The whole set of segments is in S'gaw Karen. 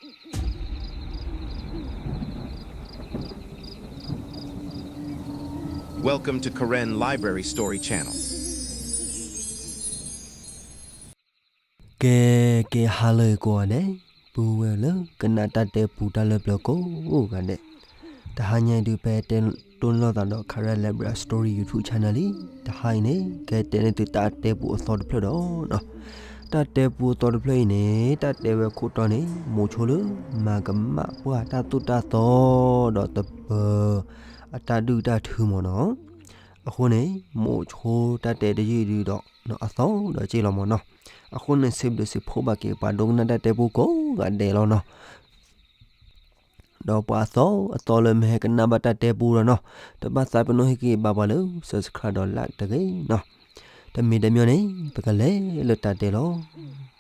Welcome to Karen Library Story Channel. ကဲ ကဲ ဟါလၢအဂ့ၤကိးဂၤဒဲး, ပုၢ်ဝဲၢ်လၢကနၣ်တၢ်တဲပူတၢ်လၢပျၢၤကိးဂၤဒဲး, တဟါညါအံၤဒုး ပဟဲတဲတိၢ်နီၣ်လိာ်သးဒီး Karen Library Story YouTube Channel လံ. တဟါအံၤန့ၣ် ကဟဲတဲန့ၢ်သုတၢ်တဲပူအသီတဖျၢၣ်ဒီး တၢ်တဲပူအသီတဖျၢၣ်အံၤန့ၣ် တၢ်တဲဝဲခိၣ်တီန့ၣ် မိၤဆိလၢမၤကမၣ်ပှၢ်တၢ်သိၣ်တၢ်သီ ဒီးသပၢၤအတၢ်ဒုၣ်တၢ်ထုမ့ၢ်နီၤ. အဃိန့ၣ် မိၤဆိတၢ်တဲတယုၢ်ဒုးဒီး အသီဒီးစ့ၢ်လီၤမ့ၢ်နီၤ. အဃိန့ၣ် စံးဘျုးစံးဖှိၣ်ဘၣ်က့ၤ ပှၤဒိကနၣ်တၢ်တဲပူကိးဂၤဒဲးလီၤနီၤ. ဒီးပှၤအသီအသီလၢမ့ၢ်ဟဲကနၣ်ဘၣ်တၢ်တဲပူဒီးနီၤ, တဘၣ်သးပ့ၤနီၣ်ဟ့ၣ်က့ၤဘၣ်ပှၤလၢ subscribe ဒီး like တဂ့ၤနီၤ. တမံၤတမံၤန့ၣ် ပကလဲၤလၢတၢ်တဲလီၤ.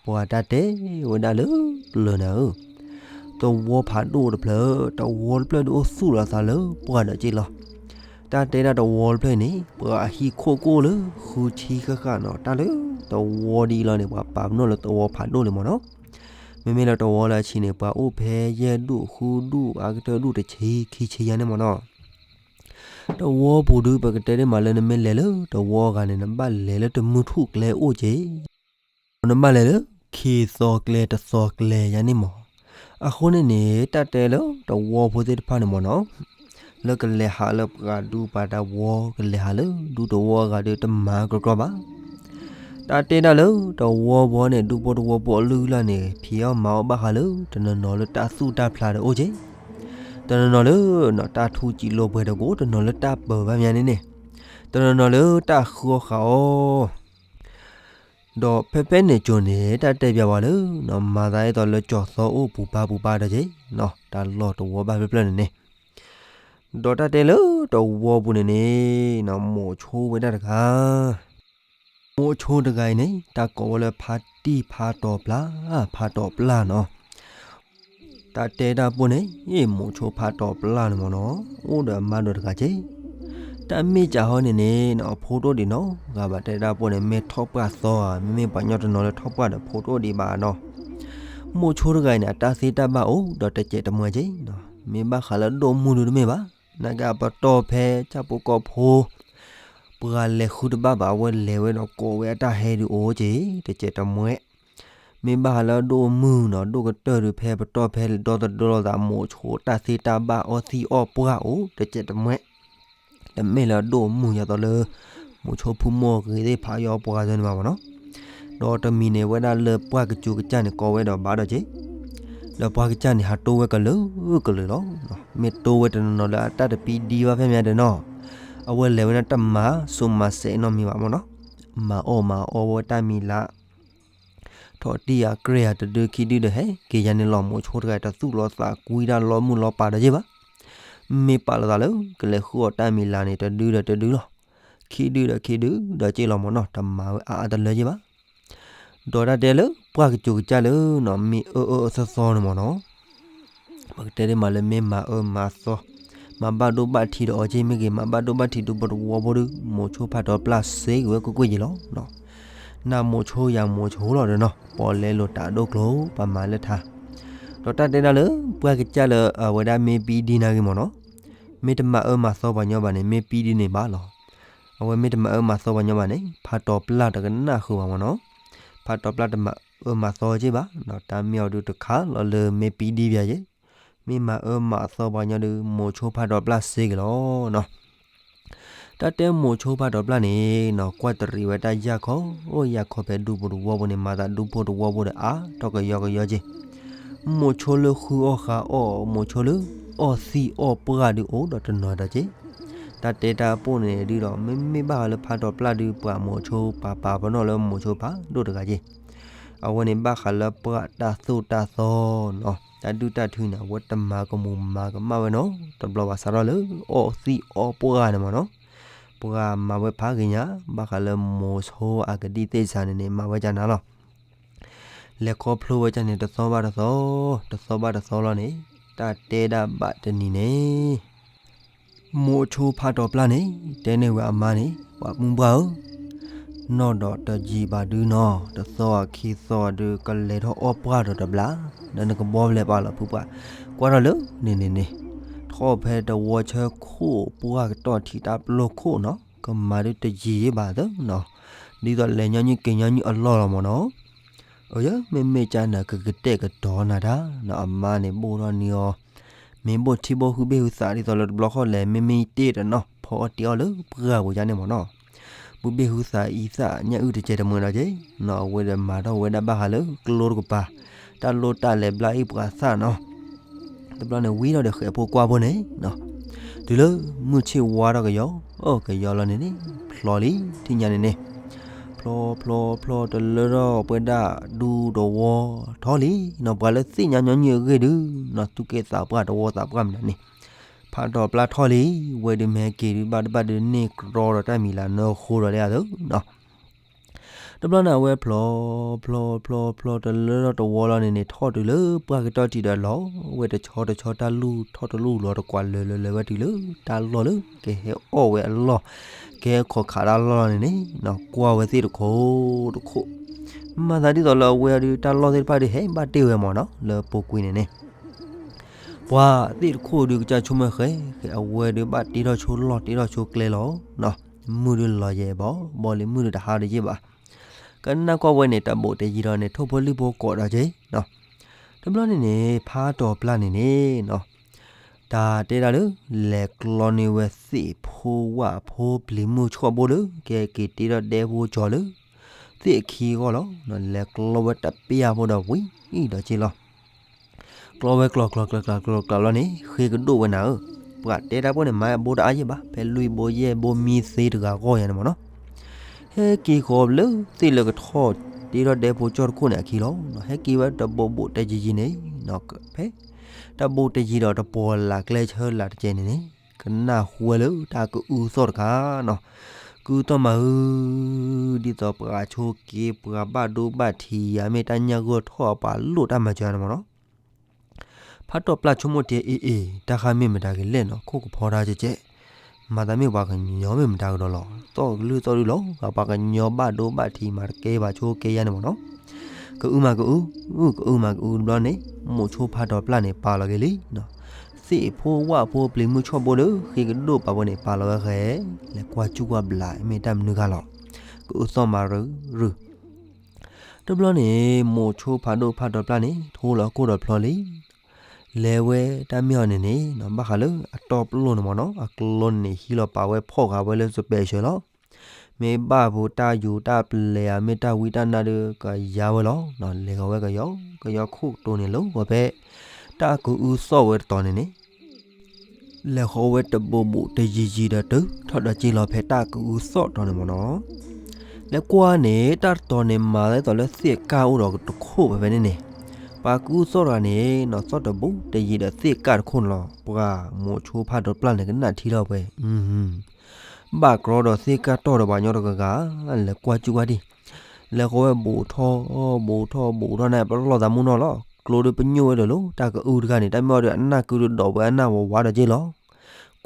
ပှၤတၢ်တဲဝဲဒၣ်လၢပျၢၤနၤဧၢ, သဝီဖးဒိၣ်တဖျၢၣ်, တဝီတဖျၢၣ်ဒုးအိၣ်သူၣ်လီၤသးလၢပှၢ်ဒီးစ့ၢ်လီၤ. တၢ်တဲဒၣ်တဝီတဖျၢၣ်အံၤန့ၣ် ပှၤအဟံၣ်ခိၣ်ကိၣ်လၢဃုဆံဃၣ်ဃၣ်နီၤ, တၢ်လၢတဝီဒ်အံၤလီၤန့ၣ် ပှၤပာ်ပနီၣ်လၢသဝီဖးဒိၣ်လံမ့ၢ်နီၤ. မ့မ့ၢ်လၢတဝီလၢအဆံးန့ၣ် ပှၤအိၣ်ဖဲယဲၢ်ဒူၣ်ဃုဒူၣ် အါကတၢၢ်ဒူၣ်တဆံခံဆံယါန့ၣ်မ့ၢ်နီၤ. တဝီပူၤဒုး ပကတဲဒ်မးလၢနမ့ၢ်လဲၤလၢတဝီအဂၤန့ၣ် နဘၣ်လဲၤလၢတမုၢ်ထူၣ်ကျဲအိၣ်က့ၤ နဘၣ်လဲၤလၢခံသီကျဲတသီကျဲယါန့ၣ်မ့ၢ်. အဃိန့ၣ်န့ၣ် တၢ်တဲလၢတဝီဖိသ့ၣ်တဖၣ်န့ၣ်မ့ၢ်နီၤ, လၢကလဲၤဟးလၢပှၤဒူပှၤတဝီ ကလဲၤဟးလၢဒူတဝီအဂၤဒီးတမၤကီကီဘၣ်. တၢ်တဲဒၣ်လၢတဝီဖိန့ၣ် ဒူဖိတဝီဖိအလုၢ်အလၢ်န့ၣ် ဖံးအီၣ်မၤအီၣ်ဘၣ်ဃးလၢ တနီၤနီၤလၢတၢ်သူၣ်တၢ်ဖျးဒီးအိၣ်က့ၤ, တနီၤနီၤလၢ တၢ်ထူၣ်စံးလိာ်ပှဲၤတကိး, တနီၤလၢတၢ်ပၢၤဘၣ်မးန့ၣ်န့ၣ်, တနီၤနီၤလၢတၢ်ဃုအီၣ်ဃးအီၣ် ဒီးဖဲဖဲန့ၣ်ကၠိန့ၣ် တၢ်တဲပျးဝဲလၢ မၤသးဒ်သိးလၢကၠီၤသီအိၣ်ပူၤပၤပူၤပၤဒီးက့ၤ, တၢ်လီၢ်တဝီဘၣ်ဖျၢၣ်ဖျၢၣ်န့ၣ်န့ၣ်, ဒီးတၢ်တဲလၢတဝီပူၤန့ၣ်န့ၣ် မိၤဆိဝဲဒၣ်တဂၤ, မိၤဆိတဂၤအံၤန့ၣ် တၢ်ကိးဝဲလၢဖါတံၢ်ဖါတီၤပျၢ်, ဖါတီၤပျၢ်နီၤ. တၢ်တဲတၢ်ပိၢ်န့ၣ် မိၤဆိဖါတီၤပျၢ်န့ၣ်မ့ၢ်နီၤ, အိၣ်ဒီးအမါဒီးတဂၤက့ၤ. တၢ်မ့ၢ်စးဟီန့ၣ်န့ၣ် အဖိတအိၣ်ဒံးနီတဂၤဘၣ်, တၢ်တဲတၢ်ပိၢ်န့ၣ် မ့ၢ်ထီၣ်ပှၢ်သီဧါ, မ့မ့ၢ်ပှၤကညီတနီၤလၢထီၣ်ပှၢ်ဒီးဖိတအိၣ်ဒံးဘၣ်နီၤ. မိၤဆိတဂၤအံၤန့ၣ် အတၢ်သ့တၢ်ဘၣ်အိၣ်ဒီးတစဲးတမှဲက့ၤ, မ့ၢ်ဘၣ်ဃးလၢဒိၣ်မုၢ်ဒုတမ့ၢ်ဘၣ်, နာ်က့အပတီၢ်ဖဲဆၣ်ဖိကီၢ်ဖိ ပှၤလဲၤဃုတဘၣ်ဘၣ်, အဝဲလဲၤဝဲဒီးကိးဝဲအတၢ်ဟဲဒုးအိၣ်က့ၤ တစဲးတမှဲ. မ့ၢ်ဘၣ်ဃးလၢဒိၣ်မုၢ်နီၤ, ဒိၣ်ကတၢၢ်ဒုးဖဲပတီၢ်ဖဲဒီသဒၢလိာ်သး မိၤဆိတၢ်သ့တၢ်ဘၣ်အီၣ်သံၣ်အီၣ်ပှၢ်အိၣ်တစဲးတမှဲ. တမ့ၢ်လၢဒိၣ်မုၢ်ယၤသိးလၢ မိၤဆိဖုမိၢ်ဂ့ၤသ့ၣ်ဖးယီၤပှၤဂၤန့ၣ်ဘၣ်မ့ၢ်နီၤ. ဒီးတမံၤန့ၣ် ဝဲဒၣ်လၢပှၢ်ကစူၤကစၢ်န့ၣ် ကိးဝဲဒီးဘၣ်ဒီးက့ၤ, ဒီးပှၢ်ကစၢ်န့ၣ် ဟးတိဝဲကလုာ်ကလုာ်လီၤ. မ့ၢ်တိဝဲတနီၤနီၤလၢအတၢ်တပံဒံဘၣ်ဖဲမ့ၢ်ဒီးနီၤ, အဝဲလဲၤဝဲဒၣ်တမၤစိၤမၤစဲးနီတမံၤဘၣ်မ့ၢ်နီၤ, မၤအီၣ်မၤအီဝဲတၢ်မံၤလၢ ထီၣ်တံၢ်အကြဲၢ်ဧါ တဒုခံဒုဒီးဟဲက့ၤယါန့ၣ်လီၤ. မိၤဆိတဂၤတသူၣ်လီၤသးကွံတၢ်လီမုၢ်လီပၤဒီးယ့ၢ်ဘၣ်. မ့ၢ်ပာ်လီၤသးလၢ ကလဲၤဃုအီၣ်တၢ်မံၤလၢ်န့ၣ် တဒုဒီးတဒုလီၤ. ခံဒုဒီးခံဒုဒီးက့ၤလီၤမ့ၢ်နီၤ, တမၤဝဲအါအါတလၢယ့ၢ်ဘၣ်. ဒီးတၢ်တဲလၢ ပှၢ်ကစူၤကစၢ်လၢ မ့ၢ်အၢအၢသီသီန့ၣ်မ့ၢ်နီၤ, ပကတဲဒ်မးလၢမ့ၢ်မၤအၢမၤသီ, မၤဘၣ်ဒိဘၣ်ထံးဒီးအီၤက့ၢ်မ့ၢ်ဂ့ၤ, မၤဘၣ်ဒိဘၣ်ထံးဒူဖိတဝီဖိဒီး မိၤဆိဖးတီၤပျၢ်စ့ၢ်ကီးဝဲကွ့ၢ်ကွ့ၢ်ယ့ၢ်လီၤ. နမိၤဆိယၤမိၤဆိလီၤဒီးနီၤ, ပီၣ်လဲလိာ်တၢ်ဒိၣ်ကျိၤ ပမၤလၢထါ. ဒီးတၢ်တဲဒၣ်လၢ ပှၢ်ကစၢ်လၢအဝဲဒၣ်မ့ၢ်ပံဒံနၤဂ့ၤမ့ၢ်နီၤ, မ့ၢ်တမၤအၢမၤသီပှၤညီဘၣ်န့ၣ် မ့ၢ်ပံဒံန့ၣ်ဘၣ်လီၤ. အဝဲမ့ၢ်တမၤအၢမၤသီပှၤညီဘၣ်န့ၣ် ဖးတီၤပျၢ်တကနၣ်ဃုာ်ဘၣ်မ့ၢ်နီၤ. ဖးတီၤပျၢ်တမၤအၢမၤသီက့ၢ်ဘၣ်, တၢ်မ့ၢ်အီၤဒုးတခါလီၤလၢမ့ၢ်ပံဒံပယၤယ့ၢ်, မ့ၢ်မၤအၢမၤသီပှၤညီဒုး မိၤဆိဖးတီၤပျၢ်စ့ၢ်ကီးလီၤနီၤ. တၢ်တဲမိၤဆိဖးတီၤပျၢ်န့ၣ်နီၤ ကွၢ်တရံးဝဲတၢ်ယၢ်ခီ, အိၣ်ယၢ်ခီဖဲဒူဖိတဝီဖိန့ၣ် မၤသးဒူဖိတဝီဖိဒီးအါထီၣ်ကယီကယီက့ၢ်. မိၤဆိလၢဃုအီၣ်ဃုအီၣ်, မိၤဆိလၢအီၣ်သံးအီၣ်ပှၢ်ဒုးအိၣ်ဒီးတနီၤဒီးက့ၢ်. တၢ်တဲတၢ်ပိၢ်န့ၣ်ဒုးဒီး မ့မ့ၢ်ဘၣ်ဃးလၢဖးတီၤပျၢ်ဒုး ပှၤမိၤဆိပာ်ပာ်ပနီၣ်လၢမိၤဆိဖးဒိၣ်တဂၤက့ၢ်. အဝဲန့ၣ်ဘၣ်ဃးလၢပှၢ်တၢ်သိၣ်တၢ်သီနီၤ, တၢ်ဒုၣ်တၢ်ထုန့ၣ် အဝဲတမၤကမူၤမၤကမၣ်ဝဲနီတဘျီဘၣ် စးထီၣ်လၢအီၣ်သံးအီၣ်ပှၢ်န့ၣ်မ့ၢ်နီၤ. ပှၤမၤဝဲဖးဂ့ၤညါ ဘၣ်ဃးလၢမိၤဆိအကဒံၣ်သ့ၣ်စးန့ၣ်န့ၣ် မၤဝဲကနၤလီၤ. လဲၤခီဖျိဝဲကနၤန့ၣ် တသီဘၣ်တသီ, တသီဘၣ်တသီလီၤန့ၣ်, တၢ်တဲဒၣ်ဘၣ်တနံၤန့ၣ် မိၤဆိဖးတီၤပျၢ်န့ၣ် တဲန့ၢ်ဝဲအမါန့ၣ်, ပှၤမုၢ်ပှၢ်ဧၢ, နီၢ်ဒီးတယံာ်ဘၣ်ဒုနီၤ, တသီအခံသီဒု ကလဲၤထီၣ်အီၣ်ပှၢ်ဒီးတဘျီ, ဒီးနကဘီလဲၤပာ်လီၤဖုပှၢ်, ကွၢ်ထီၣ်လၢန့ၣ်န့ၣ်န့ၣ်, ထီၣ်ဖဲတဝီဆၢခိၣ်ပှၢ်ကတီၢ်ထံးတၢ်ပျိခိၣ်နီၤ, ကမၤဒုတယံာ်ဘၣ်သနီၤ, ဒ်သိးလဲၤညီနုၢ်က့ၤညီနုၢ်အလီၢ်လီၤမၢ်နီၤ. အယမ့မ့ၢ်ကၢ်နၤ ကကတဲာ်ကတီၤနၤတၢ်နီၤ, အမါန့ၣ်ဘိၣ်ထီၣ်န့ၢ်အီၤ, မ့ၢ်ဘိၣ်ထံဘိၣ်ဟုဘ့ၣ်ဟုသးဒ်သိးလၢတဘျီဃီလဲၣ်, မ့မ့ၢ်တ့ၢ်တနီၤ ဖီအီၣ်တ့ၢ်အီၣ်လၢပှၢ်ပူၤယါန့ၣ်မၢ်နီၤ. ဘုဘ့ၣ်ဟုသးအံသၣ်ညၣ်အုၣ်တကဲတမုာ်ဒီးက့ၤနီၤ, အဝဲဒီးမၤထီၣ်ဝဲဒၣ်ဘၣ်ဃးလၢကျိတကပၤ, တၢ်လိၣ်တၢ်လဲၤဘျါအံၣ်ပှၤသၣ်နီၤ. တဘျီန့ၣ်ဝံၤဒီးဒီးဃဲးဖိကွၢ်ဖိန့ၣ်နီၤ, တုၤလၢမုၢ်ဆ့ၣ်ဝါထီၣ်ကယီ, အိၣ်ကယီလီၤန့ၣ်န့ၣ်, ဖျီလံ, ထံၣ်ညါန့ၣ်န့ၣ်, ဖျီဖျီဖျီတလၢထီၣ်ပဝဲဒၣ်ဒူသဝီ, ထီၣ်လံနီၤ, ပှၤလၢသ့ၣ်ညါညီနုၢ်အဂ့ၢ်ဒုနီၤ, သူၣ်က့သးပှၢ်တဝီသးပှၢ်မနုၤန့ၣ်, ဖးတီၤပျၢ်ထီၣ်လံ, ဝဲဒုးမ့ၢ်ဟဲက့ၤဒုးဘၣ်တဘၣ်ဒုးန့ၢ်ကြီဒီးတၢ်မံၤလၢနၢဃိဒီးလၢအသိး တဘျီန့ၣ်အဝဲဖျီ, ဖျီဖျီဖျီတလၢထီၣ်တဝီလီၤန့ၣ်န့ၣ်, ထီၣ်တုၤလၢပှၢ်ကတီၢ်ထံးဒီးလီၤ, ဝဲတဆီတဆီတၢ်လူၢ်ထီၣ်တလူၢ်လီၤတကွၢ်လၢာ်လၢာ်လၢာ်ဝဲတုၤလၢတၢ်လီၢ်လၢ ကဟဲအီၣ်ဝဲအလီၢ်, ကဟဲခီၣ်ခးတၢ်လီၢ်လီၤန့ၣ်န့ၣ်, ကွၢ်ဝဲသ့ၣ်တခိၣ်တခိၣ်, မၤသးဒ်သိးလၢအဝဲအီၤဒုး တၢ်လီၢ်သ့ၣ်တဖၣ်ဒုးဟဲဘၣ်တ့ၢ်ဝဲမၢ်နီၤ, လၢပူၤကွံာ်န့ၣ်န့ၣ် ပှၤသ့ၣ်တခိၣ်ဒုးကစၢ်ဆိကမိၣ်ဃဲဃဲ အဝဲဒုးဘၣ်တ့ထီၣ်ဆိလီၢ်တ့ထီၣ်ဆိကျဲလီၤ, မုၢ်ဒုးလီၤယဲၢ်ဘီ, ဘီလံမုၢ်ဒုးတဟါဒီးယဲၢ်ဘၣ်, ကနၣ်ကွၢ်ဝဲန့ၣ် တၢ်ဘူးတယံၤဒီးန့ၣ် ထိၣ်ဖိလံၣ်ဖိကိးဒီးက့ၤ, တဘျီန့ၣ်န့ၣ် ဖးတီၤပျၢ်န့ၣ်န့ၣ်နီၤ, တၢ်တဲဒၣ်လၢ လဲၤကျီန့ၢ်ဝဲသ့ၣ်ဖိဝၣ်ဖိပျံၤမုၢ်ဆှီၣ်ဘိလၢ ကဟဲက့ၤတ့ထီၣ်ဒဲဖိကၠီၤလၢ သ့ၣ်အခံအဂီၢ်လီၤ, လဲၤကျီဝဲတပျၢ်ဖိဒီးဝံၤအံၤဒီးက့ၤလီၤ ကျီဝဲကျီကျီကျီကျီကျီလီၤန့ၣ် ဃ့ကဒိၣ်ဝဲနၤဧၢ, ပှၤတဲတၢ်ဖိန့ၣ် မၤအဘိတအါယဲၢ်ဘၣ်, ဖဲလွံၢ်ဘိယဲၢ်ဘိမံသ့တဂၤဂီၢ်ယၤန့ၣ်မၢ်နီၤ, ဟဲက့ၤဃီၤလၢသ့ၣ်လၢကထီၣ်တ့ထီၣ်ဒဲဖိကၠီၣ်တခိၣ်န့ၣ်အခံလီၤ, ဟဲက့ၤဝဲတဘူးဘူးတယံၤယံၤန့ၣ်, ဖဲ တဘူးတယံၤဒီးတပီၤလၢ်ကျဲဆၢလၢ်တကဲန့ၣ်န့ၣ်, ကနၣ်ဟူဝဲလၢတၢ်ကအုသီၣ်တခါနီၤ, ကအုသီၣ်မးဧၢ, ဒ်သိးပှၤဆိက့ၤပှၤဘၣ်ဒိဘၣ်ထံးယၤ မ့ၢ်တၢ်ညၣ်ဂီၢ်ထီၣ်အပှၤလိၣ်တၢ်မၤစၢၤန့ၣ်မၢ်နီၤ, ဖးတီၤပျၢ်ဆိကမိၣ်တ့ၢ်အ့ၣ်အ့ၣ် တၢ်ဃါမ့ၢ်မတၤကလဲၣ်နီၤ, ခိၣ်ကဖီတၢ်ကဲကဲ, မၤသးမ့ၢ်ပှၤကညီမ့ၢ်မတၤကဒီးလီၤ, သီၣ်ကလုၢ်သီၣ်ဒုလီၤ, ပှၤကညီဘၣ်ဒိဘၣ်ထံးမၤတကဲဘၣ်ဆိကဲယၤန့ၣ်မၢ်နီၤ, ကအုမးကအု, ကအုမးကအုတဘျီန့ၣ်, မိၢ်ဆိဖးတီၤပျၢ်န့ၣ် ပာ်လီၤက့ၤလံ သ့ၣ်ဖိဝၣ်ဖိပျံၤမုၢ်ဆှီၣ်ဘိလၢဃ့ကဒိၣ်ပာ်ဝဲန့ၣ် ပာ်လီၤဝဲဃဲ, လဲၤကွၢ်စူၣ်ကွၢ်ဘျး မ့ၢ်တၢ်မနုၤဂၤလီၤ, ကအုသီၣ်မးရူၤရူၤ, တဘျီန့ၣ် မိၢ်ဆိဖးဒိၣ်ဖးတီၤပျၢ်န့ၣ် ထိလီၤအခိၣ်ဒီးဖျီလံ လဲၤဝဲတၢ်မ့ၢ်အီၤန့ၣ်န့ၣ် ဘၣ်ဃးလၢအတီပျိၢ်န့ၣ်မၢ်နီၤ, အကျိန့ၣ်န့ၣ် ဟံးလီၤပာ်ဝဲဖီၣ်ဃာ်ဝဲလၢ special လီၤ, မ့ၢ်ဘၣ်ဖိတၢ်ယူၤတၢ်ပျဲၤဧါ မ့ၢ်တၢ်ဝံတၢ်နါဒီးကယါဝဲလီၤ, လဲၤဃီၤဝဲကယီကယီခိၣ်ကတိၤန့ၣ်လၢဂီၤဖဲ တၢ်ကအုသီၣ်ဝဲတတီၤန့ၣ်န့ၣ် လဲၤဃီၤဝဲတဘူးဘူးတယံၤယံၤဒီးတုၤထီၣ်ဒီးက့ၤလီၤဖဲတၢ်ကအုသီၣ်တီၤန့ၣ်မၢ်နီၤ, လဲၤကွၢ်န့ၣ် တၢ်တတီၤန့ၣ် မၤသးဒ်သိးလၢသ့ၣ်ကၢ်အိၣ်ဒီးတခိၣ်ဖဲဖဲန့ၣ်န့ၣ်, ပှၤကအုသီၣ်တဂၤန့ၣ် နီၢ်သီၣ်တဘူးတယံၤဒီးသ့ၣ်ကၢ်တခိၣ်န့ၣ်လီၤ, ပှၤမိၢ်ဆိဖးတီၤပျၢ်န့ၣ် ကနၣ်ထံထီၣ်ဝဲ ဘၣ်ကြီဒီးသ့ၣ်ကၢ်တီၢ်ဒီးပှၤကညီတဂၤဂၤ, လဲၤကွၢ်စူၣ်ကွၢ်ဒံး, လဲၤဃီၤဝဲဘူးထီၣ် ဘူးထီၣ်ဘူးထီၣ်န့ၣ် ပလီၢ်သးမုၢ်နီၢ်လီၤ, ကျိဒီးပညိၣ်ဝဲဒီးလီၤ, တၢ်ကအုတဂၤန့ၣ် တၢ်မ့ၢ်အီၤဒီးအနၢ်ကုဒီးဒိးဝဲအနၢ်ဝးဝးဒီးက့ၤလီၤ,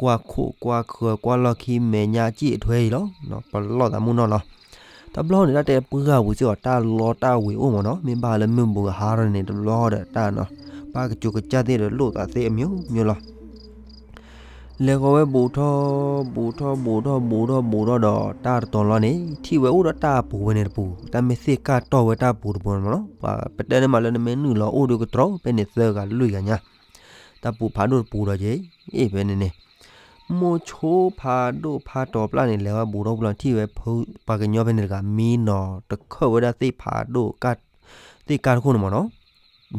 ကွၢ်ခိၣ်ကွၢ်ဃၢၤကွၢ်လီၢ်ခံမဲာ်ညါစံၣ်အထွဲအံၤလီၤ, ပလီၢ်သးမုၢ်နီၢ်လီၤ, တဘျီန့ၣ် တၢ်တဲပှၢ်ဝံၤစ့ၢ်ကီး တၢ်လီတၢ်ဝ့ၤအိၣ်မၢ်နီၤ, မ့ၢ်ဘၣ်လၢမုၢ်ဘူးကဟါထီၣ်န့ၣ် တဘျီဒီးတၢ်နီၤ, ပၢ်ကစူၤကစၢ်သ့ၣ်ဒီးလိၣ်သးသ့အမျိုးမျိုးလီၤ. လဲၤဃီၤဝဲဘူးထီၣ် ဘူးထီၣ်ဘူးထီၣ်ဘူးထီၣ်ဘူးထီၣ်ဒီး တၢ်တတီၤလီၤန့ၣ် ထံၣ်ဝဲအိၣ်ဒီးတၢ်ပူၤဝဲန့ၣ်တပူၤ, တၢ်မ့ၢ်သ့ၣ်ကၢ်တီၢ်ဝဲတၢ်ပူၤတပူၤန့ၣ်မၢ်နီၤ, ပှၤပတဲန့ၣ်မးလၢနမ့ၢ်နုာ်လီၤအိၣ်ဒီးကတြီဖဲန့ၣ်သၢဂၤလွံၢ်ဂၤညါ, တၢ်ပူၤဖးဒိၣ်တပူၤဒီးက့ၤ, အ့ၣ် ဖဲန့ၣ်န့ၣ် မိၢ်ဆိဖးဒိၣ်ဖးတီၤပျၢ်န့ၣ် လဲၤဝဲဘူးထီၣ်ပူၤလီၤ ထံၣ်ဝဲ ပှၤကညီဖဲန့ၣ်တဂၤ မံနီၤတခၢၣ်ဝဲဒၣ်သ့ၣ်ဖးဒိၣ် သ့ၣ်ကၢ်တခိၣ်န့ၣ်မၢ်နီၤ,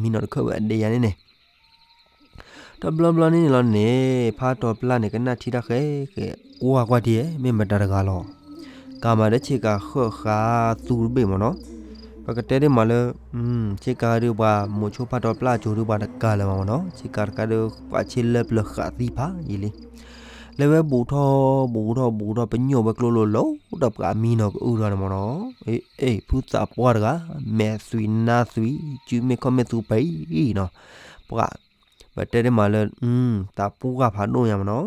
မံနီၤတခၢၣ်ဝဲအဒဲယၤန့ၣ်န့ၣ် တဘျီဘျီန့ၣ်န့ၣ်လီၤန့ၣ် ဖးတီၤပျၢ်န့ၣ် ကနၣ်ထံတၢ်ဃဲဃဲ ကွၢ်ကွၢ်ထံ မ့ၢ်မတၤတဂၤလီၤ. ကမၤဒီးဆ့ကၤဃၢဃးသူတဘ့ၣ်မၢ်နီၤ. ပကတဲဒ်မးလၢ ဆ့ကၤဒုးပှၤမိၢ်ဆိဖးတီၤပျၢ်ကၠိဒုးပှၤတကးလၢၤမၢ်နီၤ. ဆ့ကၤတခါဒုး ပှၤဆ့လၢပျၢၤဃးသံဖးယံာ်လံ. လဲၤဝဲဘူးထီၣ်ဘူးထီၣ်ဘူးထီၣ် ပညိၣ်ဝဲကျိလိၤလိၤဒီးပှၤမံနီၤကအုတဂၤန့ၣ်မၢ်နီၤ. အ့ ဖုသးပှၢ်တဂၤ မဲာ်သွံးနါသွံး စုမ့ၢ်ခီၣ်မ့ၢ်သူပှဲၤနီၤ. ပှၤ ပတဲဒ်မးလၢ သးပှၢ်ဖးဒိၣ်ညါမၢ်နီၤ.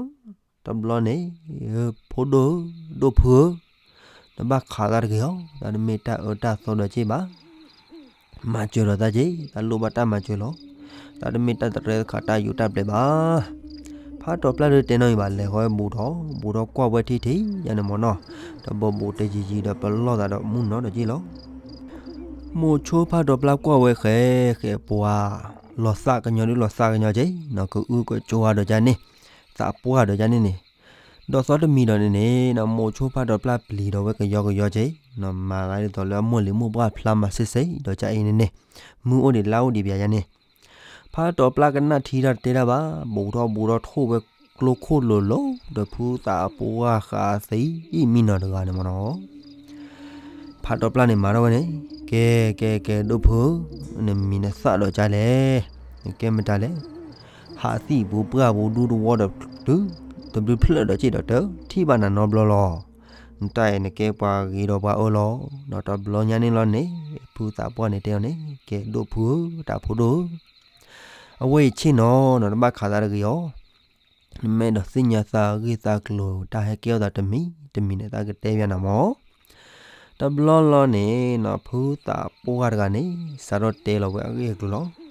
တဘျီန့ၣ် ဖိဒိၣ်ဧၢ ဒိၣ်ဖုဧၢ, တဘၣ်ခးသးတဂ့ၤအီၤ, တၢ်တမ့ၢ်တၢ်အၢတၢ်သီဒီးက့ၢ်ဘၣ်. မၤစၢၤဒီးသးက့ၢ်, တၢ်လိၣ်ဘၣ်တၢ်မၤစၢၤလီၤ. တၢ်တမ့ၢ်တၢ်တရဲတခါတၢ်ယူးတၢ်ပျဲၢ်ဘၣ်. ဖးတီၤပျၢ်ဒုးတဲနီၣ်အံၤဘၣ်, လဲၤဃီဝဲဘူးထီၣ်ဘူးထီၣ်ကွၢ်ဝဲထံထံယါန့ၣ်မ့ၢ်နီၤ, တဘိဘူးတယံၤယံၤဒီးပလီၢ်သးဒီးမုၢ်နီၤဒီးက့ၢ်လီၤ. မိၤဆိဖးတီၤပျၢ်ကွၢ်ဝဲဃဲဃဲပှၤ လီၤသးကညီဒုးလီၤသးကညီက့ၢ်နီၤ, ကအုကကၠိဒီးကန့ၣ်, သးပှၢ်ဒီးကန့ၣ်န့ၣ်, ဒီးသီတမံၤဒီးန့ၣ်န့ၣ် မိၤဆိဖးတီၤပျၢ်ပျံၤဒီးဝဲကယီကယီက့ၢ်နီၤ, မၤဂၤဒ်သိးလၢအမိၢ်လံၤမိၢ်ပှၢ်ဖျါမၤစ့ၢ်စ့ၢ်ဒီးကန့ၣ်န့ၣ်, မုၢ်အိၣ်ဒံးလါအိၣ်ဒံးပယၤယါန့ၣ် ဖးတီၤပျၢ်ကနၣ်ထံတၢ်တတဲတၢ်ဘၣ်, ဘူးထီၣ်ဘူးထီၣ်ထိၣ်ဝဲကျိခိၣ်လိၤလိၤ ဒီးဖုသးပှၢ်ဃးသံအံၤမံနီၤတဂၤန့ၣ်မ့ၢ်နီၤ. ဖးတီၤပျၢ်န့ၣ်မၤထီၣ်ဝဲန့ၣ်, ကဲ ကဲ ကဲ ဒိၣ်ဖုဧၢ, နမံၤနသၣ်ဒီးကါလဲၣ်, နကဲမတၤလဲၣ်, ဟးသံၣ်ပူၤပှၢ်ပူၤဒူတဝီဒီးတုၤ, တဘျုးဖျၢၣ်ဒီးက့ၢ်ဒီးတထံၣ်ဘၣ်နၤနီတဘျီလီၤ. နတၢ်အံၤနကဲပှၤဂ့ၤဒီးပှၤအၢလီၤ. ဒီးတဘျီညါန့ၣ်လီၤန့ၣ် ဖုသးပှၢ်န့ၣ်တဲအီၤန့ၣ်, ကဲဒိၣ်ဖုဧၢ, တၢ်ဖိဒိၣ်ဧၢ, အဝဲအံၤဆ့ၣ်နီၤနီၤ တဘၣ်ခးသးတဂ့ၤအီၤ, နမ့ၢ်အဲၣ်ဒိးသ့ၣ်ညါသးဂ့ၢ်သးကျိၤ တၢ်ဟဲကဲထီၣ်သးတမံၤတမံၤန့ၣ် သးကတဲဘၣ်နၤမ့ၢ်. တဘျီလီၤန့ၣ်နီၤ ဖုသးပှၢ်တဂၤန့ၣ် စးထီၣ်တဲလီၤဝဲအဂ့ၢ်အကျိၤလီၤ.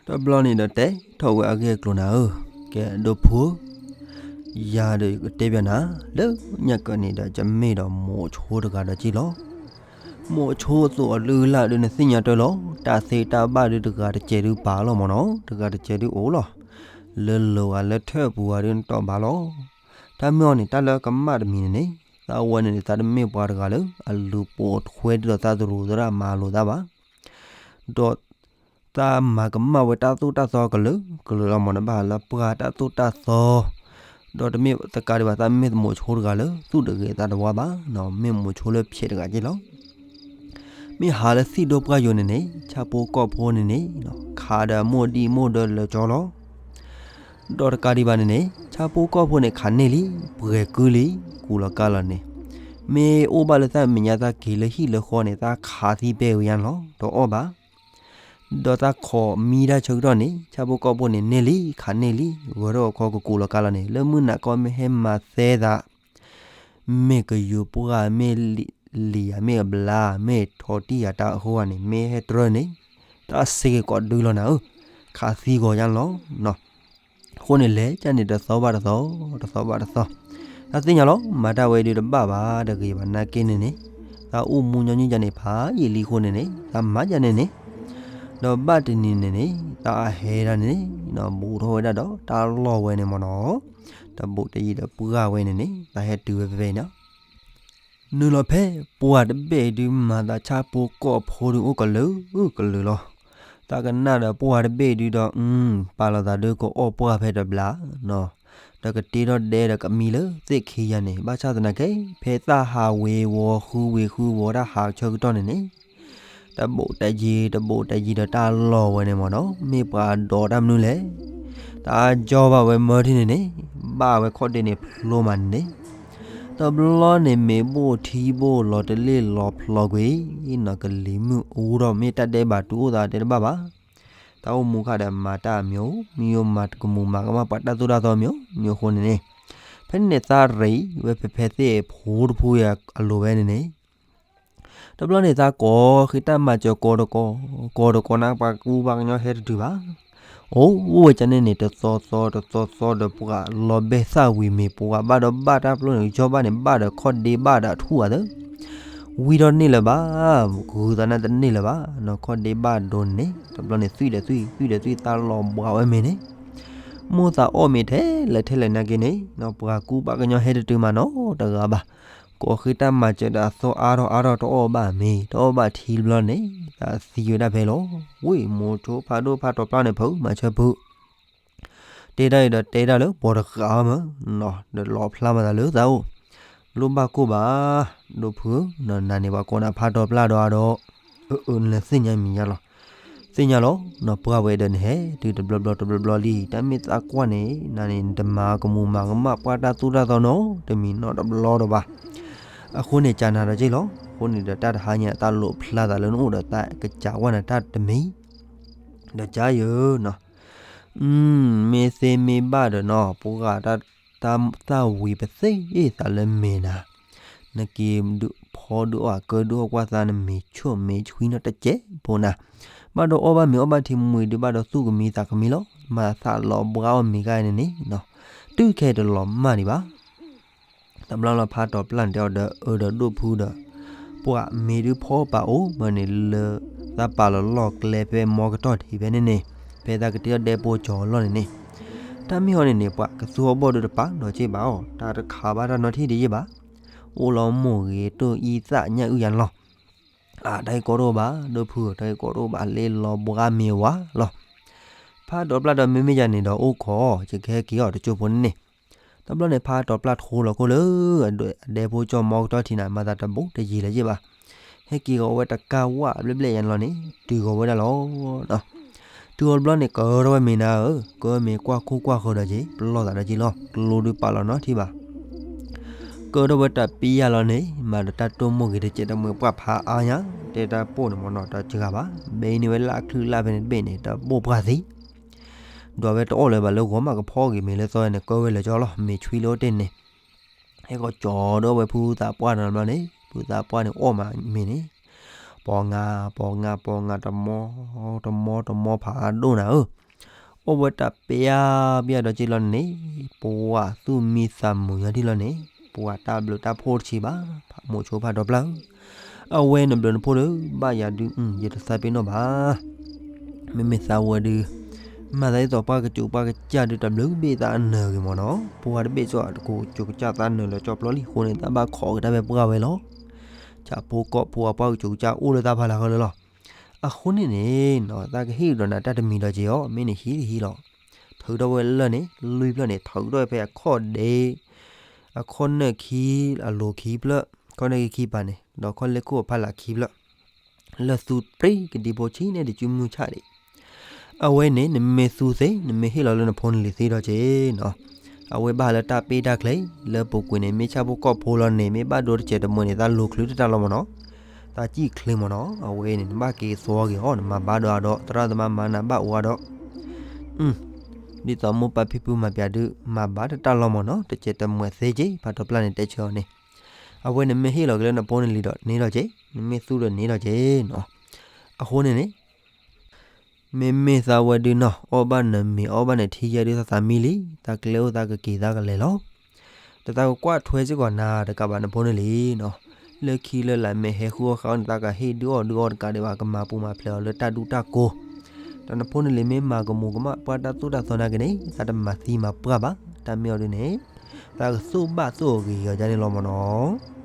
တဘျီန့ၣ်ဒီးတဲထီၣ်ဝဲအဂ့ၢ်အကျိၤနၤဧၢ, ကဲဒိၣ်ဖုဧၢ, ယၤဒီးကတဲဘၣ်နၤ, လၢညါကန့ၣ်ဒီး ယမ့ၢ်ဒီးမိၤဆိတဂၤဒီးက့ၢ်လီၤ. မိၤဆိအသိးအလုၢ်အလၢ်ဒုးနသ့ၣ်ညါတၢ်လီၤ, တၢ်သ့တၢ်ဘၣ်ဒုးတဂၤတစဲးဒုးပာ်လီၤမ့ၢ်နီၤ, တဂၤတစဲးဒုးအိၣ်လီၤ. လၢလိၤဂၤလၢထၢၣ်ပူၤဂၤဒုးနတီၢ်ဘၣ်လီၤ. တၢ်မ့ၢ်အီၤန့ၣ် တၢ်လၢကမၣ်တမံၤန့ၣ်န့ၣ် သးဝဲန့ၣ်န့ၣ် သးတမ့ၢ်ပှၤတဂၤလၢ အလူၤပိာ်ထွဲဒ်သိးသးသရူးသရၣ်မၤလိာ်သးဘၣ်. ဒီး သးမၤကမၣ်ဝဲတၢ်သိၣ်တၢ်သီကလုာ်ကလုာ်လီၤမ့ၢ်နီၤ, ဘၣ်လၢပှၤတၢ်သိၣ်တၢ်သီ, ဒီးတမ့ၢ်တကးဒံးဘၣ် သးမ့ၢ်မိၤဆိတဂၤလၢ သူၣ်တဂ့ၤသးတဝါဘၣ်, မ့ၢ်မိၤဆိလၢဖျဲးတဂၤက့ၢ်လီၤ. မ့ၢ်ဟးလၢသံၣ်ဒိပှၢ်ယိာ်န့ၣ်န့ၣ် ဆၣ်ဖိကီၢ်ဖိန့ၣ်န့ၣ် ခးဒီးအမိၢ်ဒံၣ်မိၢ်ဒၢလၢကၠီလီၤ. ဒီးတကးဒံးဘၣ်န့ၣ်န့ၣ် ဆၣ်ဖိကီၢ်ဖိန့ၣ် ခးန့ၢ်လံ, ပှဲၤကုလံ, ကူၣ်လီၤကါလီၤန့ၣ်, မ့ၢ်အိၣ်ဘၣ်လၢသးမဲာ်ညါသးက့ၤလၢဟံၣ်လၢဃီန့ၣ် သးခးသံပဲဝဲညါလီၤ, တအီၣ်ဘၣ်. ဒီးသးခိးမံတၢ်ဆၢကတီၢ်န့ၣ် ဆၣ်ဖိကီၢ်ဖိန့ၣ် န့ၢ်လံ, ခးန့ၢ်လံ, ဂဲၤထီၣ်အခီကကူၣ်လီၤကါလီၤန့ၣ် လၢမုၢ်နၤကီၢ်မ့ၢ်ဟဲမၤသဲသး မ့ၢ်ကယိၤပှၢ် မ့ၢ်လံၤဧါ မ့ၢ်အဘျါ မ့ၢ်ထီတံၢ်ဧါ တၢ်အဃိဂၤန့ၣ် မ့ၢ်ဟဲတြၢန့ၣ် တၢ်စ့ၢ်ကီးဒုလီၤနၤဧၢ, ခးသံဂီၤညါလီၤ. အဃိန့ၣ်လဲၤကၢ်န့ၣ် တသီဘၣ်တသီ, တသီဘၣ်တသီ, တၢ်သ့ၣ်ညါလီၤ. မၤတၢ်ဝဲဒုးတဘၣ်ဘၣ်တဂ့ၤဘၣ် နာ်က့န့ၣ်န့ၣ်, တၢ်အိၣ်မူညီနုၢ်ယါန့ၣ် ဖးယံာ်လံအဃိန့ၣ်န့ၣ် တၢ်မၤယါန့ၣ်န့ၣ်, ဒီးဘၣ်တနံၤန့ၣ်န့ၣ် တၢ်အဟဲဒၣ်န့ၣ်န့ၣ် ဘူးထီၣ်ဝဲဒၣ်ဒီး တၢ်လီၢ်ဝဲန့ၣ်မ့ၢ်နီၤ, တဘူးတယံၤဒီးပှၢ်ဝဲန့ၣ်န့ၣ် တၢ်ဟဲတုၤဝဲဖဲဖဲန့ၣ် နုာ်လီၤဖဲပှၢ်တဘ့ၣ်ဒုး မၤသးဆၣ်ဖိကီၢ်ဖိဒုးအိၣ်ကလုာ်ကလုာ်လီၤ. သးကနၣ်ဒီးပှၢ်တဘ့ၣ်ဒုးဒီး ပာ်လီၤသးဒုးကအီၣ်ပှၢ်ဖဲတဘျီ, ဒီးကတ့ထီၣ်ဒဲဒီးကမံလၢသ့ၣ်ခံယါန့ၣ် ဘၣ်ဆၣ်သနာ်က့ ဖဲသးဟးဝ့ၤဝီၤဃုဝ့ၤဃုဝီၤ တၢ်ဟးဆၢကတီၢ်န့ၣ်န့ၣ် တဘူးတယံၤ တဘူးတယံၤဒီးတၢ်လီၢ်ဝဲန့ၣ်မ့ၢ်နီၤ မ့ၢ်ပှၤဒိးတၢ်မနုၤလဲၣ်. တၢ်အါကၠီဘၣ်ဝဲမၢထံန့ၣ်န့ၣ် ဘၣ်ဝဲခီၣ်ဒ့န့ၣ်ဖျိမးန့ၣ်န့ၣ် တဘျီန့ၣ် မ့ၤဘိၣ်ထံဘိၣ်လီၤတလ့ၣ်လီၤဖျိကွံာ်နီၤ ကလံၤမုၢ်အူထီၣ် မ့ၢ်တၢ်ဒဲးဘးတုၤအိၣ်သးတဲတဘၣ်ဘၣ်. တၢ်အိၣ်မူခါဒီးမၤတၢ်အမံၤ, မံယိမၤကမၣ်ပှၤတၢ်သိၣ်တၢ်သီမံၤ, မံၤအဃိန့ၣ်န့ၣ် ဖဲန့ၣ်သးရံးဝဲဖဲဖဲသ့ၣ်ဖိတဖုအံၤအလိၤဝဲန့ၣ်န့ၣ် တဘျီန့ၣ် သးကိးဃ့တၢ်မၤစၢၤကိးတကိး, ကိးတကိးန့ၣ် ပှၤကူပှၤကညီဟဲတတုၤဘၣ်. အိၣ်ဝဲကန့ၣ်န့ၣ် တသီသီတသီသီဒီးပှၤလီၤဘဲသၣ်ဝံၤမ့ၤ ပှၤဘၣ်ဒီးဘၣ်တၢ်ပျိန့ၣ် ကယီဘၣ်န့ၣ် ဘၣ်ဒီးခီၣ်ဒ့ဘၣ်ဒီးထူၣ်အသၢ ဝံထီၣ်န့ၢ်လၢၤဘၣ်, ဂုၤသးနၢ်တန့ၢ်လၢၤဘၣ်နီၤ ခီၣ်ဒ့ဘၣ်ဒိန့ၣ်န့ၣ် တဘျီန့ၣ် သွံၣ်ဒီးသွံၣ် သွံၣ်ဒီးသွံၣ် သးလီၤဘှးဝဲမ့ၤန့ၣ် မိၢ်သးအီၣ်မ့ၤထဲလဲၣ်ထဲလဲၣ်နာ်က့န့ၣ်နီၤ ပှၤကူပှၤကညီဟဲတတုၤမးနီတဂၤဘၣ်. ကိးဃ့တၢ်မၤစၢၤဒီးအသီအါထီၣ်အါထီၣ် တအီၣ်ဘၣ်မ့ၤ တအီၣ်ဘၣ်ထံတဘျီန့ၣ် သးသံဝဲဒၣ်ဖဲလီၤ. ဝံၤမိၤဆိဖးဒိၣ်ဖးတီၤပျၢ်န့ၣ် ဖုမၤဆၢဖု တဲတၢ်အံၤဒီးတဲတၢ်လၢပှၤတဃာ်အီၤမး, ဒီးလီၤဖျါမးသးလၢသးအိၣ်, လိၣ်ဘၣ်ကိၢ်ဘၣ်, ဒိၣ်ဖုဧၢ, နၤန့ၣ်ပှၤကိးနၤဖးတီၤပျၢ်ဒီးအါဒီး, အၢ နသ့ၣ်ညါမံၤညါလီၤ, သ့ၣ်ညါလီၤ, နပှၢ်ဝဲဒီးနဟဲတုၤတဘျီဘျီတဘျီဘျီလံ, တၢ်မ့ၢ်သးကွၢ်န့ၣ် နၤန့ၣ် နတမၤကမူၤမၤကမၣ်ပှၢ်တၢ်သိၣ်တၢ်သီနီတမံၤနီတဘျီဒီးဘၣ်. အဃိန့ၣ် ကနၤဒီးက့ၢ်လီၤ, အဃိန့ၣ်ဒီးတၢ်တဟါညါ တၢ်လိၣ်ဖျါသးလၢနအိၣ်ဒီး သးကစးကွၢ်နၤတၢ်တမံၤ, ဒီးကါယၢၤနီၤ မ့ၢ်သ့မ့ၢ်ဘၣ်ဒီးနီၤ ပှၤဂၤတၢ်သၣ်ဝံၤပသ့ၣ်သးလၢမဲာ်နၤ, ပ နက့ၤဖီဒုးအီၣ်ကၢဒုးအီၣ်ကွၢ်သး နမ့ၤဆူၣ်မ့ၤဆှံနီတစဲးဖိနၤ, ဘၣ်ဒီးအီၣ်ဘၣ်မ့ၤအီၣ်ဘၣ်ထံမှံဒုး ဘၣ်ဒီးသူၣ်ကမံသးကမံလီၤ. မၤသးလီၤဘှါအီၣ်မ့ၤကါန့ၣ်န့ၣ်, တုၤခဲတလီၤမၢ်ဒံးဘၣ်. တဘျီလီၤဖးတီၤပျၢ်န့ၣ်တဲအီၤဒီး အၢဒီးဒိၣ်ဖုဒီး, ပှၤမ့ၤဒုးဖီပာ်အိၣ်မ့ၢ်န့ၣ် လၢသးပာ်လီၤလီၢ်ကျဲဖဲမီကတီၢ်ထံးဖဲန့ၣ်န့ၣ်, ဖဲသးကတ့ထီၣ်ဒဲဖိကၠီၤအလီၢ်န့ၣ်န့ၣ်, တၢ်မ့ၢ်ဟီန့ၣ်န့ၣ် ပှၤကသူအီၣ်ဘီၣ်ဒုးတပာ်ဒီးက့ဘၣ်အီၤ, တၢ်တခးဘၣ်တၢ်နီထံၣ်ဒံးယ့ၢ်ဘၣ်. အိၣ်လီၤမိၢ်ဂ့ၤတိၢ်အံသၣ်ညၣ်အုၣ်ယါန့ၣ်လီၤ. အၢ တၢ်ဂ့ၢ်ကီတအိၣ်ဘၣ် ဒိၣ်ဖုဧၢ, တၢ်ဂ့ၢ်ကီတအိၣ်ဘၣ် လ့လီၤဘှါမ့ၤဝါလီၤ. ဖးတီၤပျၢ်ဒီး မ့မ့ၢ်ယၤန့ၣ်ဒီးအိၣ်ခိး, ယကဟဲက့ၤအီၣ်တကၠိဖိန့ၣ်န့ၣ်. တဘျီန့ၣ် ဖးတီၤပျၢ်ထိလီၤခိၣ်လၢ အဒဲဖိကၠီၤမီကတီၢ်ထံးနၤ မၤသးတဘူးတယံၤလၢၤယ့ၢ်ဘၣ်. ဟဲက့ၤဂီၤဝဲတကးဝးဘျဲၣ်ဘျဲၣ်ယါန့ၣ်လီၤန့ၣ်, တုၤဂီၤဝဲဒၣ်လီၤ. တုၤအီၤတဘျီန့ၣ် ကၢထီၣ်ဝဲမ့ၤနၤဧၢ, ကၢမ့ၤကွၢ်ခိၣ်ကွၢ်ဃၢၤဒီးက့ၤ ပလီၢ်သးဒီးက့ၤလီၤ, ကျိဒုးပာ်လီၤနီထံၣ်ဘၣ်. ကၢထီၣ်ဝဲတၢ်ပ့ယါလီၤန့ၣ် မၤဒီးတၢ်တိၢ်မိၢ်ဂ့ၤတစဲးတမှဲၤပှၢ်ဖးအါညါ, တဲတၢ်ပိၢ်န့ၣ်မ့ၢ်နီၤ တစှၤဘၣ်, ဘဲအံၤန့ၣ်ဝဲလၢအချုးလၢ်ဖဲန့ၣ်တဘ့ၣ်န့ၣ် တဘိၣ်ပှၢ်သံ ဒွးဝဲတအီၣ်လၢၤဘၣ်လၢဂီၤမးကဖီဂ့ၤမ့ၤလၢသီန့ၣ် ကၢဝဲလၢာ်ကၠီလီၤ, မ့ၤဆွံလၢအအိၣ်တ့ၢ်န့ၣ်, ဟဲကီၤကၠီဒီးဝဲဖုသးပှၢ်န့ၣ်ဘျီန့ၣ် ဖုသးပှၢ်န့ၣ်အီၣ်မးမ့ၤန့ၣ်, ပီၤငါ ပီၤငါ ပီၤငါ တမီ တမီ တမီဖးဒိၣ်နၤဧၢ, အိၣ်ဝဲတၢ်ပ့ယါပ့ယါဒီးက့ၤလီၤန့ၣ်, ပှၤသူၣ်မံသးမုာ်ညီထံၣ်လီၤန့ၣ်, ပှၤတၢ်ဘျုးတၢ်ဖှိၣ်တဆံးဘၣ်, ဖးမိၤဆိဖးတီၤပျၢ်ဧၢ, အဝဲနဘျုးနဖှိၣ်ဒီး ဘၣ်ယၤဒုး ယတသးပ့ၤနီၣ်ဘၣ် မ့မ့ၢ်သးဝဲဒုး မၤသးဒ်သိးပှၢ်ကစူးပှၢ်ကစၢ်ဒုးတဘျုးဘ့ၣ်သးအနၢၤဂ့ၤမ့ၢ်နီၤ, ပှၤတဘ့ၣ်ကၠီတကိးကစူးကစၢ်သးနၢၤလၢကၠီပျီလံအဃိန့ၣ် သးဘၣ်ခိးက့ၤတၢ်ဖဲပှၢ်ဝဲလီၤ. ဆၣ်ဖိကီၢ်ဖိအပှၢ်ကစူးကစၢ်အိၣ်လၢသးဖးလၢ်ဃီလၢလီၤ. အဃိန့ၣ်န့ၣ်နီၤ သးကဟ့ၣ်ဒီးနၤတၢ်တမံၤဒီးက့ၤအီၤ မ့ၢ်နဟံးတဟံးလီၤ. ထုးထီၣ်ဝဲလၢာ်န့ၣ် လွံၢ်ဖျၢၣ်န့ၣ် ထုးထီၣ်ဝဲဖဲအခီၣ်ဒ့ အခီၣ်နၢၣ်ခံ အလိၤခံဖျၢၣ်, ခီၣ်နၢၣ်ခံခံပၤန့ၣ် ဒီးခီၣ်လ့ၢ်ခိၣ်အဖီလာ်ခံဖျၢၣ်, လၢသူပြံကဒံဖိဆံးန့ၣ်တစုမုၢ်ဆၣ်ဒံး. အဝဲန့ၣ် နမ့ၢ်သူသ့ နမ့ၢ်ဟ့ၣ်လီၤလၢနဖိနလံၤသ့ဒီးက့ၤနီၤ. အဝဲဘၣ်လၢတၢ်ပ့ၢ်တၢ်ချ့ လၢပူၤကွံာ်န့ၣ် မ့ၢ်ဆၣ်ဖိကီၢ်ဖိလီၤန့ၣ် မ့ၢ်ဘၣ်ဒိတစဲးတမှဲၤန့ၣ် သးလိၤချုးတတၢ်လီၤမ့ၢ်နီၤ. သးစံၣ်ချ့မ့ၢ်နီၤ. အဝဲန့ၣ် နဘၣ်က့ၤသီဂ့ၤအီၤ နမၤဘၣ်ဒီးအဒီး သရၣ်သမါမၤနၤဘၣ်အိၣ်အဒီး ဒ်သိးမိၢ်ပၢ်ဖံဖုမၤပျးဒုး မၤဘၣ်တတၢ်လီၤမ့ၢ်နီၤ. တစဲးတမှဲၤသ့က့ၤ ဖးတီၤပျၢ်န့ၣ်တဲဆၢအီၤန့ၣ်, အဝဲန့ၣ်မ့ၢ်ဟ့ၣ်လီၤက့ၤလၢနဖိနလံၤဒီးန့ၢ်ဒီးက့ၤ, နမ့ၢ်သူဒီးန့ၢ်ဒီးက့ၤနီၤ. အဃိန့ၣ်န့ၣ် မ့မ့ၢ်သးဝဲဒုးနီၤ အီၣ်ဘၣ်နမ့ၤအီၣ်ဘၣ်နထံယဲဒုး သးသးမံလံ, သးကျဲအိၣ်သးကက့ၤသးကလဲၤလီၤ. ဒီးသးကကွၢ်ထွဲစ့ၢ်ကီးနၤတကးဘၣ်နဖိနလံၤနီၤ. လၢခံလၢလာ်မ့ၢ်ဟဲဃုအီၣ်ဃုအီန့ၣ် သးကဟ့ၣ်ဒုးအီၣ်ဒုးအီတကးဒံးဘၣ် ကမၤပူၤမၤဖျဲးအီၤလၢတၢ်ဒူတၢ်ကိၢ်. ဒီးနဖိနလံၤမ့ၢ်မၤကမူၤကမၣ်ပှၢ်တၢ်သိၣ်တၢ်သီနာ်က့န့ၣ် သးတမၤသံမၤပှၢ်ဘၣ်. တၢ်မ့ၢ်အီၤဒုးန့ၣ် သးကသူၣ်ဘၣ်သူၣ်အဂ့ၤယီၤဒ်န့ၣ်လီၤမ့ၢ်နီၤ.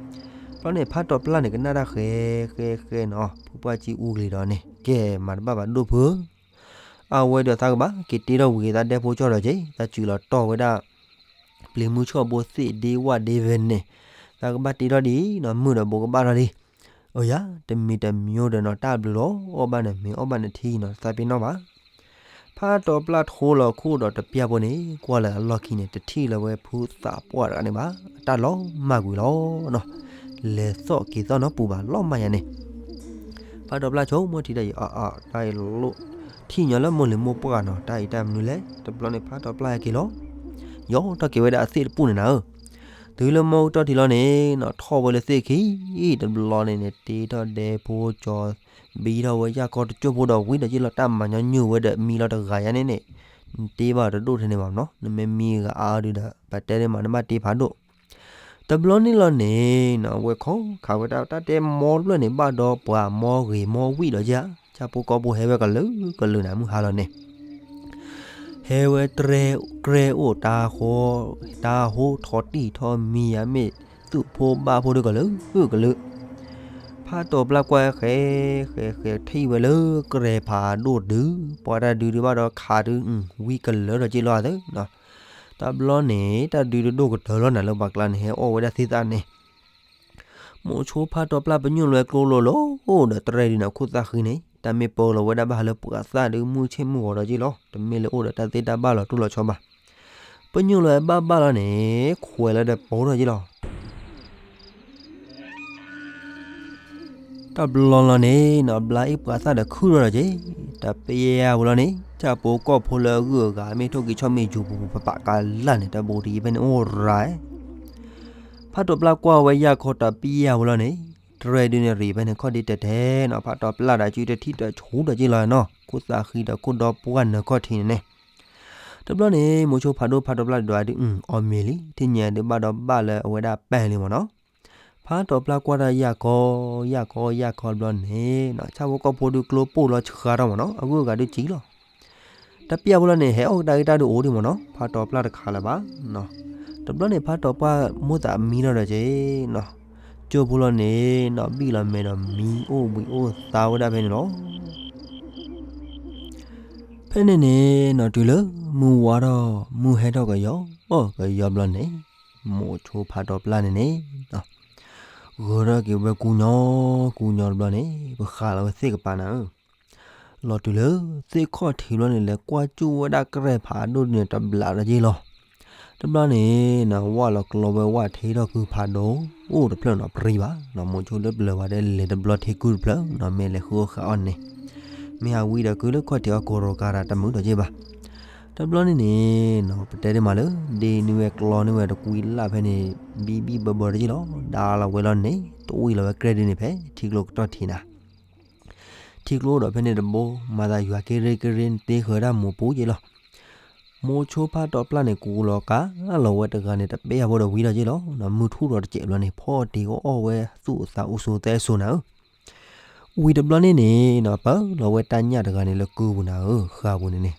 ဘျီန့ၣ် ဖးတီၤပျၢ်န့ၣ် ကနၣ်တၢ်ဃဲဃဲဃဲနီၤ ဖုပှၢ်ကံအူကလံၤဒီးန့ၣ် ကဲမၤတဘၣ်ဘၣ်ဒိၣ်ဖုဧၢ အဝဲဒီးသးကဘၣ်က့ၤတ့ထီၣ်ဝံၤက့ၤသးဒဲဖိကၠီဒီးက့ၤ သးစူၤလီၤတီၢ်ဝဲဒၣ် ပျံၤမုၢ်ဆီၣ်ဘိသ့ၣ်ဒ့ဝၣ်ဒ့ဝဲန့ၣ် သးကဘၣ်တ့ထီၣ်ဒံးနီၤ မုၢ်ဒီးဘိးကဘၣ်ထီၣ်လံ. အိယၤ တမံၤတမံၤဒီးနီၤ တၢ်ဘျုးလီၤ အီၣ်ဘၣ်နမ့ၤအီၣ်ဘၣ်နထံနီၤ သးပ့ၤနီၣ်ဘၣ်. ဖးတီၤပျၢ်ထိလီၤခိၣ်ဒီးတပျၢ်ဖိန့ၣ် ကွၢ်လၢအလီၢ်ခံန့ၣ် တထံၣ်လၢၤဝဲဖုသးပှၢ်တဂၤန့ၣ်ဘၣ် အတၢ်လီၤမၢ်ကွံာ်လီၤနီၤ. လဲၤသီၣ်က့ၤသီၣ်နီတပူၤဘၣ် လီၤမၢ်ယၤန့ၣ် ဖးတီၤပျၢ်ဆိကမိၣ်ထံတၢ်အံၤ အါအါ တၢ်အံၤလိၣ် ထံၣ်ညီလၢမိၢ်လံၤမိၢ်ပှၢ်နီၤ တၢ်အံၤတၢ်မနုၤလဲၣ် တဘျီန့ၣ်ဖးတီၤပျၢ်ဟဲက့ၤလီၤ. ယီၤထီၣ်က့ၤဝဲဒၣ်အသ့ၣ်တပူၤန့ၣ်နၤဧၢ တုၤလၢမီကတီၢ်ထံလီၤန့ၣ်နီၤ ထီၣ်ဝဲလၢသ့ၣ်ခံ တဘျီန့ၣ်န့ၣ် တ့ထီၣ်ဒဲဖိကၠီ ဘံထီၣ်ဝဲယၢ်ကီတကၠိၢ်ဖိဒီးဝံၤဒီးက့ၤလီၤ တၢ်မၤညီနုၢ်ဝဲဒီးမံလီၤတဂၤယါန့ၣ်န့ၣ် နတ့ဘၣ်တဒိၣ်ထဲန့ၣ်ဘၣ်နီၤ နမ့ၢ်မံဂၤအါအါဒုဒီး ပတဲဒ်မးနဘၣ်တ့ဖးဒိၣ် တဘျီန့ၣ်လီၤန့ၣ်နီၤ အဝဲခီခးဝဲတၢ် တၢ်တဲမီတဖျၢၣ်န့ၣ် ဘၣ်ဒီးပှၤမီဂ့ၤမီဝံၣ်ဒီးယါ ဆၣ်ဖိကီၢ်ဖိဟဲဝဲကလုာ်ကလုာ်နၤ မုၢ်ဟါလီၤန့ၣ် ဟဲဝဲတြဲ ကြဲအိၣ်တၢ်ဃီ တၢ်ဟိထီၣ်တံၢ်ထီၣ်မံယါမ့ၢ်သူၣ်ဖိဘၣ်ဖိဒီးကလုာ်ကလုာ် ဖးတီၤပျၢ်ကွၢ်ဃဲ ဃဲဃဲ ထံၣ်ဝဲလၢကြဲဖးဒိၣ်ဒု ပှၤတၢ်ဒုဒုဘၣ်ဒီးခးဒု ဝံၣ်ကလၢာ်ဒီးက့ၤလီၤသ့နီၤ တဘျီန့ၣ် တၢ်ဒုတဒိၣ်ကတၢၢ်လီၤနၤ လၢပှၤကျါန့ၣ် ဟဲအီၣ်ဝဲဒၣ်သ့ၣ်သၣ်န့ၣ် မိၤဆိဖးတီၤပျၢ်ပညိၣ်လွဲကျိလိၤလိၤဒီးတြဲဒုန့ၣ် ခိၣ်သၣ်ဃံန့ၣ် တၢ်မ့ၢ်ပၢလီၤဝဲဒၣ်ဘၣ်ဟးလၢပှၤသၣ်ဒု မုၢ်ဆ့ၣ်မုၢ်ဂီၤဒီးက့ၤလီၤ တမ့ၢ်လၢအိၣ်ဒီးတၢ်သ့တၢ်ဘၣ်လီၤတိၢ်လီၤဆီဘၣ် ပညိၣ်လွဲဘၣ်ဘၣ်လီၤန့ၣ် ခွဲးလၢဒီးပိာ်ထီၣ်က့ၤလီၤ တဘျီလီၤန့ၣ်နီၤ ဘျါအ့ၣ်ပှၤသၣ်ဒီးခုၣ်ထီၣ်ဒီးက့ၤ တပျၢ်ဝဲလီၤန့ၣ် ဆၣ်ဖိကီၢ်ဖိလၢအဂုၤအဂၤ မ့ၢ်ထိၣ်က့ၤဆီၣ်မ့ၢ်ယူၤပူၤပူၤ ပပာ်ကလၢ်န့ၣ် တၢ်ဘူးတယံၤဖဲန့ၣ်အိၣ်ရၤ ဖးတီၣ်ပျၢ်ကွၢ်ဝဲယၢ်ခီတပျၢ်ဝဲလီၤန့ၣ်, တရဲၣ်ဒုန့ၣ်ရံၣ်ဖဲန့ၣ်ခီၣ်ဒ့တဲာ်တဲာ်နီၤ, ဖးတီၣ်ပျၢ်ဒီးစုတထံၣ်တဆူၣ်ဒီးက့လီၤနီၤ, ခိၣ်သးဃံဒီးခိၣ်ဒီပှၢ်နၢၤခီၣ်ထံးန့ၣ်န့ၣ်. တဘျီန့ၣ် မိၤဆိဖးဒိၣ်ဖးတီၣ်ပျၢ်ဒွးဒုး အီၣ်မ့ၤလံ, ထံၣ်ညါဒုးဘၣ်ဒီးဘၣ်လၢအဝဲဒၣ်ပဲၢ်လံမ့ၢ်နီၤ. ဖးတီၣ်ပျၢ်ကွၢ်တၢ်ယၢ်ခီ, ယၢ်ခီယၢ်ခီဘျီန့ၣ်, ဆၣ်ဖိကီၢ်ဖိဒုးကျိပိၢ်လီၤဆှါထီၣ်မ့ၢ်နီၤ, အဂုၤအဂၤဒုးစံၣ်လီၤ. တပျၢ်ဖိလီၤန့ၣ် ဟဲအီၣ်ကဒါက့ၤတၢ်ဒုးအိၣ်ဒံးမ့ၢ်နီၤ, ဖးတီၣ်ပျၢ်တခါလၢၤဘၣ်. တဘျီန့ၣ် ဖးတီၣ်ပျၢ်မိၣ်သးမံထီၣ်ဒီးက့နီၤ, ကၠိဖိလီၤန့ၣ်နီၤ, ဘံၣ်လီၤမဲာ်ဒီးမံအိၣ်ဘှံးအိၣ်သါဝဲဒၣ်ဖဲန့ၣ်လီၤ. ဖဲန့ၣ်န့ၣ်နီၤ, တုၤလၢမုၢ်ဝါထီၣ်, မုၢ်ဟဲထီၣ်ကယီကယီဘျီန့ၣ်, မိၤဆိဖးတီၣ်ပျၢ်န့ၣ်န့ၣ် ဂဲၤထီၣ်က့ၤဝဲကူညီကူညီတဘျီန့ၣ်, ပဃးလီၤဝဲသ့ၣ်ကပၤနၤဧၢ, လီၤတုၤလၢသ့ၣ်ခီၣ်ထံးဘျီန့ၣ် လဲၤကွၢ်ကၠူၣ်ဝဲဒၣ်ကြဲၢ်ဖးဒိၣ်ဒုန့ၣ် တဘျးဒီးက့လီၤ. တဘျီန့ၣ်နီၤ, ဝၣ်လီၤကျီဝဲဝၣ်ထ့ထီၣ်ကုဖးဒိၣ်, အိၣ်တဖျၢၣ်နီၤပြံဘၣ်နီၤ, မိၤဆိလၢပျၢၤဝဲဒၣ်လဲၤတဘျီထံကုတဖျၢၣ်နီၤ, မ့ၢ်လဲၤဃုအီၣ်ဃုအီၣ်န့ၣ်, မ့ၢ်ဟးဝံဒီးကုလၢခီၣ်ထံးအီၣ်ကိရိၤကၤတၢ်တမုာ်ဒီးက့ဘၣ်. တဘျီန့ၣ်န့ၣ်နီၤ, ပတဲဒ်မးလၢ ဒ့န့ၢ်ဝဲကျီန့ၢ်ဝဲတကွံလၢ်ဖဲန့ၣ်, ဘံဘံဘၢဘၢဒီးက့လီၤ, ဒါလီၤဝဲလီၤန့ၣ် တဝံၣ်လီၤဝဲကြဲၢ်ဒုန့ၣ်ဖဲ ထံကျိကတီၢ်ထံးနၤ ထံကျိဒီးဖဲန့ၣ်တဘိ မၤသးယွၤက့ရ့ကရ့န့ၣ် တ့ဃၢၤဒၣ်မိၢ်ပူၤက့လီၤ. မိၤဆိဖးတီၣ်ပျၢ်န့ၣ် ကူလီၤကါလီၤဝဲတဂၤန့ၣ် တပျၢ်ဖိဒီးဝံၤဒီးက့လီၤ. မုၢ်ထူၣ်ဒီးတစဲးဘျီန့ၣ် ဖီၣ်တ့ၢ်အီၣ်အီၣ်ဝဲသူၣ်အသးအိၣ်ဆိးသဲစိၤနၤဧၢ. ဝံၤတဘျီန့ၣ်န့ၣ်နီၤ, ပၢလီၤဝဲတၢ်ညၣ်တဂၤန့ၣ်လၢကုပူၤနၤဧၢ, ဃာ်ပူၤန့ၣ်န့ၣ်,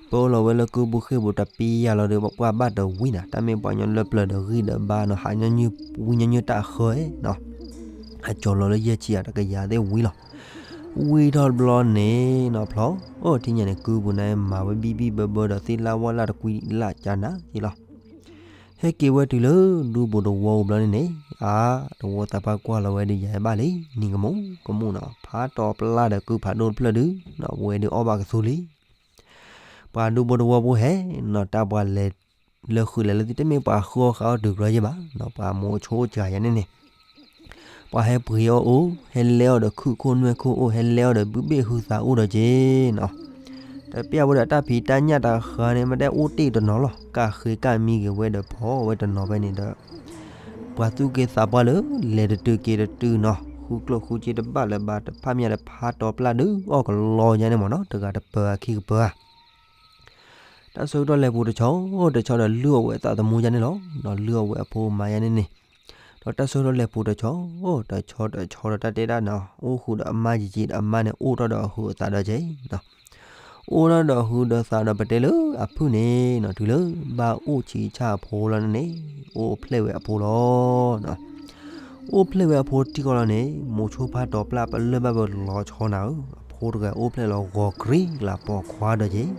ပၢလီၤဝဲလၢကုပူၤဃ့ၢ်ပူၤတပျၢ်လီၤဒီး ပှၢ်ဘၣ်တဝံၤနၤ, တၢ်မ့ၢ်ပှၤကညီလၢပျၢၤဒီးဂံၢ်ဒီးဘါနီၤ, ဟးညီနုၢ်ဝံညီနုၢ်တၢ်ဃၢနီၤ ဟးကၠီၤလီၤလၢယဲၢ်ဆံယၤတကယၤသ့ၣ်ဝံၤလီၤ. ဝံၤထီၣ်တဘျီန့ၣ်နီၤ, ဖျီအိၣ်ထံၣ်ညါန့ၣ် ကုပူၤန့ၣ် မၤဝဲဘံဘံဘၢဘၢဒီးသ့ၣ်လၢ်ဝၣ်လၢ်တကွံလၢ်ကၢနၤက့လီၤ. ဟဲက့ၤဝဲတုၤလၢဒူဘိတဝီပူၤဘျီန့ၣ်န့ၣ်, အါ, တဝီသးပှၢ်ကွၢ်လီၤဝဲဒုးယၤဘၣ်လံ, နံၤကမူၣ်ကမူၣ်နီၤ, ဖးတီၣ်ပျၢ်ဒီးကုဖးဒိၣ်တဖျၢၣ်ဒုနီၤ, ဝဲဒုးအီၣ်ဘၣ်ကသူလံ. ပှၤဒူဘိတဝီပူၤဟဲနီၤ, တၢ်ပှၤလဲၤလၢဃုာ်လဲၤလၢသံ တမ့ၢ်ပှၤဃုအီၣ်ဃုအီၣ်တုၤကြၢးယဲၢ်ဘၣ်နီၤ, ပှၤမိၤဆိအိၣ်စှၤယၤန့ၣ်န့ၣ်, ပှၤဟဲပှ့ၤအီၣ်အိၣ်, ဟဲလဲၤအီၣ်ဒီးခုၣ်ခိၣ်နွဲၣ်ခိၣ်အိၣ်, ဟဲလဲၤအီၣ်ဒီးဘုဘ့ၣ်ဟုသးအိၣ်ဒီးက့နီၤ. တပျၢ်ဝဲဒီးတၢ်ဖံးတၢ်ညၣ်တၢ်ဃၢန့ၣ် မ့ၢ်တအိၣ်တ့ၢ်တနီၤလီၤ, ကၣ်ဃ့ကၣ်မံဂ့ၤဝဲဒီးဖီဝဲတနီၤဖဲန့ၣ်ဒီး ပှၤသူၣ်က့သးပှၢ်လၢ လဲၤတတုၤက့ၤတတုၤနီၤ, ဃုကျိၣ်ဃုစ့တဘၣ်လၢၤဘၣ်, တဖၣ်မ့ၢ်ယၤဒီးဖးတီၣ်ပျၢ်ဒုးအီၣ်ကလီယါန့ၣ်မ့ၢ်နီၤ, တဂၤတပၢၤအခံကပၢၤဧါ. တၢ်ဆၢကတီၢ်လဲၤပူၤတဆီတဆီဒီးလုၢ်အီၣ်ဝဲအသးသမူယါန့ၣ်လီၤ, ဒီးလုၢ်အီၣ်ဝဲအဖိမါယါန့ၣ်န့ၣ်, ဒီးတၢ်ဆၢကတီၢ်လဲၤပူၤတဆီတဆီဒီးတၢ်တဲဒၣ်နီၤ, အိၣ်ဃုာ်ဒီးအမါယံာ်ယံာ်ဒီးအမါန့ၣ် အိၣ်ထီၣ်ဒီးအဟုးအသးဒီးက့နီၤ. အိၣ်ထီၣ်ဒီးအဟုးဒီးသးဒီးပတဲလၢအဖုၣ်န့ၣ်နီၤ, တုၤလၢဘၣ်အိၣ်ဆံးဆၣ်အဖိလီၤန့ၣ်, အိၣ်ဖျဲၣ်ဝဲအဖိလီၤ. အိၣ်ဖျဲၣ်ဝဲအဖိတံၢ်ဃီလီၤန့ၣ်, မိၤဆိဖးတီၣ်ပျၢ်ပလၢၢ်ဘၣ်ဝဲလီၤဆီနၤဧၢ, အဖိတဂၤအိၣ်ဖျဲၣ်လီၤဂီၤကြံလၢပိာ်ခွါဒီးက့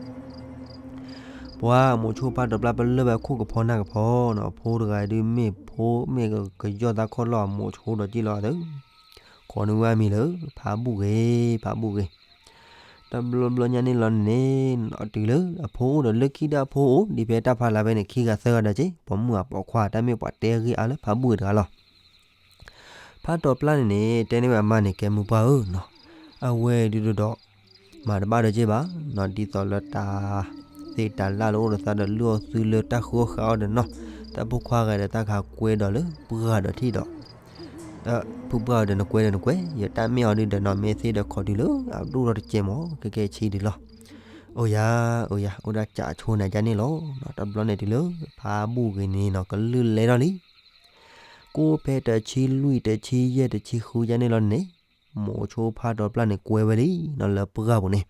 ပှၤမိၤဆိဖးတီၣ်ပျၢ်ပလၢၢ်ဝဲခိၣ်ကဖီနၢ်ကဖီနီၤ, ဖိတဂၤဒုးမ့ၢ်ဖိမ့ၢ်ကယီၢ်သးခီၣ်လီၢ်အမိၤဆိဒီးက့လီၤအသး, ကိးန့ၢ်ဝဲအမံၤလၢ ဖးဘူၣ်ဂ့ၤ, ဖးဘူၣ်ဂ့ၤ. တဘျီဘျီညါန့ၣ်လီၤန့ၣ်, တုၤလၢအဖိအိၣ်ဒီးလၢခံဒီးအဖိအိၣ် ဒ်ဖဲတၢ်ဖးလၢ်ဖဲန့ၣ် ခံဂၤသၢဂၤဒီးက့, ပိာ်မုၣ်အပိာ်ခွါ တၢ်မ့ၢ်ပှၤတဲဂ့ၢ်အါလၢဖးဘူၣ်ဂ့ၤတဂၤလီၤ. ဖးတီၣ်ပျၢ်န့ၣ်န့ၣ် တဲန့ၢ်ဝဲအမါန့ၣ် ကဲမိၢ်ပှၢ်ဧၢနီၤ, အဝဲဒုးဒီး မၤတဘၣ်ဒီးက့ဘၣ်နီၤ, ဒ်သိးလၢတၢ်သ့တၢ်လၢ်လၢအိၣ်ဒီးသးဒီးလုၢ်အီၣ်သုလၢတၢ်ဃုအီၣ်ဃုအီၣ်ဒီးနီၤ, တၢ်ဖိခွါဂၤဒီးတၢ်ခးကွဲဒီးလၢပှၢ်ဒီးထံၣ်ဒီး ဖုပှၢ်အီၤဒီးနကွဲဒီးနကွဲ, ယတၢ်မ့ၢ်အီၤဒုးဒီးနီၤ မ့ၢ်သ့ဒီးခိးတုၤလၢအဒိၣ်ထီၣ်တကဲမး ကဲကဲဆံးဒုးလီၤ. အိၣ်ယၤ, အိၣ်ယၤ, အိၣ်ဒၣ်ကးဆိနၤယါန့ၣ်လီၤ. တဘျီန့ၣ်တုၤလၢ ဖးဘူၣ်ဂ့ၤန့ၣ်နီၤ ကလုၢ်လဲထီၣ်လံ. ကိးဖဲတဆံလွံၢ် တဆံယဲၢ် တဆံဃုယါန့ၣ်လီၤန့ၣ်, မိၤဆိဖးတီၣ်ပျၢ်န့ၣ်ကွဲဝဲလံနီၤ လၢပှၢ်ပူၤန့ၣ်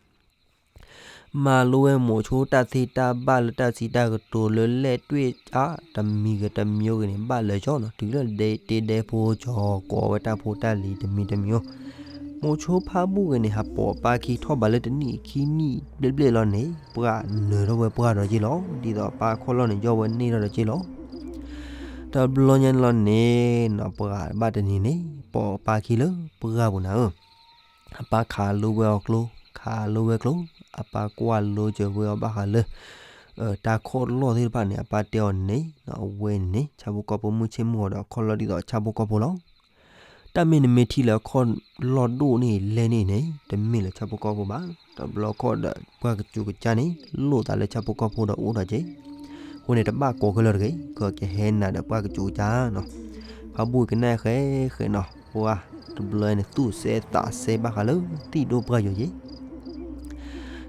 မၤလိဝဲမိၤဆိတၢ်သ့တၢ်ဘၣ်လၢတၢ်စံးတၢ်ကတိၤလၢလဲၣ်တွ့ၣ်အါ တမံၤဂ့ၤတမံၤဂ့ၤန့ၣ် ဘၣ်လၢာ်ကၠီနီၤ, တုၤလၢဒဲတ့ဒဲဖိကၠီ ကိးဝဲတၢ်ဖိတၢ်လံၤတမံၤတမံၤအိၣ်, မိၤဆိဖးဘူၣ်ဂ့ၤန့ၣ် ဟးပိာ်အပၢ်ခံထီၣ်ဘးလၢတနံၣ်ခံနံၣ်ဘျဲၣ်ဘျဲၣ်လီၤန့ၣ် ပှၢ်နၢၤထီၣ်ဝဲပှၢ်ဒီးက့လီၤ. ဒ်သိးအပၢ်ခီၣ်လီၢ်န့ၣ် ယီၢ်ဝဲန့ၢ်ထီၣ်ဒီးက့လီၤ. တဘျီညါန့ၣ်လီၤန့ၣ်နီၤ ပှၢ်ဘၣ်တနံၤန့ၣ် ပိာ်အပၢ်ခံလၢပှၢ်ပူၤနၤဧၢ အပၢ်ခးလိဝဲအီၤကျိ, ခးလိဝဲကျိ, အပၢ်ကွၢ်လိစၢၤဝဲအီၤဘၣ်ဃးလၢ တၢ်ခီၣ်လီၢ်သ့ၣ်တဖၣ်န့ၣ် အပၢ်တဲအီၤန့ၣ်, အဝဲန့ၣ် ဆၣ်ဖိကီၢ်ဖိမုၢ်ဆ့ၣ်မုၢ်ဂီၤဒီးခီၣ်လီၢ်ဒ်သိးဆၣ်ဖိကီၢ်ဖိလီၤ. တၢ်မ့ၢ်နမ့ၢ်ထံၣ်လၢအခီၣ်လီၢ်ဒိၣ်န့ၣ်လဲၣ်န့ၣ်န့ၣ် တမ့ၢ်လၢဆၣ်ဖိကီၢ်ဖိဘၣ်. တဘျီခီၣ်ဒီးပှၢ်ကစူၤကစၢ်န့ၣ် လိၣ်သးလၢဆၣ်ဖိကီၢ်ဖိဒီးအိၣ်ထီၣ်က့, အဃိန့ၣ် တဘၣ်ကိးခဲလၢာ်တဂ့ၤ, ကကဟဲနၤဒီးပှၢ်ကစူၤကစၢ်နီၤ. ဖါဘူၣ်ဂ့ၤကနၣ်ဃဲဃဲနီၤ, ပှၢ်တဘျီန့ၣ် သူၣ်စဲသးစဲဘၣ်ဃးလၢ သံၣ်ဒိၣ်ပှၢ်ယိာ်ယ့ၣ်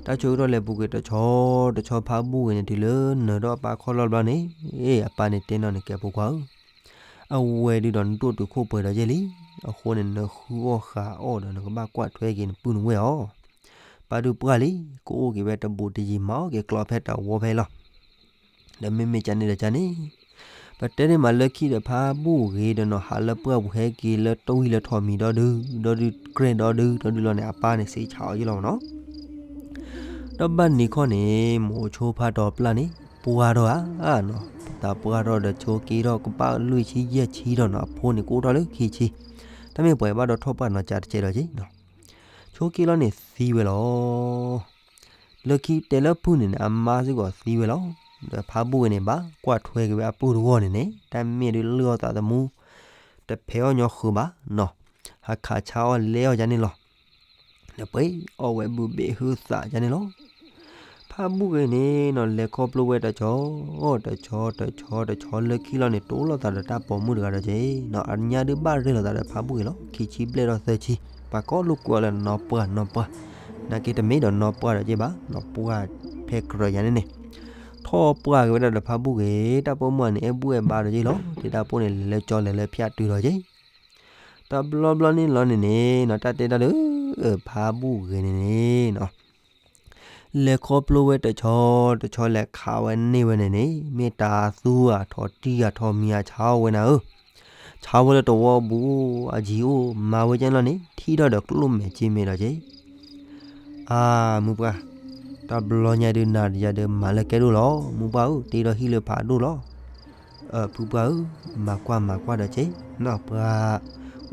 တၢ်ဆၢကတီၢ်လဲၤပူၤကွံာ်တဆီတဆီ ဖါဘူၣ်ဂ့ၤန့ၣ် တုၤလၢနၢၤထီၣ်အပၢ်ခီၣ်လီၢ်တဘျီန့ၣ်, အပၢ်န့ၣ်တဲနီၤန့ၣ် ကဲဖိခွါဧၢ, အဝဲဒုးဒီးနဒိၣ်တုာ်ခိၣ်ပှဲၤဒီးယဲၢ်လံ, အဃိန့ၣ် နဃုအီၣ်ဃုအီၣ်ဒီးနကဘၣ်ကွၢ်ထွဲက့ၤနပုၢ်နဝဲၢ်အီၤ, ပၢ်ဒုးပှၢ်လံ, ကအိၣ်က့ၤဝဲတဘူးတယံၤ မၤအီၣ်က့ၤကျီဖဲတဝီဖဲလီၤ. ဒီးမ့မ့ၢ်ကန့ၣ်ဒီးကန့ၣ်, ပတဲန့ၣ်မးလၢခံဒီးဖါဘူၣ်ဂ့ၤဒီးနီၤ ဟးလၢပှၢ်ပူၤဟဲက့ၤလၢတဝံၣ်လၢထိးမံၤဒီဒု, ဒီဒုကြဲၢ်ဒီဒု, ဒီဒုလီၤန့ၣ် အပၢ်န့ၣ်စ့ဆးအီၤယ့ၣ်လီၤမနီၤ. ဒီးဘၣ်နံၤခီန့ၣ် မိၤဆိဖါတီၤပျၢ်န့ၣ် ပှၢ်ထီၣ်ဧါနီၤ, တၢ်ပှၢ်ထီၣ်ဒီးဆိက့ထီၣ်ကဘၣ်လွံၢ်ဆံယဲၢ်ဆံဒီးနီၤ အဖိန့ၣ်ကအိၣ်ထီၣ်လၢခံဆံ, တၢ်မ့ၢ်ပှၤဘၣ်ဒီးထီၣ်ပှၢ်နီၤ ကးတကဲးဒီးက့ၤနီၤ, ဆိက့လီၤန့ၣ်သံဝဲလီၤ. လၢခံတဲလၢဖုၣ်န့ၣ်န့ၣ် အမါစ့ၢ်ကီးသံဝဲလီၤ. ဒီးဖါဘူၣ်ဂ့ၤန့ၣ် ဘၣ်ကွၢ်ထွဲက့ၤဝဲအပုၢ်တဂီၢ်န့ၣ်န့ၣ် တၢ်မ့ၢ်ဒုးလၢအီၣ်သးသမူ, တဖဲးအီၣ်ညီဃုာ်ဘၣ်နီၤ, ဟးခးဆါအီၣ်လဲအီၣ်ယါန့ၣ်လီၤ. ဒီးပှ့ၤအီၣ်ဝဲဘုဘ့ၣ်ဟုသးယါန့ၣ်လီၤ. ဖါဘူၣ်ဂ့ၤန့ၣ်နီၤ လဲၤခီဖျိဝဲတဆီ, တဆီတဆီတဆီလၢခံလီၤန့ၣ် တိလိာ်သးဒီးတၢ်ပိာ်မုၣ်တဂၤဒီးက့ၤနီၤ, အညါဒုးဘၣ်ရ့လိာ်သးဒီးဖါဘူၣ်ဂ့ၤလီၤ. ခံဆံဘျဲၣ်ဒီးသၢဆံ, ပှၤကိးလိာ်ကွဲအီၤလၢနီၢ်ပှၢ်နီၢ်ပှၢ်, နာ်က့တမ့ၢ်ဒီးနီၢ်ပှၢ်ဒီးက့ၤဘၣ်, နီၢ်ပှၢ်ဖဲကြၢးယါန့ၣ်န့ၣ်, ထီၣ်ပှၢ်က့ၤဝဲဒၣ်ဒီးဖါဘူၣ်ဂ့ၤ, တၢ်ပိာ်မုၣ်န့ၣ် အဲၣ်ဘူၣ်အဲၣ်ဘါဒီးက့ၤလီၤ. ဒ်တၢ်ပိာ်န့ၣ်လဲၤလၢကၠီလဲၤလၢဖၠၣ်တုၤလီၤက့ၤ တဘျီဘျီန့ၣ်လီၤန့ၣ်န့ၣ်နီၤ တၢ်တဲတၢ်လၢ ဖါဘူၣ်ဂ့ၤန့ၣ်န့ၣ်နီၤ လဲၤခီဖျိဝဲတဆီ, တဆီလဲၤခးဝဲန့ၢ်ဝဲန့ၣ်န့ၣ် မ့ၢ်တၤသူဧါ ထိးတံၢ်ဧါ ထိးမံၤဧါ ဆါအီၣ်ဝဲနၤဧၢ, ဆါဝဲလၢတဝီပူၤ အယံၤအိၣ်မၤဝဲကဲန့ၣ်လီၤန့ၣ် ထံၣ်ထီၣ်ဒီးကျိၣ်မဲာ်စ့မဲာ်ဒီးက့ၤ အါ, မုၢ်ပှၢ်, တဘျီညါဒုးနၤတယၤဒီးမၤလၢကဲဒိၣ်လီၤ, မုၢ်ပှၢ်ဧၢ, တ့ထီၣ်ဟံၣ်လၢဖးဒိၣ်လီၤ. ဖုပှၢ်ဧၢ, မၤကွၢ်မၤကွၢ်ဒီးက့ၤ, နီၢ်ပှၢ်,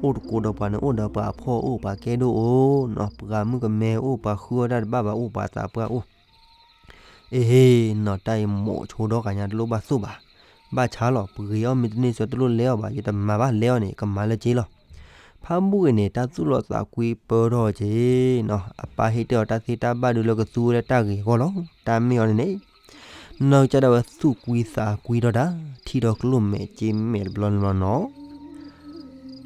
အိၣ်တကိးဒီးပှၤန့ၣ်အိၣ်ဒီးပှၤဖှီၣ်အိၣ်ပှၤကဲဒိၣ်အိၣ်, နီၢ်ပှၢ်မုၣ်ကမဲအိၣ်ပှၤဃုအီၣ်တၢ်တဘၣ်ဘၣ်အိၣ်ပှၤသးပှၢ်အိၣ် အ့ဟ့, နီၢ်တၢ်အံၤမိးဆိဒီဂၤညါတလိၣ်ဘၣ်သိၣ်ဘၣ်, ဘၣ်ဆါလီၤ ပဂ့ၤအီၣ်မ့ၢ်တန့ၢ်စၢၤတလိၣ်လဲအီၣ်ဘၣ်, ယတမၤဘၣ်လဲအီၣ်န့ၣ် ကမၤလၢက့ၤလီၤ. ဖါဘူၣ်ဂ့ၤန့ၣ် တၢ်သူၣ်လီၤသးကွံပၢထီၣ်က့ၤနီၤ, အပၢ်ဟ့ၣ်တ့ၢ်အီၤတၢ်သ့တၢ်ဘၣ်ဒုးလၢကသူဝဲလၢတၢ်ဂ့ၤအဂီၢ်လီၤ. တၢ်မ့ၢ်အီၤန့ၣ်န့ၣ် နီၢ်ကစၢ်ဒၣ်ဝဲသူၣ်ကွံသးကွံထီၣ်တၢ်, ထံၣ်ထီၣ်ကျိၣ်မဲာ်စ့မဲာ်တဘျီန့ၣ်လီၤနီၤ.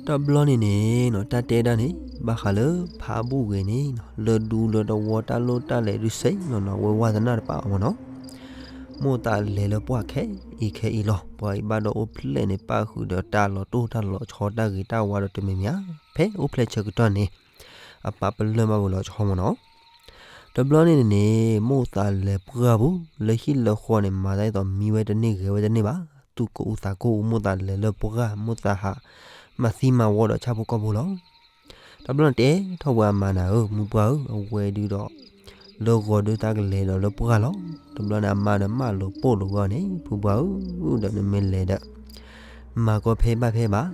တဘျီန့ၣ်န့ၣ်နီၤ တၢ်တဲဒၣ်န့ၣ် ဘၣ်ဃးလၢဖါဘူၣ်ဂ့ၤန့ၣ်နီၤ လၢဒူလၢတဝီတၢ်လိၣ်တၢ်လဲၤဒုးစဲးလီၤနီၤ ဝဲဝါသနၢ်တပာ်အီၤမ့ၢ်နီၤ. မိၣ်သးလဲၤလၢပှၢ်ခဲအံၤခဲအံၤလီၤ. ပှၤအံၤဘၣ်ဒီးအိၣ်ဖျဲၣ်န့ၣ် ပၣ်ဃုာ်ဒီးတၢ်လီၤတိၢ်တၢ်လီၤဆီတၢ်ဂ့ၤတၢ်ဝါဒီးတမံၤမံၤဧါ, ဖဲအိၣ်ဖျဲၣ်ဆၢကတီၢ်န့ၣ် အပၢ်ပလၢၢ်ဘၣ်ဝဲလီၤဆီမ့ၢ်နီၤ. တဘျီန့ၣ်န့ၣ်န့ၣ် မိၣ်သးလဲၤပှၢ်ပူၤ လၢဟံၣ်လၢဃီန့ၣ် မၤသးဒ်သိးမံဝဲတန့ၢ်ဂဲၤဝဲတန့ၢ်ဘၣ်. သူၣ်ကိးအူသးကိးအူ မိၣ်သးလဲၤလၢပှၢ် မိၣ်သးဟး မၤသံမၤဝီဒီးဆၣ်ဖိကီၢ်ဖိလီၤ. တဘျီန့ၣ်တဲထီၣ်ဝဲအမါနၤဧၢ, မုၢ်ပှၢ်ဧၢ, အဝဲဒုးဒီး လၢဂီၤဒုးတၢ်ကလဲၤဒီးလၢပှၢ်လီၤ. တဘျီန့ၣ်အမါဒီးမၢလိာ်ပိာ်လိာ်ဝဲအီၤန့ၣ် ဖုပှၢ်ဧၢ, ဒီးနမ့ၢ်လဲၤဒီး မၤကီဖဲဘၣ်ဖဲဘၣ်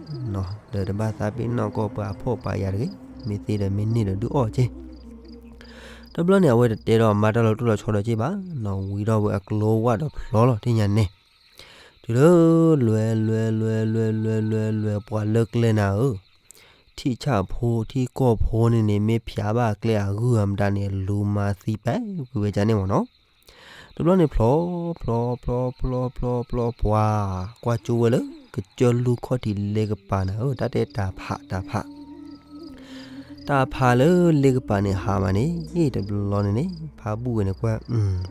ဒီးတဘၣ်သးပ့ၤနီၣ်ကီၢ်ပှၤအဖှီၣ်ပှၤယာ်တဂ့ၤ, မ့ၢ်သ့ဒီးမ့ၢ်န့ၢ်ဒီးဒုးအီၣ်က့ၤ. တဘျီန့ၣ် အဝဲတတဲဒီးအမါတၢ်လီၤတိၢ်လီၤဆီဒီးက့ၤဘၣ်နီၤ, ဝံၤထီၣ်ဝဲအကျိဝၣ်ဒီးဖျီလီၤ တ့ၢ်ညါန့ၣ် တုၤလၢ လွဲလွဲလွဲလွဲလွဲလွဲ ပှၤလၢကျဲနၤဧၢ, ထံၣ်ဆၣ်ဖိထံၣ်ကီၢ်ဖိန့ၣ်န့ၣ် မ့ၢ်ဖျါဘၣ်အကျဲအဂုၢ်အမတၤန့ၣ် လူၤမၤသံပဲကွံာ်ဝဲကန့ၣ်မ့ၢ်နီၤ. တဘျီန့ၣ်ဖျီ ဖျီဖျီဖျီဖျီဖျီဖျီ ပှၤကွၢ်ကၠိဝဲလၢ ကစၢၢ်လူၢ်ခီၣ်ထံးလ့ကပၤနၤဧၢ, တၢ်တဲတၢ်ဖးတၢ်ဖး တၢ်ဖးလၢလ့ကပၤန့ၣ်ဟးမးန့ၣ် တဘျီန့ၣ်န့ၣ် ဖါဘူၣ်ဝဲန့ၣ်ကွၢ်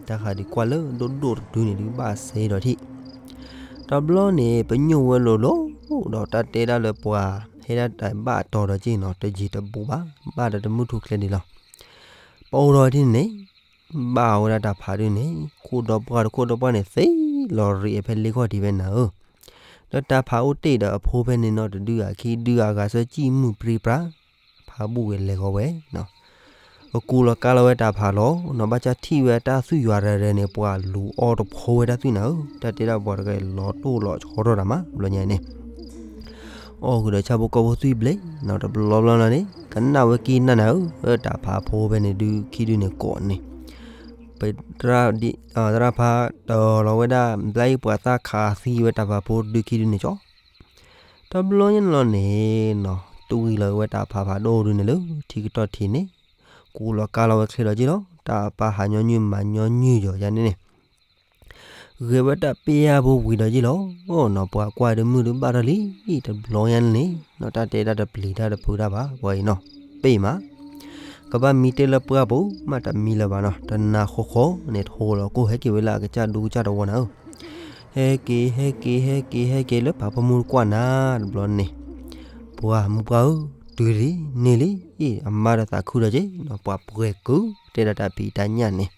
တၢ်ဃးဒံးကွၢ်လၢဒိၣ်ဒိၣ်တဒုန့ၣ်ဒုးဘၣ်စဲဒီးထံၣ် တဘျီန့ၣ် ပညိၣ်ဝဲလိၤလိၤ ဒီးတၢ်တဲဒၣ်လၢပှၤ ဟဲဒၣ်တၢ်ဘၣ်တီၤဒီးက့ၢ်နီၤ တယံာ်တဘူးဘၣ် ဘၣ်ဒီးတမုၢ်ထူၣ်ကျဲဒံးလီၤ. ပအိၣ်ဒီးဝဲဒ်န့ၣ်န့ၣ် ဘၣ်ဝဲဒၣ်တၢ်ဖးဒုန့ၣ် ခိၣ်ဒီပှၢ်တခိၣ်ဒီပှၢ်န့ၣ် သ့လီၤရံးအဖဲလ့ခီၣ်ထံးဖဲနၤဧၢ ဒီးတၢ်ဖးအိၣ်တ့ၢ်ဒီးအဖိဖဲန့ၣ်နီၤ တဒုအခံဒုအဂၤဆၢကံၣ်မုၢ်ပြံပြါ ဖးဘူၣ်ဝဲလဲၤဂီၤဝဲ အကူလီၤကါလီၤဝဲတၢ်ဖးလီၤနီၤ ဘၣ်ဆၣ်ထံၣ်ဝဲတၢ်သွံၣ်ယွၤရဲၣ်ရဲၣ်န့ၣ် ပှၤလူၤအီတဖိဝဲတၢ်သွံၣ်နၤဧၢ တၢ်တဲဒၣ်ပှၤတဂၤလီၤတိၢ်လီၤဆီထီၣ်တၢ်မး ဘျီညါန့ၣ် အီၣ်ဃုာ်ဒီးဆၣ်ဖိကီၢ်ဖိသွံၣ်ဘျဲၣ်နီၤ တဘျီဘျီလီၤန့ၣ် ကနၣ်ဝဲက့ၤနၢ်နၤဧၢ တၢ်ဖးဖိဖဲန့ၣ်ဒုခံဒုန့ၣ်ကိးန့ၣ် ပ သရၣ်ဖါတၢၢ်လီၤဝဲဒၣ် ဘျါအံၤပှၤသၣ်ခးသံဝဲတၢ်ဖးဖိဒုခံဒုန့ၣ်ကၠီ တဘျီညါန့ၣ်လီၤန့ၣ်နီၤ တဝံၤလီၤဝဲတၢ်ဖးဖးဒိၣ်ဒုန့ၣ်လၢ ထံကတီၢ်ထံးန့ၣ် ကူလီၤကါလီၤဝဲချ့လီၤက့ၤလီၤ တၢ်အပၢ်ဟးညီနုၢ်မၤညီနုၢ်ယီၤယါန့ၣ်န့ၣ် ဂဲၤဝဲတၢ်ပ့ၢ်ယၢ်ဖိဝံၤဒီးယ့ၢ်လီၤနီၤ, ပှၤကွၢ်ဒုးမုၢ်ဒုးဘၣ်ထီၣ်လံ, တဘျီညါန့ၣ်နီၤ တၢ်တဲတၢ်တပျံၤတၢ်တဖုးတၢ်ဘၣ် ပှၤအံၤနီၤ, ပ့ၢ်မး, ကဘၣ်မံတ့ၢ်လၢပှၢ်ပူၤ မ့ၢ်တမံလၢၤဘၣ်နီၤ, တနၤဃီဃီန့ၣ် ထိလီၤကိၢ်ဟဲက့ၤဝဲလၢအကစၢ်ဒူကစၢ်တဝီနၤဧၢ, ဟဲက့ၤ ဟဲက့ၤ ဟဲက့ၤ ဟဲက့ၤလၢပၢ်ဖိမုၣ်တကွၢ်နၤ, တဘျီန့ၣ် ပှၢ်မုၢ်ပှၢ်ဧၢ, တုၤလံန့ၢ်လံ, အံၤအမါဒီးသးခုဒီးက့ၤနီၤ, ပှၤပှဲၤကုၢ်တဲဒၣ်တၢ်ဖံးတၢ်ညၣ်န့ၣ်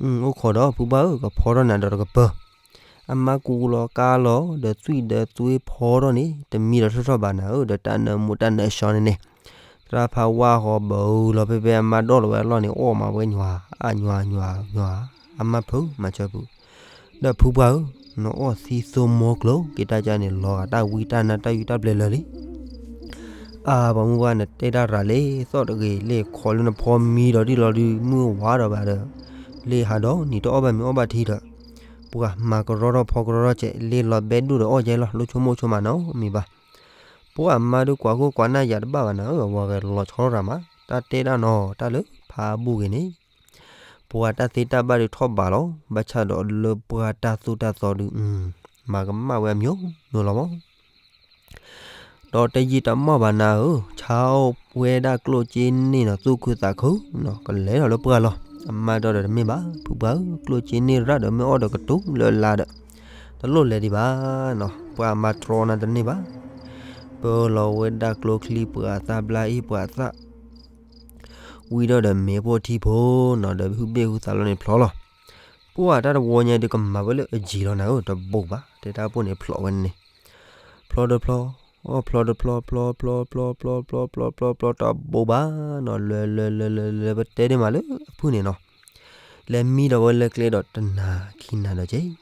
အိၣ်ခိးဒီးဖုဘၣ်ဧၢ, ကဖီထီၣ်နၤဒီးတကပၢၢ်, အမါကူလီၤကါလီၤ ဒီးသွံၣ်ဒီးသွ့ဖီထီၣ်န့ၣ် တမံဒီးထီၣ်ထီၣ်ဘၣ်နၤဧၢ, ဒီးတၢ်နၢမူတၢ်နၢဆှီန့ၣ်န့ၣ်, သရၣ်ဖးဝါဃီဘၢလီၤဖဲဖဲအမါဒီၣ်လီၤဝဲအလီၢ်န့ၣ် အီၣ်မးဝဲညွၤ, အညွၤညွၤညွၤ, အမါဖုမၤဆၢဖု, ဒီးဖုဘၣ်ဧၢ, နအီၣ်သံသိမိကျိၤက့ၤတၢ်ကၢန့ၣ် လီၤဂာ်တၢ်ဝံတၢ်နါတၢ်ယူးတၢ်ပျဲၤလၢာ်လံ အါ ပှၤမုၢ်ပှၢ်နတဲတၢ်ရၤလံ, သီၣ်တဂ့ၤလံ ခီလၢနဖီမံဒီးဒ်လီၤဒုး မုၢ်ဝါဒီးဘၣ်ဒီး, လံဟးဒီးနံၤတအီၣ်ဘၣ်မ့ၤအီၣ်ဘၣ်ထံဒီး, ပှၤမၤကရီထီၣ်ဖီကရီထီၣ်ကဲး လံလီၤဘဲဒိၣ်ဒီးအီၣ်ကဲလီၤ လိဆိကမိၣ်ဆိမးနီတမံၤဘၣ်. ပှၤအမါဒုးကွၢ်ခိၣ်ကွၢ်နၢ်ယၤတဘၣ်ဘၣ်နၤဧၢ, အဝဲဂဲၤလီၤဆီထီၣ်ရၤမး, တၢ်တဲဒၣ်နီၤ တၢ်လၢဖးဘူၣ်ဂ့ၤန့ၣ် ပှၤတၢ်သ့တၢ်ဘၣ်ဒုးထီၣ်ဘးလီၤ, ဘၣ်ဆၣ်ဒီးလၢပှၤတၢ်သိၣ်တၢ်သီဒုး မၤကမၣ်ဝဲအမျိုးမျိုးလီၤမး. ဒီးတယံာ်တမီၢ်ဘၣ်နၤဧၢ, ဆါအီၣ်ဝဲဒၣ်ကျိၣ်စ့န့ၣ်နီၤ သူၣ်ခုသးခုနီၤ ကလဲၤထီၣ်လၢပှၢ်လီၤ. အမါဒီးတမ့ၢ်ဘၣ် ဖုပှၢ်ဧၢ, ကျိၣ်စ့န့ၢ်ရၣ်ဒီးမ့ၢ်အီၣ်ဒီးကတူၢ်လၢလာ်ဒီး တလိၣ်လဲၤဒံးဘၣ်နီၤ, ပှၤမၤတြီနၤတန့ၢ်ဘၣ်. ပၢလီၤဝဲဒၣ်ကျိချံပှၤအသၣ် ဘျါအ့ၣ်ပှၤအသၣ် ဝံၤဒီးဒီးမ့ၤဖိထံဖိနီၤ ဒီးဟုဘ့ၣ်ဟုသးလီၤန့ၣ်ဖျိလီၤ. ပှၢ်တၢ်တဝီညါဒုးကမၤဝဲလၢအယံၤလီၤနၤဧၢ, တဘိးဘၣ် တဲတၢ်ပိၢ်န့ၣ်ဖျိဝဲန့ၣ်န့ၣ်, ဖျီတဖျီ, ဖျီတဖျီ ဖျီဖျီဖျီဖျီဖျီဖျီဖျီဖျီဖျီ တဘိးဘၣ်နီၤ, လဲၤလဲၤလဲၤလဲၤလဲၤ ပတဲဒ်မးလၢအဖုၣ်န့ၣ်နီၤ, လဲၤမံဒီးဝဲလၢကျဲဒီးတနၤခံနၤဒီးက့ၤ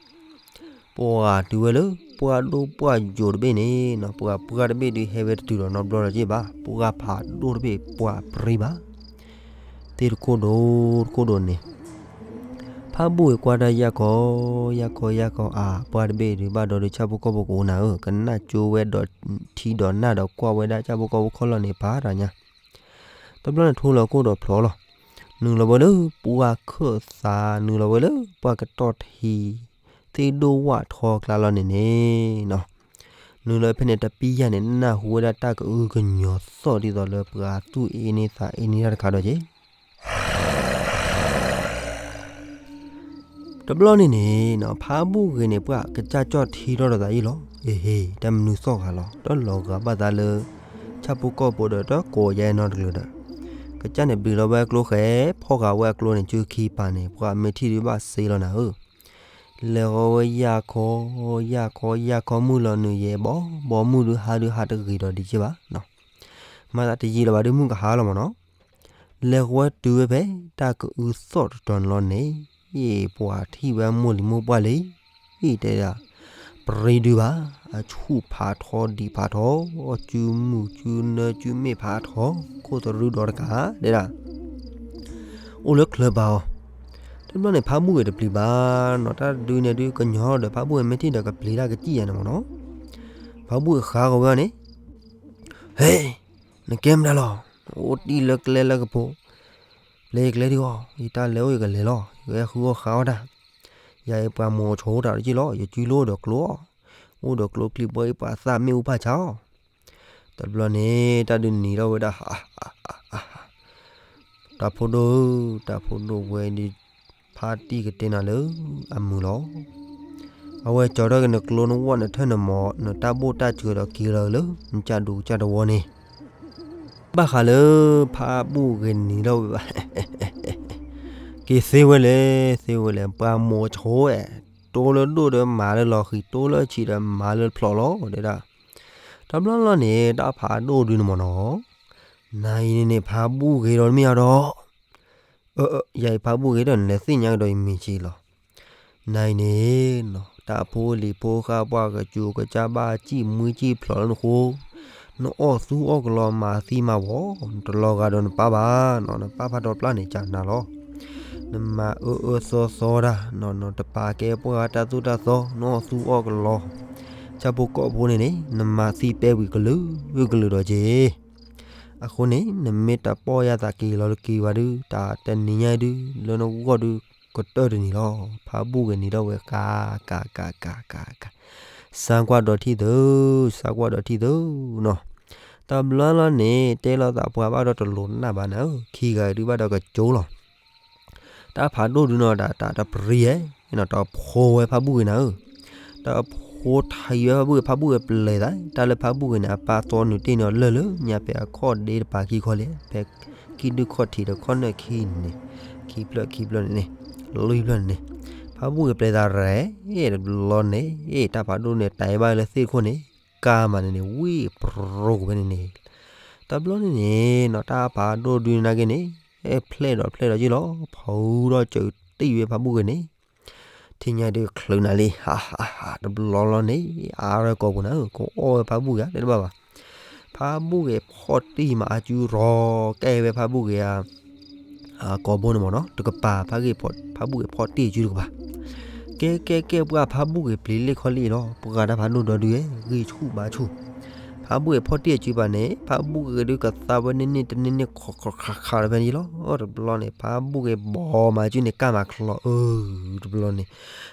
ပှၤတုၤဝဲလၢ ပှၢ်ဒိၣ်ပှၢ်ယိာ်တဘ့ၣ်န့ၣ်နီၤ, ပှၤပှၢ်တဘ့ၣ်ဒုးဟဲဝဲတတုၤဒီးနီတဘျီဒီးက့ၤဘၣ်, ပှၢ်ဖးဒိၣ်တဘ့ၣ် ပှၢ်ပြံဘၣ်, သ့ၣ်တခိၣ်ဒိၣ်တခိၣ်ဒိၣ်န့ၣ်, ဖးဘူၣ်ဂ့ၤကွၢ်တၢ်ယၢ်ခီ, ယၢ်ခီယၢ်ခီအါ, ပှၢ်တဘ့ၣ်ဒုးဘၣ်ဒီးဒုးဆၣ်ဖိကီၢ်ဖိကအိၣ်နၤဧၢ, ကနၣ်ကၠိဝဲဒီးထံဒီးနၢ်ဒီးကွၢ်ဝဲဒၣ်ဆၣ်ဖိကီၢ်ဖိခီၣ်လီၢ်န့ၣ် ပာ်တၢ်ညါ တဘျီန့ၣ်ထိလီၤခိၣ်ဒီးဖျိလီၤ. နုာ်လီၤဝဲလၢပှၢ်ခၢၣ်သး, နုာ်လီၤဝဲလၢပှၢ်ကတီၢ်ထံ, သ့ၣ်ဒိၣ်ဝၣ်ထီကျါလီၤန့ၣ်န့ၣ်နီၤ, နုာ်လီၤဖဲန့ၣ်တပံယၢ်န့ၣ် နၢ်ဟူဝဲဒၣ်တၢ်ကအုကညီၤသီၣ်ဒ်သိးလၢပှၤသူၣ်အ့န့သးအ့န့တၢ်တခါဒီးက့ၤ တဘျီန့ၣ်န့ၣ်နီၤ ဖးဘူၣ်ဂ့ၤန့ၣ် ပှၢ်ကစၢ်ကၠီၣ်ထံထီၣ်ဒီးသးယံာ်လီၤ. အဟ့ၣ် တၢ်မနုၤသီၣ်ဂၤလီၤ, တၢ်လီၤဂာ်ဘၣ်သးလၢ ဆၣ်ဖိကီၢ်ဖိဒီးတကိးယါနီတကလုာ်ဒီး, ကစၢ်န့ၣ်ဘျုးလီၤဝဲအကျိဃဲၤ, ဖီၣ်ဃာ်ဝဲအကျိန့ၣ် စုခံပၤန့ၣ် ပှၢ်မ့ၢ်ထံၣ်ဒုးဘၣ်စ့လီၤနၤဧၢ. လဲၤဃီဝဲယၢ်ခီ, ယၢ်ခီ ယၢ်ခီမုၢ်လီၤနုာ်ယဲၢ်ဘီ, ဘီမုၢ်ဒုးဟါဒုးဟးတဂ့ၤဒီးဒံးက့ၤဘၣ်နီၤ. မၤသးတယံာ်လၢၤဘၣ်ဒုးမုၢ်ကဟါလီၤမးနီၤ. လဲၤဃီဝဲတုၤဝဲဖဲ တၢ်ကအုသီၣ်တတီၤန့ၣ်လီၤန့ၣ်, ပှၤထံၣ်ဝဲမိၢ်လံၤမိၢ်ပှၢ်လံ, တဲဒၣ်, ပြံဒုးဘၣ်, အဆူၣ်ဖးထီဒံးဖးထီ, အစုမုၢ်စုနၢစုမ့ၣ်ဖးထီ, ခိၣ်သရူဒီးတကး, တဲဒၣ်, အိၣ်လၢချၢပၤအီၤ, တဘျီန့ၣ်ဖးဘူၣ်ဂ့ၤတပျံၤဘၣ်နီၤ, တၢ်ဒုးန့ၣ်ဒုးကညီၤဒီးဖးဘူၣ်ဂ့ၤမ့ၢ်ထံၣ်ဒီးကပျံၤတၢ်ကစံၣ်ယါန့ၣ်မးနီၤ. ဖးဘူၣ်ဂ့ၤဃးဃီၤဝဲအီၤန့ၣ် ဟဲ, နကဲမတၤလီၤ, အိၣ်တံၢ်လၢကျဲလၢကဖိး, ပျဲယကျဲဒံးအီၤ, ယတၢ်လဲၤအိၣ်ယကလဲၤလီၤ, ယကဟဲဃုအီၣ်ဃးအီၣ်တၢ်, ယၤအံၤပှၤမိၤဆိတၢ်တက့ၢ်လီၤ, ယစုလိၣ်ဒီးကျိအီၤ, အိၣ်ဒီးကျိချံဘီအံၤပှၤသၣ်မ့ၣ်အူဖၣ်ဆါအီၤ. တဘျီန့ၣ် တၢ်ဒုးနံၤထီၣ်ဝဲဒၣ် တၢ်ဖိဒိၣ်ဧၢ, တၢ်ဖိဒိၣ်ဝဲဒုး ဖါတံၢ်ကတဲနၤလၢအမုာ်လီၤ. အဝဲကၠီထီၣ်က့ၤနကျိနဝီၢ်နထၢၣ်နမီၤ နတၢ်ဘိၣ်တၢ်စၢၤဒီးက့ၤလီၤလၢ နကၢ်ဒူကၢ်တဝီန့ၣ် ဘၣ်ဃးလၢဖးဘူၣ်ဂ့ၤနံၤထီၣ်ဝဲဘၣ် က့ၤသ့ဝဲလဲၣ်, သ့ဝဲလဲၣ်, ပှၤမိၤဆိအဲ, တိလၢဒိၣ်ဒီးမၤလၢလီၤဃံၤ, တိလၢဆံးဒီးမၤလၢဖျိးလီၤ, တဲဒၣ်. တဘျီလီၤန့ၣ် တၢ်ဖးဒိၣ်ဒုးန့ၣ်မးနီၤ, နၤအံၤန့ၣ်န့ၣ် ဖးဘူၣ်ဂ့ၤဒီးတမ့ၢ်အါဒီး အၢ ယၤအံၤဖးဘူၣ်ဂ့ၤဒီး နလဲၤသ့ၣ်ညါကဒီးယမ့ၢ်ဆံးလီၤ. နၤအံၤန့ၣ်နီၤ တၢ်ဖိလံၤဖိဃၢ်ပှၢ်ကစူၤကစၢ်ဘၣ်စံၣ်မှံစံၣ်ဖျိးလၢနဃိ, နအီၣ်သူအီၣ်ကလီၤမၤသံမၤဝီ, နတလီၤဂာ်ဒီးနပၢ်ဘၣ်နီၤ, နပၢ်ဖးထီပျၢ်န့ၣ်ကနၤလီၤ. နမၤအၢအၢသီသီတၢ်နီၤ, နတပာ်ကဲပှၢ်တၢ်သိၣ်တၢ်သီ, နအီၣ်သူအီၣ်ကလီၤ, ဆၣ်ဖိကီၢ်ဖိန့ၣ်န့ၣ် နမၤသံပဲဝံၤကလုာ်ကလုာ်ဒီးက့ၤ အဃိန့ၣ် နမ့ၢ်တပီၢ်ယၢ်သးက့ၤလီၤလၢက့ၤဝဲဒုး တၢ်တနံၤညါဒုး လၢနဂီၢ်ဒုး ကတၢၢ်တနံၤလီၤ. ဖးဘူၣ်ဂ့ၤနံၤထီၣ်ဝဲကး ကး ကး ကး ကး ကး, စါကွၢ်ဒီးထံၣ်သု, စါကွၢ်ဒီးထံၣ်သုနီၤ. တဘျီလီၤန့ၣ် တဲလိာ်သးပှၤဘၣ်ဒီးတလိၤနၢ်ဘၣ်နၤဧၢ, ခံဂၤဒုးဘၣ်ဒီးကကၠိလီၤ. တၢ်ဖးဒိၣ်ဒုးနီၤ တၢ်တပျံၤဧဲ, တဖိဝဲဖးဘူၣ်ဂ့ၤနၤဧၢ, တဖိထံးဝဲဖးဘူၣ်ဂ့ၤ, ဖးဘူၣ်ဂ့ၤပျဲသး, တၢ်လၢဖးဘူၣ်ဂ့ၤန့ၣ် အပၢ်သီနုာ်တ့ၢ်န့ၢ်အီၤလၢာ်လၢာ်ညါ ဖဲအခီၣ်ဒ့တပၤခံခီလံ, ဖဲခံဒုခီၣ်ထံးဒီးခီၣ်နၢၣ်ခံန့ၣ်, ခံဖျၢၣ်ခံဖျၢၣ်န့ၣ်န့ၣ်, လွံၢ်ဖျၢၣ်န့ၣ်န့ၣ်, ဖးဘူၣ်ဂ့ၤပျဲသးရဲၣ်, တဘျီန့ၣ် တၢ်ဖးဒိၣ်န့ၣ် တၢ်အံၤဘၣ်လၢသ့ၣ်ခိၣ်န့ၣ် ကါမးန့ၣ်န့ၣ် ဝံၣ်ပြိကဖဲန့ၣ်န့ၣ်, တဘျီန့ၣ်န့ၣ်နီၤ တၢ်ဖးဒိၣ်ဒုးနာ်က့န့ၣ်, ဖျဲၣ်ဒီးဖျဲၣ်ဒီးယ့ၢ်လီၤ, ဖီဒီးစၢၤတံၢ်ဝဲဖးဘူၣ်ဂ့ၤန့ၣ်, ထံၣ်ညါဒုးချုးနၤလံ, ဟးဟးဟး, တဘျီလီၤန့ၣ် အါရၢကိာ်ပူၤနၤဧၢ, ကအီၣ်ဝဲဖးဘူၣ်ဂ့ၤဧါ တဲတဘၣ်ဘၣ်. ဖးဘူၣ်ဂ့ၤဖီၣ်တံၢ်မးအစုရီၤ ကဲဝဲဖးဘူၣ်ဂ့ၤဧါ ကိာ်ဘိန့ၣ်မ့ၢ်နီၤ, တကပၤ ဖးဘူၣ်ဂ့ၤဖီၣ်တံၢ်အစုတကပၤ, ကဲကဲကဲပှၤဖးဘူၣ်ဂ့ၤပျံၤလ့ၣ်ခီလ့ၣ်လီၤ, ပှၤတၢ်ဖးဒိၣ်ဒီဒုးဧဲ ဂံၢ်ဆူၣ်ဘါဆူၣ်, ဖးဘူၣ်ဂ့ၤဖီၣ်တံၢ်အစုဘၣ်န့ၣ် ဖးဘူၣ်ဂ့ၤဒုးကသါဝဲန့ၣ်န့ၣ်တန့ၣ်န့ၣ် ခီခီခါခါလၢဖဲန့ၣ်လီၤ. တဘျီန့ၣ် ဖးဘူၣ်ဂ့ၤဘီမးအစုန့ၣ် ကၢ်မးချီအၢ, တဘျီန့ၣ်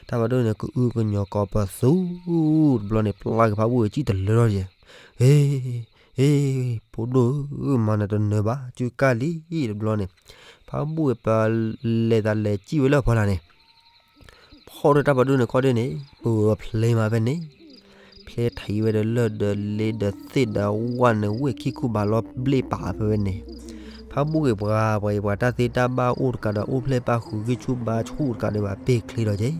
တၢ်ဖးဒိၣ်န့ၣ် ကအုကညီၤကိးပသူ, တဘျီန့ၣ် ပျၢ်က့ၤဖးဘူၣ်ဂ့ၤစံၣ်တလၢထီၣ်ယဲၢ်, ဟ့ ဟ့ ဖိဒိၣ်ဧၢ, မၤနတနၢၤဘၣ် စုကၢ်လံ, တဘျီန့ၣ် ဖးဘူၣ်ဂ့ၤပလဲၤသးလဲၤစံၣ်ဝဲလၢအဖီလာ်န့ၣ်, ဖီၣ်ဒီးတၢ်ဖးဒိၣ်န့ၣ်ခီဒ့န့ၣ် ပှၤဖျဲမးဖဲန့ၣ်, ဖျဲထံးဝဲဒီးလၢၢ်ဒီးလ့ဒီးသ့ၣ်ဒီးဝၣ်န့ၣ် ဝ့ၢ်ခံခူၣ်ဘးလီၤဘျ့ၣ်ပာ်ဖဲဝဲန့ၣ်, ဖးဘူၣ်ဂ့ၤပှၤပှၤအံၤပှၤတၢ်သ့တၢ်ဘၣ်အိၣ်တကးဒီး အိၣ်ဖျဲၣ်ပာ်ဃုာ်ဂံၢ်ဆူၣ်ဘါဆူၣ်တကးဒီး ဘၣ်ပ့ၢ်ချ့ဒီးက့ၤ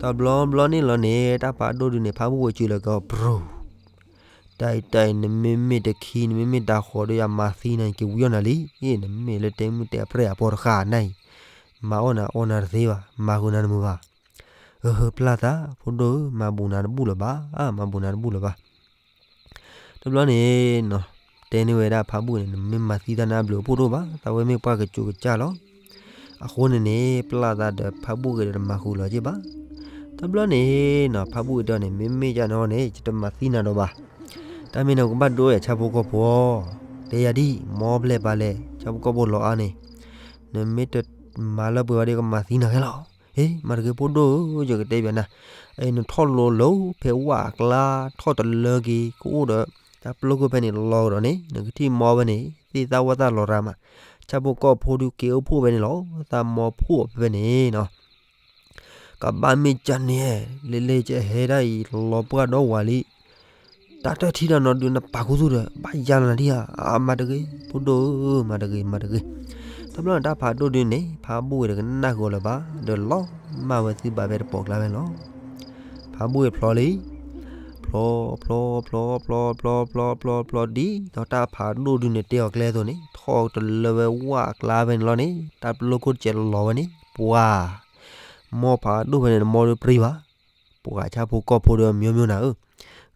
တဘျီဘျီန့ၣ်လီၤန့ၣ် တၢ်ဖးဒိၣ်ဒုန့ၣ် ဖးဘူၣ်ဂ့ၤစံၣ်လီၤက့ၤအီၤပြူၤ, တၢ်အံၤတၢ်အံၤ နမ့မ့ၢ်တခံ နမ့မ့ၢ်တၤဃီၤဒီးယမၤသံနၤ က့ၤဝံၤအီၣ်နၤလံ, နမ့ၢ်လၢတဲမုၢ်တဲအပြဲၢ်အပီတဃၣ်နၤအံၤ, မၤအီၣ်နၤအီၣ်နၤတသ့ဘၣ်, မၤဃုာ်နၤတမုာ်ဘၣ်, အဟၢဖျၢၣ်သး ဖိဒိၣ်ဧၢ မၤဘူးနၤတဘူၣ်လၢၤဘၣ်, မၤဘူးနၤတဘူၣ်လၢၤဘၣ် တဘျီန့ၣ်နီၤ တဲန့ၢ်ဝဲဒၣ်ဖးဘူၣ်ဂ့ၤန့ၣ် နမ့ၢ်မၤသံတၢ်န့ၣ်အဘျုးအဖှိၣ်တအိၣ်ဘၣ်, သးဝဲမ့ၢ်ပှၢ်ကစူးကစၢ်လီၤ. အဃိန့ၣ်န့ၣ် ပျၢ်သးဒီးဖးဘူၣ်ဂ့ၤဒီးတမၤဃုာ်လီၤက့ၤဘၣ်. တဘျီန့ၣ်နီၤ ဖးဘူၣ်ဂ့ၤတဲန့ၣ် မ့မ့ၢ်ယၤန့ၣ်န့ၣ် ယတမၤသံနၤဒီးဘၣ်. တၢ်မ့ၢ်န့ၣ် ကဘၣ်ဒိယၤဆၣ်ဖိကီၢ်ဖိအီၤ, တဲယၤဒ် မ်ပျဲၢ်ပာ်လဲၣ် ဆၣ်ဖိကီၢ်ဖိလီၤအါန့ၣ်, နမ့ၢ်တမၤလၢပှဲၤဘၣ်ဒီး ကမၤသံနၤခဲလီၤ. ဟ့ မၤတဂ့ၤဖိဒိၣ်ဧၢ, ယကတဲဘၣ်နၤ, အံၤနထီၣ်လိၤလိၤ ဖဲဝၣ်အကျါ ထီၣ်တလၢက့ၤ ကအိၣ်ဒီး တၢ်ပျိခိၣ်ဖဲန့ၣ်လီၤကဒီးန့ၣ် နကထံၣ်မ်ဝဲန့ၣ် သ့ၣ်သၣ်ဝၣ်သၣ်လီၤရၤမး, ဆၣ်ဖိကီၢ်ဖိဒုးက့ၤအိၣ်ဖှိၣ်ဖဲန့ၣ်လီၤ, သးမ်ဖှိၣ်ဖဲဖဲန့ၣ်နီၤ ကဘၣ်မ့ၢ်ကန့ၣ်, လဲၤလဲၤကဟဲဒၣ်အံၤ လီၤပှၢ်ဒီဝၤလံ, တၢ်တထံၣ်တၢ်နီၤဒုးနပာ်ခူသူၣ်ဒီး ဘၣ်ယါလီၤနၤဒံဧါ, အါ မၤတဂ့ၤ ဖိဒိၣ်ဧၢ မၤတဂ့ၤ မၤတဂ့ၤ. တဘျီန့ၣ်တၢ်ဖးဒိၣ်ဒုန့ၣ် ဖးဘူၣ်ဝဲဒီးကနၣ်ဃုာ်အီၤလၢၤဘၣ်, ဒီးလီၤမၢ်ဝဲသုဘၣ်ဖဲတပိာ်ကျါဖဲန့ၣ်လီၤ. ဖးဘူၣ်ဝဲဖျီလံ, ဖျီ ဖျီ ဖျီ ဖျီ ဖျီ ဖျီ ဖျီ ဖျီ ဒ်သိးတၢ်ဖးဒိၣ်ဒုန့ၣ် တဲအီၤကျဲအသိးန့ၣ် ထီၣ်တလၢဝဲဝၣ်အကျါဖဲန့ၣ်လီၤန့ၣ် တၢ်ပျိခိၣ်တကဲးလီၤဝဲန့ၣ် ပှၤ မ်ဖးဒိၣ်ဖဲန့ၣ် နမ်ဒုးပြံဘၣ်, ပှၤဆၣ်ဖိကီၢ်ဖိဒီး မျိုးမျိုး နၤဧၢ,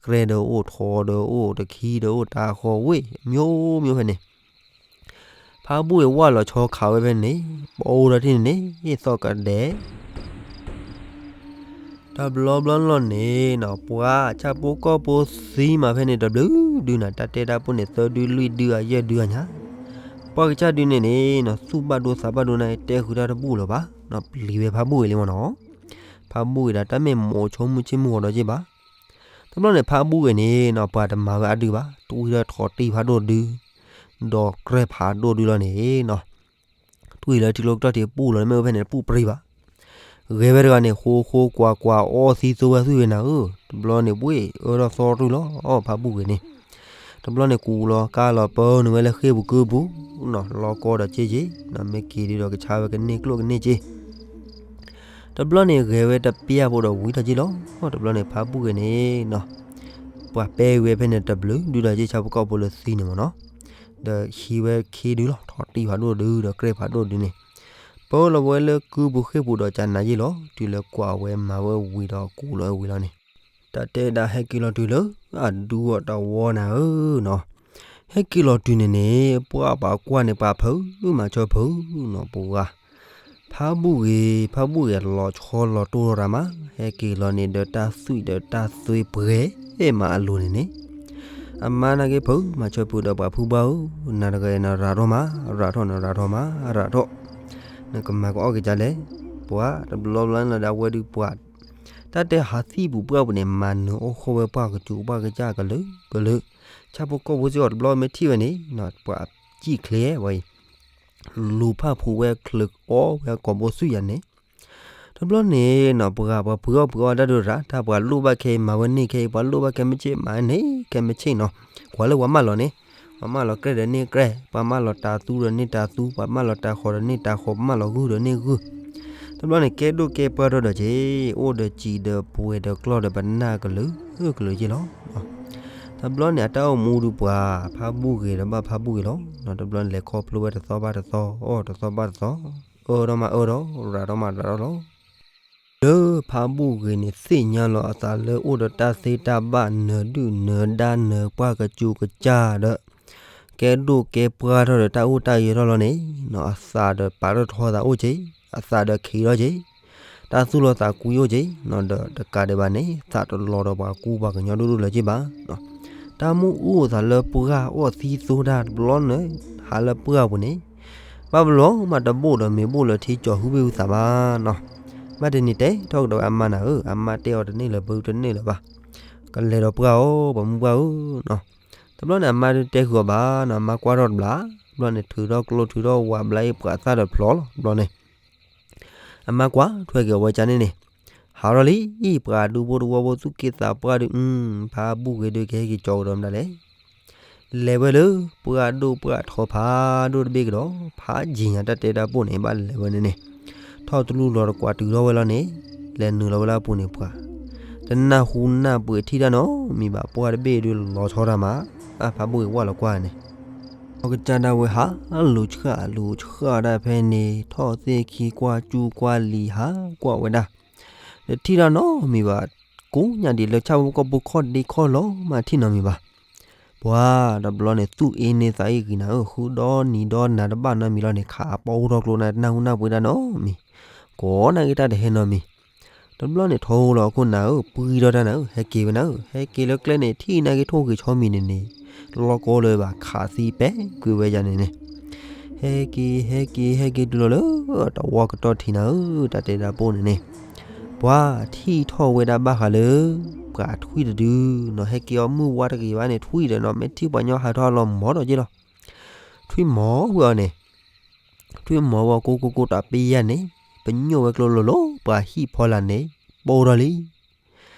ကြဲဒီးအိၣ် ထီဒီးအိၣ် တခံဒီးအိၣ် တၤဃီၤဝ့ၢ် မျိုးမျိုး ဖဲန့ၣ် ဖးဘူၣ်ဝဲဝၣ်လီၤဆီခးဝဲဖဲန့ၣ်, ပအိၣ်ဒီးထံၣ်န့ၣ်န့ၣ် သီၣ်ကဒဲး တဘျီဘျီလီၤန့ၣ်နီၤ ပှၤဆၣ်ဖိကီၢ်ဖိသံမးဖဲန့ၣ် တဘျုးဒုနၤ တၢ်တဲတၢ်ပိၢ်န့ၣ် သၢဒုလွံၢ်ဒု အယဲၢ်ဒုအညါ, ပှၤကစၢ်ဒုန့ၣ်န့ၣ်နီၤ သူၣ်ဘၣ်ဒိသးဘၣ်ဒိနၤ တဲဃုာ်တၢ်တဘူၣ်လၢၤဘၣ်နီၤ ပျံၤဝဲဖးဘူၣ်ဝဲလံမ့ၢ်နီၤ, ဖးဘူၣ်ဝဲဒၣ် တၢ်မ့ၢ်မိးဆိမုၢ်ဆ့ၣ်မုၢ်ဂီၤဒီးက့ဘၣ် တဘျီန့ၣ် ဖးဘူၣ်ဂ့ၤန့ၣ်နီၤ ပှၤတမၤဝဲအဒုဘၣ် တွံၢ်လၢထီၣ်တံၢ်ဖးဒိၣ်ဒု ဒီးကြဲၢ်ဖးဒိၣ်ဒုလီၤန့ၣ်နီၤ, တွံၢ်လၢထံကျိကတီၢ်ထံပူၣ်လီၤ မ့ၢ်အိၣ်ဖဲန့ၣ် တပူၣ်ပြံဘၣ်, ဂဲၤဝဲတဂၤန့ၣ် ဃိဃိကွၢ်ကွၢ် အီသံသိဝဲသွံၣ်ဝဲနၤဧၢ, တဘျီန့ၣ် ဝ့ၢ်အၢထီၣ်သီတြူၢ်လီၤ ဖးဘူၣ်ဂ့ၤန့ၣ်, တဘျီန့ၣ် ကူးလီၤကါလီၤပၢနုာ်ဝဲလၢဃ့ၢ်ပူၤကုပူၤနီၤ လီၤကီဒီးက့က့နီၤ မ့ၢ်က့ၤဒုဒီးကဆါဝဲကန့ၢ်ကျိၣ်ကန့ၢ်စ့ တဘျီန့ၣ် ဂဲၤဝဲတပျၢ်ဖိဒီးဝံၤထီၣ်က့လီၤ. တဘျီန့ၣ် ဖးဘူၣ်ဂ့ၤန့ၣ်နီၤ ပှၤပဲဝဲဖဲန့ၣ်တဘျုးဒုဒီး ယ့ၢ်ဆၣ်ဖိကီၢ်ဖိလၢသံန့ၣ်မ့ၢ်နီၤ, ဒီးဟံးဝဲခံဒုလီၤ ထီၣ်တံၢ်ဖးဒိၣ်ဒု ဒီးကြဲၢ်ဖးဒိၣ်ဒုန့ၣ်, ပၢလီၤဝဲလၢကုပူၤဃ့ၢ်ပူၤဒီးကနၤယ့ၢ်လီၤ တုၤလၢကွၢ်ဝဲမၤဝဲဝံၤဒီးကူးလီၤဝဲဝံၤလီၤန့ၣ်, တၢ်တဲဒၣ်ဟဲက့ၤလီၤတုၤလၢ အဒူအီၣ်တဝီနၤဧၢနီၤ ဟဲက့ၤလီၤတုၤန့ၣ်န့ၣ် ပှၤပှၤကွၢ်န့ၣ် ပှၤဖုးမၤဆီဖုးနီၤ ပှၤ ဖးဘူၣ်ဂ့ၤ ဖးဘူၣ်ဂ့ၤ လီၤဆီလီၤတိၢ်လီၤရၤမး, ဟဲက့ၤလီၤန့ၣ်ဒီးတၢ်သွံၣ်ဒီးတၢ်သွ့ပှဲၤမးအလိၤန့ၣ်န့ၣ်, အမါနာ်က့ ဖုးမၤဆီဖုးဒီးပှၤဖုဘၣ်ဧၢ, နၤတဂၤနရၤထီၣ်မး ရၤထီၣ်နရၤထီၣ်မး ရၤထီၣ် နကမၤကအီၣ်ကစၢ်လဲၣ်. ပှၤတဘျီဘျီလီၤဒီး အဝဲဒုးပှၤ တၢ်တဲဟးသံၣ်ပူၤပှၢ်ပူၤန့ၣ် မၤနၢၤအီၣ်ဃီဝဲပှၢ်ကစူၤပှၢ်ကစၢ်ကလုာ်ကလုာ်, ဆၣ်ဖိကီၢ်ဖိစ့ၢ်ကီးတဘျီမ့ၢ်ထံၣ်ဝဲန့ၣ် ပှၤစံၣ်ချ့ဝဲအံၤ လူၤဖၣ်ဖူးဝဲချၢအီၣ်ဝဲကိာ်ဘိသွံၣ်ယၤန့ၣ်, တဘျီန့ၣ်နီၤ ပှၤပှၤပှ့ၤအီၣ်ပှ့ၤအီၣ်တၢ်ဒိၣ်ရၤ တၢ်ပှၤလိၣ်ဘၣ်ခဲအံၤမၤဝဲန့ၢ်ခဲအံၤ ပှၤလိၣ်ဘၣ်ခဲမ့ၢ်ဆ့ၣ်မၤန့ၢ်ခဲမ့ၢ်ဆ့ၣ်နီၤ, ကွၢ်လၢပှၤမၢလီၤန့ၣ်, ပှၤမၢလီၤကြဲၢ်ဒီးန့ၢ်ကြဲၢ်, ပှၤမၢလီၤတၤသူဒီးန့ၢ်တၤသူ, ပှၤမၢလီၤတၤဃီၤဒီးန့ၢ်တၤဃီၤ, ပှၤမၢလီၤဂုၢ်ဒီးန့ၢ်ဂုၢ်, တဘျီန့ၣ် ကဲဒိၣ်ကဲပှၢ်ထီၣ်ဒီးက့ၤ, အိၣ်ဒီးစံာ်ဒီးပှဲၤဒီးကျီၢ်ဒီးပနၢ်ကလုာ်ကလုာ်က့ၤလီၤ. တဘျီန့ၣ် အတၢ်အိၣ်မူဒုးပှၤ ဖးဘူၣ်ဂ့ၤဒီးဘၣ်ဖးဘူၣ်ဂ့ၤလီၤ. တဘျီန့ၣ် လဲၤခီဖျိဝဲတသီဘၣ်တသီ, အီၣ်တသီဘၣ်တသီ, အၢထီၣ်မးအၢထီၣ်, ရၤထီၣ်မးရၤထီၣ်လီၤ. လၢဖးဘူၣ်ဂ့ၤန့ၣ် သ့ၣ်ညါလီၤအသးလၢအိၣ်ဒီးတၢ်သ့တၢ်ဘၣ် နၢၤဒုၣ်နၢၤဒါ နၢၤပှၢ်ကစူၤကစၢ်ဒီး ကဲဒိၣ်ကဲပှၢ်ထီၣ်ဒီးတၢ်အိၣ်တၢ်ယၢၤထီၣ်လီၤန့ၣ်, အသးဒီးပာ်ထီၣ်ထီသးအိၣ်က့ၤ, အသးဒီးခံးထီၣ်က့ၤ, တၢ်သူၣ်လီၤသးကွံအိၣ်က့ၤ, ဒီးတကးဒံးဘၣ်န့ၣ် သးတလီၤဒီးပှၤကူပှၤကညီဒိၣ်ဒိၣ်လၢၤက့ၤဘၣ်. တၢ်မုၢ်အူအိၣ်သးလၢပှၢ်အီၣ်သံသိတၢ်တဘျီန့ၣ် ဟးလၢပှၢ်ပူၤန့ၣ် ဘၣ်ဘျီမးတဘိၣ်ဒီးမ့ၢ်ဘိၣ်လၢထံကၠီၤဟုဘ့ၣ်ဟုသးဘၣ်နီၤ. ဘၣ်တနံၤတဲထီၣ်ကဒီးဝဲအမါနၤဧၢ, အမါတဲအီၤတန့ၢ်လၢၤ ဘၣ်တန့ၢ်လၢၤဘၣ်, ကလဲၤဒီးပှၢ်ဧိၤ ပှၤမုၢ်ပှၢ်ဧိၤနီၤ. တဘျီန့ၣ် အမါဒုးတဲဃုာ်အီၤဘၣ်နီၤ, အမါကွၢ်ထီၣ်တဘျီ, တဘျီန့ၣ် ထုးထီၣ်ကျိထုးထီၣ်ဝးဘျါအံၤ ပှၤသၣ်ဒီးဖျိးလီၤ တဘျီန့ၣ် အမါကွၢ်ထွဲက့ၤအဝဲကန့ၣ်န့ၣ်, ဟးထီၣ်လံ, ပှၤဒူဖိတဝီဖိသူၣ်က့သးပှၢ်ဒုး, ဖးဘူၣ်ဂ့ၤဒုးကဟဲက့ၤကၠီၤကဒီးမတၤလဲၣ်. လဲၤဝဲလၢ ပှၢ်ဒိၣ်ပှၢ်ထီဖးဒိၣ်တဘ့ၣ်ကဒီး, ဖးယံၤညါတၢ်တဲတၢ်ပိၢ်န့ၣ် ဘၣ်လဲၤဝဲန့ၣ်န့ၣ်, ထီၣ်တလူလီၤတကွၢ်တုၤထီၣ်ဝဲလီၤန့ၣ်, လဲၤနုာ်လီၤဝဲလၢအပူၤန့ၣ်ပှၤ, တနၢ်ဟူနၢ်ပှ့ၤထံၣ်တၢ်နီတမံၤဘၣ်, ပှၢ်တဘ့ၣ်ဒုးလီၤဆီတၢ်မး, အဖးဘူၣ်ဂ့ၤဝၢ်လီၤကွၢ်န့ၣ် အကစၢ်ဒၣ်ဝဲဟးလူၤဆှၣ်လူၤဆှၣ်ဒၣ်ဖဲန့ၣ်, ထီၣ်သ့ၣ်ခံကွၢ်ကူကွၢ်လံၤဟးကွၢ်ဝဲဒၣ်, တထံၣ်တၢ်နီတမံၤဘၣ်, ကိးညါဒံးလၢဆၣ်ဖိကီၢ်ဖိခီၣ်ဒ့ခီၣ်လီၤမး ထံၣ်နီတမံၤဘၣ်. ပှၤတဘျီန့ၣ် သူၣ်အ့န့သးအ့ဂ့ၤနၤဧၢ, ဃုဒီနံၤဒီနၤတဘၣ်နီတမံၤလီၤန့ၣ်, ခးအပီအိၣ်ထီၣ်ကျိနၤ တနၢ်ဟူနၢ်ပှ့ၤတၢ်နီတမံၤ, ကိးနာ်က့ၤတၢ်တဟဲနီတမံၤ. တဘျီန့ၣ် ထိလီၤအခိၣ်နၤဧၢ, ပှံထီၣ်တၢ်နၤဧၢ, ဟဲက့ၤဝဲနၤဧၢ, ဟဲက့ၤလၢကျဲန့ၣ် ထံၣ်နာ်က့ၤထိၣ်ဂ့ၤဆီမံၤန့ၣ်န့ၣ်, လီၤကီလၢၤဘၣ် ခးသံပဲကွံာ်ဝဲယၤန့ၣ်န့ၣ်, ဟဲက့ၤ ဟဲက့ၤ ဟဲက့ၤတုၤလီၤလၢ တဝီကတီၢ်ထံးနၤဧၢ, တၢ်တဲဒၣ်ပိၢ်န့ၣ်န့ၣ်, ပှၤထံၣ်ထီၣ်ဝဲဒၣ်ဘၣ်ဃးလၢ ပှၤထွံၣ်တဒုနီၤ, ဟဲက့ၤအီၤမုၢ်ဝါတဂ့ၤဘၣ်န့ၣ် ထွံၣ်ဒီးနီၤ, မ့ၢ်ထံၣ်ပှၤညီဟးထီၣ်လီၤမီၤဒီးက့လီၤ. ထွံၣ်မီၤဝဲအီၤန့ၣ် ထွံၣ်မီၤဝဲကိကိကိတးပ့ယဲၢ်န့ၣ်, ပညိၣ်ဝဲကျိလိၤလိၤ ပှၤဟံၣ်ဖီလာ်န့ၣ် ပိၢ်ထီၣ်လံ.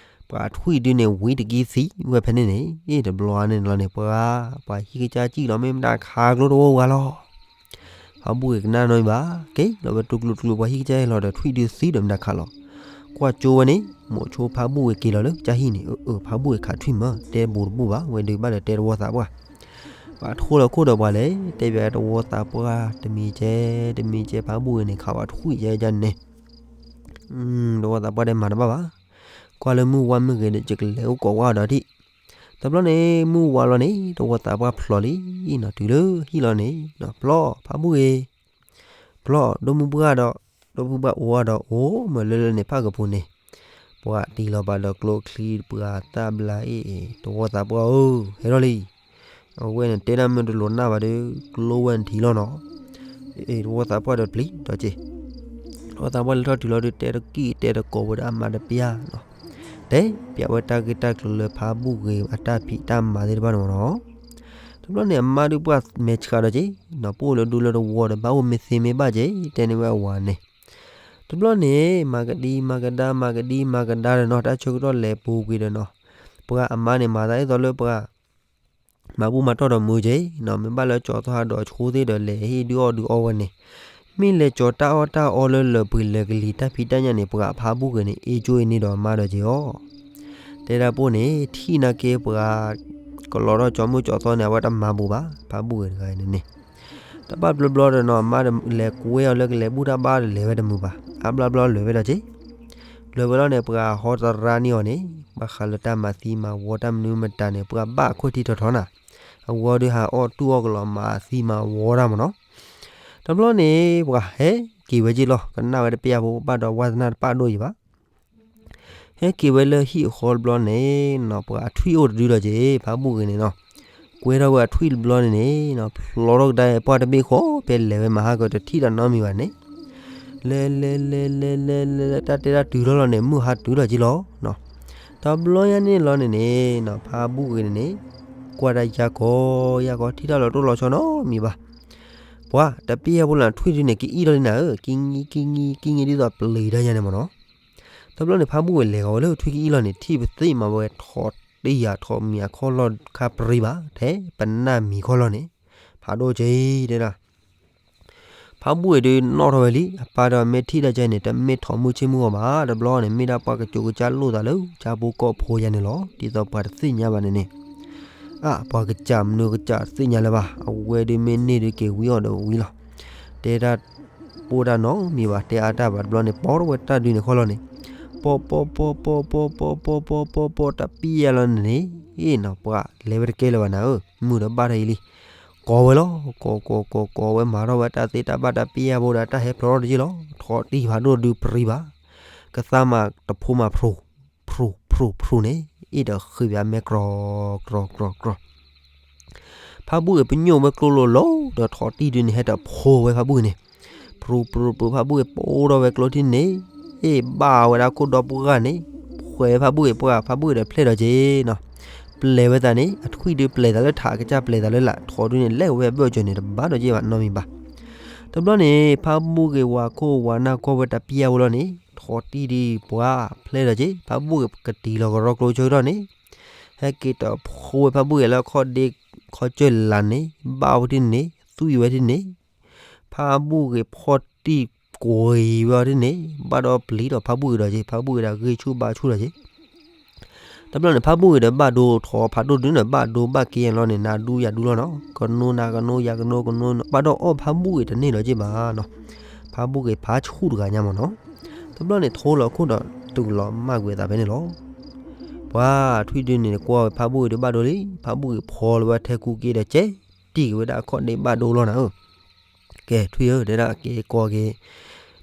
ပှၤထွံၣ်ဒုန့ၣ် ဝံတကံသံဝဲဖဲန့ၣ်န့ၣ်, အ့ၣ် တဘျီန့ၣ်လီၤန့ၣ် ပှၤ ပှၤဟံၣ်ကစၢ်စံၣ်လီၤ မ့ၢ်မတၤခးကျိတအိၣ်ဝဲလီၤ. ဖးဘူၣ်ဂ့ၤကနၣ်နီတမံၤဘၣ်, က့ၤလီၤဝဲတူၢ်ကျိတူၢ်ကျိ ပှၤဟံၣ်ကစၢ်ဟဲလီၤဒီး ထွံၣ်ဒုသံဒီးမတၤခးလီၤ. ကွၢ်ကၠိဝဲန့ၣ် မိၤဆိဖးဘူၣ်ဂ့ၤက့ၤလီၤလၢကစၢ်ဟံၣ်န့ၣ်, အၢ အၢ ဖးဘူၣ်ဂ့ၤခးထွံၣ်မၢ, တဲဘူးတဘူးဘၣ်, ဝဲဒုးဘၣ်ဒီးတဲတဝီသးပှၢ် ပှၤထိလီၤခိၣ်ဒီးပှၤလဲၤတဲဘၣ်တဝီသးပှၢ်, တမံၤကဲ တမံၤကဲ ဖးဘူၣ်ဂ့ၤန့ၣ် ခးဝဲထွံၣ်ယဲယဲန့ၣ်န့ၣ်, တဝီသးပှၢ်တဲမၤတဘၣ်ဘၣ်. ကွၢ်လၢမုၢ်ဝါမုၢ်ဂ့ၤဒီး ယကလဲၤအိၣ်ကိးဝဲဒီးဒံး. တဘျီန့ၣ် မုၢ်ဝါလီၤန့ၣ် တဝီသးပှၢ်ဖျိးလံနီၤ, တုၤလၢဟံၣ်လီၤန့ၣ်နီၤ, ဖျိး ဖးဘူၣ်ဂ့ၤ ဖျိး ဒိၣ်မုၢ်ပှၢ်ဒီး ဒိၣ်မုၢ်ပှၢ်အိၣ်ဒီးအိၣ်မးလၢလၢန့ၣ် ဖးကပူၤန့ၣ်, ပှၤတံၤလီၤဘၣ်ဒီးကျိချံ ပှၤသၣ်ဘျါအ့ၣ်အ့ၣ်, တဝီသးပှၢ်ဧၢ ဟဲထီၣ်လံ. အဝဲန့ၣ်တဲဒၣ်မ့ၢ်တလိၤနၢ်ဘၣ်ဒီး ကျိဝဲန့ၣ်ထံလီၤနီၤ. အ့ၣ် တဝီသးပှၢ်ဒီးပျံၤဒီးက့ၤ, တဝီသးပှၢ်လဲၤထီၣ်တုၤလီၤဒီး တဲတကံၢ်တဲတကိးဝဲဒီးအမါတပျၢ်နီၤ, တဲပျးဝဲတၢ်ဂ့ၢ်တၢ်ကျိၤလၢဖးဘူၣ်ဂ့ၤအတၢ်ဖံးတၢ်မၤသ့ၣ်တဖၣ်န့ၣ်မ့ၢ်နီၤ. တဘျီန့ၣ် အမါဒုးပှၢ်မဲာ်ဆှးဒီးက့ၤနီၤ, ပအိၣ်လၢဒူလၢတဝီဒီး ဘၣ်အိၣ်မ့ၢ်သ့မ့ၢ်ဘၣ်က့ၤ တဲန့ၢ်ဝဲအဝၤန့ၣ်. တဘျီန့ၣ် မၤကဒံမၤကဒါ မၤကဒံမၤကဒါဒီးနီၤ, တၢ်ဆၢကတီၢ်လဲၤပူၤကွံာ်ဒီးနီၤ, ပှၤအမါန့ၣ် မၤသးဒ်သိးလၢပှၤ မၤဘူၣ်မၤတီၢ်ဒီးမုာ်က့ၤနီၤ, မ့ၢ်ဘၣ်လၢကၠီၤသီဟးဒီးဆိသ့ၣ်ဒီး လဲၤဟ့ၣ်ဒုးအီၣ်ဒုးအီဝဲန့ၣ်, မ့ၢ်လဲၤကၠီၤတၢ်အီၣ်တၢ်အီလၢလၢၢ်ပှ့ၤလၢၢ်ကလံၤတၢ်ဖံးတၢ်ညၣ်န့ၣ် ပှၤဖးဘူၣ်ဂ့ၤန့ၣ် အ့ၣ်ကၠိအ့ၣ်န့ၢ်ဒီးအမါဒီးက့ၤအီၤ. တဲဒၣ်ပိၢ်န့ၣ် ထံၣ်နာ်က့ၤပှၤ ကလီၤထီၣ်ကၠီၤမုၢ်ကၠီၤသီန့ၣ် အဝဲတမၤဘူးဘၣ်, ဖးဘူၣ်ဂ့ၤတဂၤအံၤန့ၣ်န့ၣ် တဘၣ်ဘျီဘျီဒီးနီၤ, အမါဒီးလဲၤကွဲအီၤလၢကလဲၤဘူၣ်တၢ်ဘါဒီးလဲၤဝဲတမုာ်ဘၣ်, အါဘျီဘျီလဲၤဝဲဒီးက့ၤ, လဲၤဝဲလီၤန့ၣ် ပှၤဟီတရါန့ၢ်အီၤန့ၣ်, ဘၣ်ဃးလၢတၢ်မၤသံမၤဝီတၢ်မနုၤမတၤန့ၣ် ပှၤဘၣ်အခိၣ်ထံထီထီနၤ, အဝဲဒုးဟးအီၣ်တူၢ်အီၣ်ကလီၤမၤသံမၤဝီတၢ်မ့ၢ်နီၤ. တဘျီန့ၣ် ပှၤဟဲက့ၤဝဲက့ၤလီၤ, ကနၣ်ဝဲတပျၢ်ဖိဘၣ်ဒီးဝါသနာတပၣ်ဒိၣ်ယံၤဘၣ် ဟဲက့ၤဝဲလၢဟံၣ်အဃီတဘျီန့ၣ်နီၤ, ပှၤအထွံၣ်အိၣ်တဒုလီၤက့ၤ, ဖးဘူၣ်ဂ့ၤန့ၣ်နီၤ, ကွဲထီၣ်ဝဲအထွံၣ်တဘျီန့ၣ်န့ၣ်နီၤ, ဖျိးထီၣ်ကဒါပှၢ်တဘ့ၣ်ဃီ ဖဲလဲၤဝဲမဟါကတထံၣ်တၢ်နီတမံၤဘၣ်န့ၣ်, လဲၤလဲၤလဲၤလဲၤလဲၤလဲၤလဲၤ တၢ်တဲတၢ်တုၤထီၣ်လီၤန့ၣ် မုၢ်ဟါတုၤလီၤက့လီၤ. တဘျီညါန့ၣ်လီၤန့ၣ်န့ၣ် ဖါဘူၣ်ဂ့ၤန့ၣ်န့ၣ် ကွၢ်တၢ်ယၢ်ကီ ယၢ်ကီ ထံၣ်တၢ်လီၤတိၢ်လီၤဆီနီတမံၤဘၣ်. ပှၤတပျဲၢ်ယဲၢ်ဖိလၢထွံၣ်ဒုန့ၣ် ကအံၣ်ထီၣ်လံနၤဧၢ, ကံၣ်ကံၣ်ကံၣ်ကံၣ် ကံၣ်ကံၣ်ဒ်သိးပျံၤတၢ်ယါန့ၣ်မ့ၢ်နီၤ. တဘျီန့ၣ် ဖါဘူၣ်ဂ့ၤလဲၤဂီၤဝဲလၢထွံၣ်ကအံၣ်လီၤန့ၣ် ထံၣ်ပသ့ၣ်မးဝဲ ထိးတံၢ်ယၤ ထိးမံၤအခီၣ်လီၢ်ခါပြံဘၣ် ထဲပနၢ်မံၤခီၣ်လီၢ်န့ၣ် ဖးဒိၣ်က့တဲဒၣ် ဖါဘူၣ်ဂ့ၤဒုးနီၣ်ထီၣ်ဝဲလံ, အပၢ်ဒီးမ့ၢ်ထံၣ်တၢ်ကဲန့ၣ် တမ့ၢ်ထိးမုၢ်ဆ့ၣ်မုၢ်ဂီၤဘၣ်, တဘျီန့ၣ် မ့ၢ်ဒၣ်ပှၤကစိၤကစၢ်လိၣ်သးလၢ ဆၣ်ဖိကီၢ်ဖိယါန့ၣ်လီၤ. ဒ်သိးပှၤတသ့ၣ်ညါဘၣ်န့ၣ်န့ၣ်, အါ ပှၤကစၢ်မနုၤကစၢ်တသ့ၣ်ညါလၢၤဘၣ်, အဝဲဒုးမ့ၢ်န့ၢ်ဒုးက့ၤဝံအီၤဒီးဝံလီၤ. တဲတၢ်ပိၢ်တၢ်နီတမံၤဘၣ်, တဲအါတၢ်ဘၣ်, တဘျီန့ၣ် ပိာ်ထီၣ်ဝဲတၢ်ဒုးန့ၣ်ခီၣ်လီၢ်န့ၣ်, ပိာ်ပိာ်ပိာ်ပိာ်ပိာ်ပိာ်ပိာ်ပိာ်ပိာ် တပျဲၢ်ယဲၢ်လီၤန့ၣ်န့ၣ်, အ့ၣ်နီၤ ပှၤလဲၤဝဲတကဲလၢၤဘၣ်နၤဧၢ, မုၢ်ဒီးဘၣ်ထီၣ်အံၤလံ. ကိးဝဲလီၤ, ကိးကိးကိးကိးဝဲ မၤထီၣ်ဝဲတၢ်သ့တၢ်ဘၣ်တပျဲၢ်ယဲၢ်ဖိဒီး တၢ်ဟဲဖျိးထီၣ်တယ့ၢ်လီၤ. ထိးတံၢ်ဖးဒိၣ်ဒုးပြံဘၣ်, ကသါမးတဖိမးဖရူး, ဖရူးဖရူးဖရူးန့ၣ်, အ့ၣ်ဒီးဃ့ဘၣ်အမဲာ်ကြီၤကြီၤကြီၤ ဖါဘူၣ်ဂ့ၤပညိၣ်ဝဲကျိလိၤလိၤဒီး ထိးတံၢ်ဒုးန့ၣ် ဟဲတဖိးဝဲဖါဘူၣ်ဂ့ၤန့ၣ်, ဖရူးဖရူးဖရူး ဖါဘူၣ်ဂ့ၤပိာ်ထီၣ်ဝဲကျိထံၣ်န့ၣ်, အ့ၣ်ဘၣ်ဝဲဒၣ်ခိၣ်ဒီပုၢ်ဝဲၢ်န့ၣ်, ဖှဲးဖါဘူၣ်ဂ့ၤပှၢ်, ဖါဘူၣ်ဂ့ၤဒီးဖျဲၣ်ဒီးက့နီၤ, ပျဲဝဲသးန့ၣ် အထွံၣ်ဒုးပျဲသးလၢထး အကစၢ်ပျဲသးလၢလာ်, ထိးဒုးန့ၣ် လဲၤဝဲအဘၢၣ်စၢၤန့ၣ် တဘၣ်ဒီးက့ဘၣ်နီတမံၤဘၣ်. တဘျီန့ၣ် ဖါဘူၣ်ဂ့ၤဝၤခိၣ်ဝၤနၢ်ကွၢ်ဝဲတပျဲၢ်ယဲၢ်ဖိလီၤန့ၣ်, ထိးတံၢ်ဒုးပှၢ်ဖျဲၣ်ဒီးက့, ဖါဘူၣ်ဂ့ၤကတံၤလီၤကရီကျိဆၢကတီၢ်န့ၣ် ဟဲက့ၤတဖိးဝဲဖါဘူၣ်ဂ့ၤလၢအခီၣ်ဒ့ခီၣ်စၢၢ်လၢ်န့ၣ်, ဘၣ်ဝဲဒၣ်န့ၣ်, သွံၣ်ဝဲဒၣ်န့ၣ်, ဖါဘူၣ်ဂ့ၤဖီၣ်တံၢ်ကွံာ်ဝဲဒၣ်န့ၣ်, ဘၣ်ဒီးပျံၤဒီးဖါဘူၣ်ဂ့ၤဒီးက့, ဖါဘူၣ်ဂ့ၤဒီးဂ့ၢ်ဆူၣ်ဘါဆူၣ်ဒီးက့. တဘျီန့ၣ် ဖါဘူၣ်ဂ့ၤဒီးဘၣ်ဒိထိးဖးဒိၣ်ဒုန့ၣ် ဘၣ်ဒိဘၣ်က့လီၤန့ၣ်, နၤဒူယၤဒူလီၤနီၤ, ကနိနၤကနိယၤကနိကနိ, ဘၣ်ဒီးအီၣ်ဖါဘူၣ်ဂ့ၤတန့ၢ်ဒီးက့ဘၣ်နီၤ. ဖါဘူၣ်ဂ့ၤဖးဆူၣ်တဂၤညါမ့ၢ်နီၤ. တဘျီန့ၣ် ထိလီၤခိၣ်ဒီးတုၤလီၤမၢ်ကွံာ်အသးဖဲန့ၣ်လီၤ. ပှၤထွံၣ်ဒုန့ၣ် ကွၢ်ဝဲဖါဘူၣ်ဂ့ၤဒုးဘၣ်ဒိလံ, ဖါဘူၣ်ဂ့ၤဖီလီၤဝဲထဲကူက့ဒီးကဲ, တံၢ်က့ၤဝဲဒၣ်အခီၣ်ဒ့ဘၣ်ဒိလီၤနၤဧၢ. ကဲ ထွံၣ်ဧၢ, တဲဒၣ်က့ၤကိးက့ၤ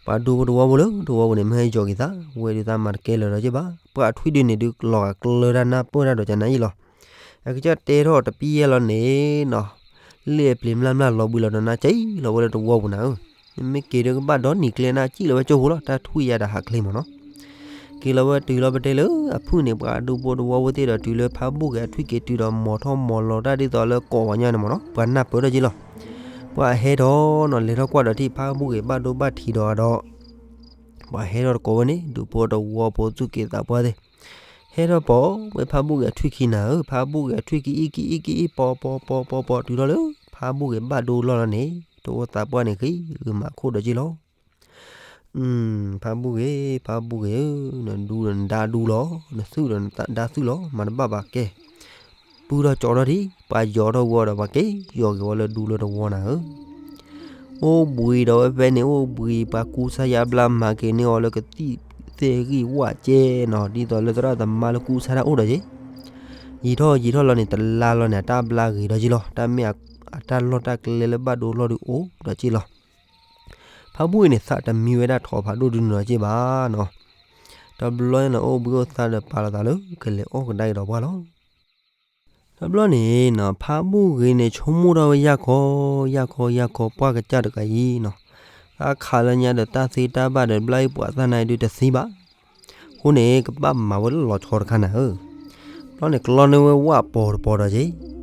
ပှၤဒူဖိတဝီဖိလၢတဝီဖိန့ၣ် မ့ၢ်ဟဲယီၤက့ၤသး, ဝဲဒုးသးမၤတကဲလၢၤဒီးက့ဘၣ်. ပှၤထွံၣ်ဒုန့ၣ်ဒုးလီၤဂာ်ကျၢၤတၢ်နၢ်ပၢၢ်တၢ်ဒီးကနၤအံၤလီၤ. အကစၢ်တဲထီၣ်တပျဲၢ်ယဲၢ်လီၤန့ၣ်နီၤ, လ့ၣ်အပျံၤမျၢ်မျၢ်လီၤဘှံးလီၤဒီးနၤက့လီၤဝဲလၢတဝီပူၤနၤဧၢ. မ့ၢ်က့ၤဒုးကဘၣ်ဒီနံၤကျဲနၢ်ကံၣ်လီၤဝဲကၠိဖိလီၤ, တၢ်ထွံၣ်ယါဒီးဟးချ့မ့ၢ်နီၤ. က့ၤလီၤဝဲတုၤလီၤပတဲလၢအဖုၣ်န့ၣ် ပှၤဒူဖိတဝီဖိသ့ၣ်ဒီးတုၤလၢဖါဘူၣ်ဂ့ၤအထွံၣ်က့ၤတုၤဒီး မိာ်ထီၣ်မိာ်လီၤတၢ်ဒ်သိးလၢကိးဂၤညါန့ၣ်မ့ၢ်နီၤ, ပှၤနၢ်ပၢၢ်ထီၣ်က့လီၤ. ပှၤဟဲထီၣ်နီၤ လဲၤထီၣ်ကွၢ်ဒီးထံၣ်ဖါဘူၣ်ဂ့ၤဘၣ်ဒိဘၣ်ထံးဒီးဒီး ပှၤဟဲထီၣ်တကိးဝဲန့ၣ် ဒူဖိတဝီဖိသူၣ်က့သးပှၢ်သ့ၣ် ဟဲထီၣ်ပိာ်ဝဲဖါဘူၣ်ဂ့ၤအထွံၣ်ခံနၤဧၢ, ဖါဘူၣ်ဂ့ၤအထွံၣ်ကအံၣ်ကအံၣ်ကအံၣ် ပိာ်ပိာ်ပိာ်ပိာ်ပိာ် တုၤထီၣ်လၢ ဖါဘူၣ်ဂ့ၤဘၣ်ဒိလီၢ်လီၤန့ၣ် တဝီသးပှၢ်န့ၣ်ဃံးဂုာ်မးခိၣ်ဒီးက့လီၤ. ဖါဘူၣ်ဂ့ၤ, ဖါဘူၣ်ဂ့ၤဧၢ, နဒူဒီးနဒါဒူလီၤ, နသုးဒီးနဒါသုးလီၤ, မၤတဘၣ်ဘၣ်ကဲ. ပုၢ်ထီၣ်ကၠီထီၣ်ဒံး ပှၤယီၤထီၣ်ဝဲဒီးပှၤက့ၤယီၤက့ၤဝဲလၢဒူလၢတဝီနၤဧၢ. အိၣ်ဘှံးဒီးဝဲဖဲန့ၣ် အိၣ်ဘှံး ပှၤကူစါယါဘျါ မၤက့ၤန့ၢ်အီၤလၢကသံၣ်သ့ၣ်ဂံၢ်ဝၣ်ကဲနီၤ, ဒ်သိးလၢသရၣ်သမါလၢကူစါတၢ်အိၣ်ဒီးက့. ယံာ်ထီၣ်ယံာ်ထီၣ်လီၤန့ၣ် တလါလီၤန့ၣ် အတၢ်ဘျါဂ့ၤဒီးက့လီၤ, တၢ်မ့ၢ်အတၢ်လီၢ်တၢ်ကျဲလၢဘၣ်ဒိလီၢ်ဒုးအိၣ်ဒီးက့လီၤ. ဖါဘူၣ်အံၤန့ၣ် သးတမံဝဲဒၣ်ထိးဖးဒိၣ်ဒုးန့ၣ်ဒီးက့ဘၣ်နီၤ. တဘျီန့ၣ် အိၣ်ဘှံးအိၣ်သါဒီးပာ်လီၤသးလၢကလဲၤအီၣ်ကဒါက့ၤဒီးပှၢ်လီၤ. တဘျီန့ၣ်နီၤ ဖါဘူၣ်ဂ့ၤန့ၣ် ဆိကမိၣ်ထီၣ်ဝဲယၢ်ခီ, ယၢ်ခီ ယၢ်ခီ ပှၢ်ကစၢ်တဂၤအံၤနီၤ, တၢ်ခးလၢညါဒီးတၢ်သ့တၢ်ဘၣ်ဒီးဘျါအံၤပှၤသၣ်နါအံၤဒုးတသံဘၣ်. အဃိန့ၣ် ကဘၣ်မၤဝဲလၢလီၤဆီတခါနၤဧၢ. တဘျီန့ၣ် ကျီန့ၢ်ဝဲဝၣ်ပီၤတပီၤဒီးက့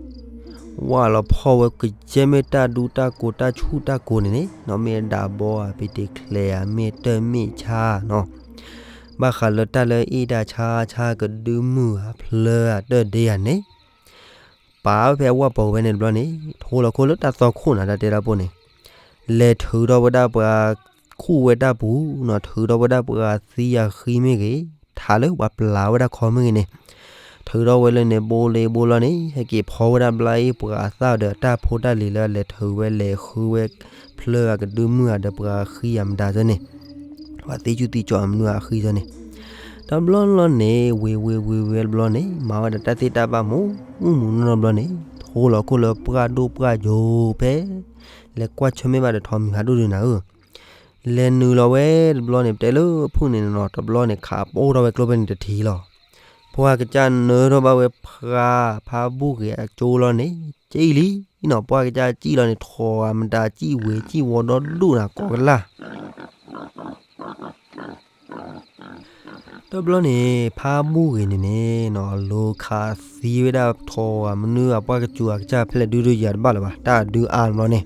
ဝၣ်လီၤဖီၣ်ဝဲကယဲၢ်မ့ၢ်တၢ်ဒူတၢ်ကိးတၢ်ဆူၣ်တၢ်ကိးန့ၣ်န့ၣ်နီၤ, မ့ၢ်အဒးဘီဧါ ပ့ၤတ့ချဲးဧါ မ့ၢ်တၢ်မ့ၢ်ဆါနီၤ, ဘၣ်ဃးလၢတၢ်လၢအ့ၣ်တၢ်ဆါ ဆါကဒုမုၢ်ဧါ ဖျၢဧါ တၢ်ဒ့ဧါန့ၣ် ပာ်ဝဲဖဲအဝၣ်ပီၤဝဲန့ၣ်တဘျီန့ၣ် ထိလီၤခိၣ်လၢတၢ်သီခိၣ်နၤ တၢ်တဲတၢ်ပိၢ်န့ၣ် လဲၤထုးထီၣ်ဝဲဒၣ်ပှၤခူၣ်ဝဲတၢ်ပူၤနီၤ, ထုးထီၣ်ဝဲဒၣ်ပှၤသံအဃံမ့ၢ်ဂ့ၤ, ထးလၢပှၤပျၢ်ဝဲဒၣ်ခီမ့ၢ်ဂ့ၤန့ၣ် ထုးထီၣ်ဝဲလၢန့ၣ် ဘိလ့ဘိလီၤန့ၣ် ဟဲက့ၤဖီဝဲဒၣ်ဘျါအံၤပှၤအသၣ်ဒီးအတၢ်ဖိတၢ်လံၤလၢအလဲၤထုးဝဲလဲၤဃုဝဲ ဖျၢအကဒုမုၢ်အဒီးပှၤဃံအမတၤစၢန့ၣ် ပှၤသံစုသံကၠီအမနုၤအဃံစၢန့ၣ် တဘျီလီၤန့ၣ် ဝ့ၤဝ့ၤဝ့ၤဝ့ၤတဘျီန့ၣ် မၤဝဲဒၣ်တၢ်သ့တၢ်ဘၣ်မူးမူးနီၢ်နီၢ်တဘျီန့ၣ် ထိလီၤခိၣ်လၢပှၢ်ဒိၣ်ပှၢ်ယိၤဖဲ လဲၤကွၢ်ဆၢမ့ၢ်ဘၣ်ဒီးထိးမံၤဖးဒိၣ်ဒုးနၤဧၢ လဲၤနုာ်လီၤဝဲတဘျီန့ၣ် ပတဲလၢဖုၣ်န့ၣ်နီၤ တဘျီန့ၣ် ခးပိၢ်ထီၣ်ဝဲကျိဖဲန့ၣ်တထံးလီၤ. ပှၢ်ကစၢ်နၢထီၣ်ဘၣ်ဝဲဖှါ ဖါဘူၣ်ဂ့ၤအကၠိလီၤန့ၣ် ကၠံၣ်လံနီၤ ပှၢ်ကစၢ်ကၠံၣ်လီၤန့ၣ် ထိးအမတၤကၠံၣ်ဝ့ၤကၠံၣ်ဝီဒီဒူၣ်နၤကိးကလာ် တဘျီန့ၣ် ဖါဘူၣ်ဂ့ၤန့ၣ်န့ၣ်နီၤ လိၤခးသံဝဲဒၣ်ထိးအမနုၤအပှၢ်ကစၢ်အကစၢ်ဖဲလဲၣ်ဒုဒုယၤတဘၣ်လၢၤဘၣ် တၢ်ဒုအါတဘျီန့ၣ်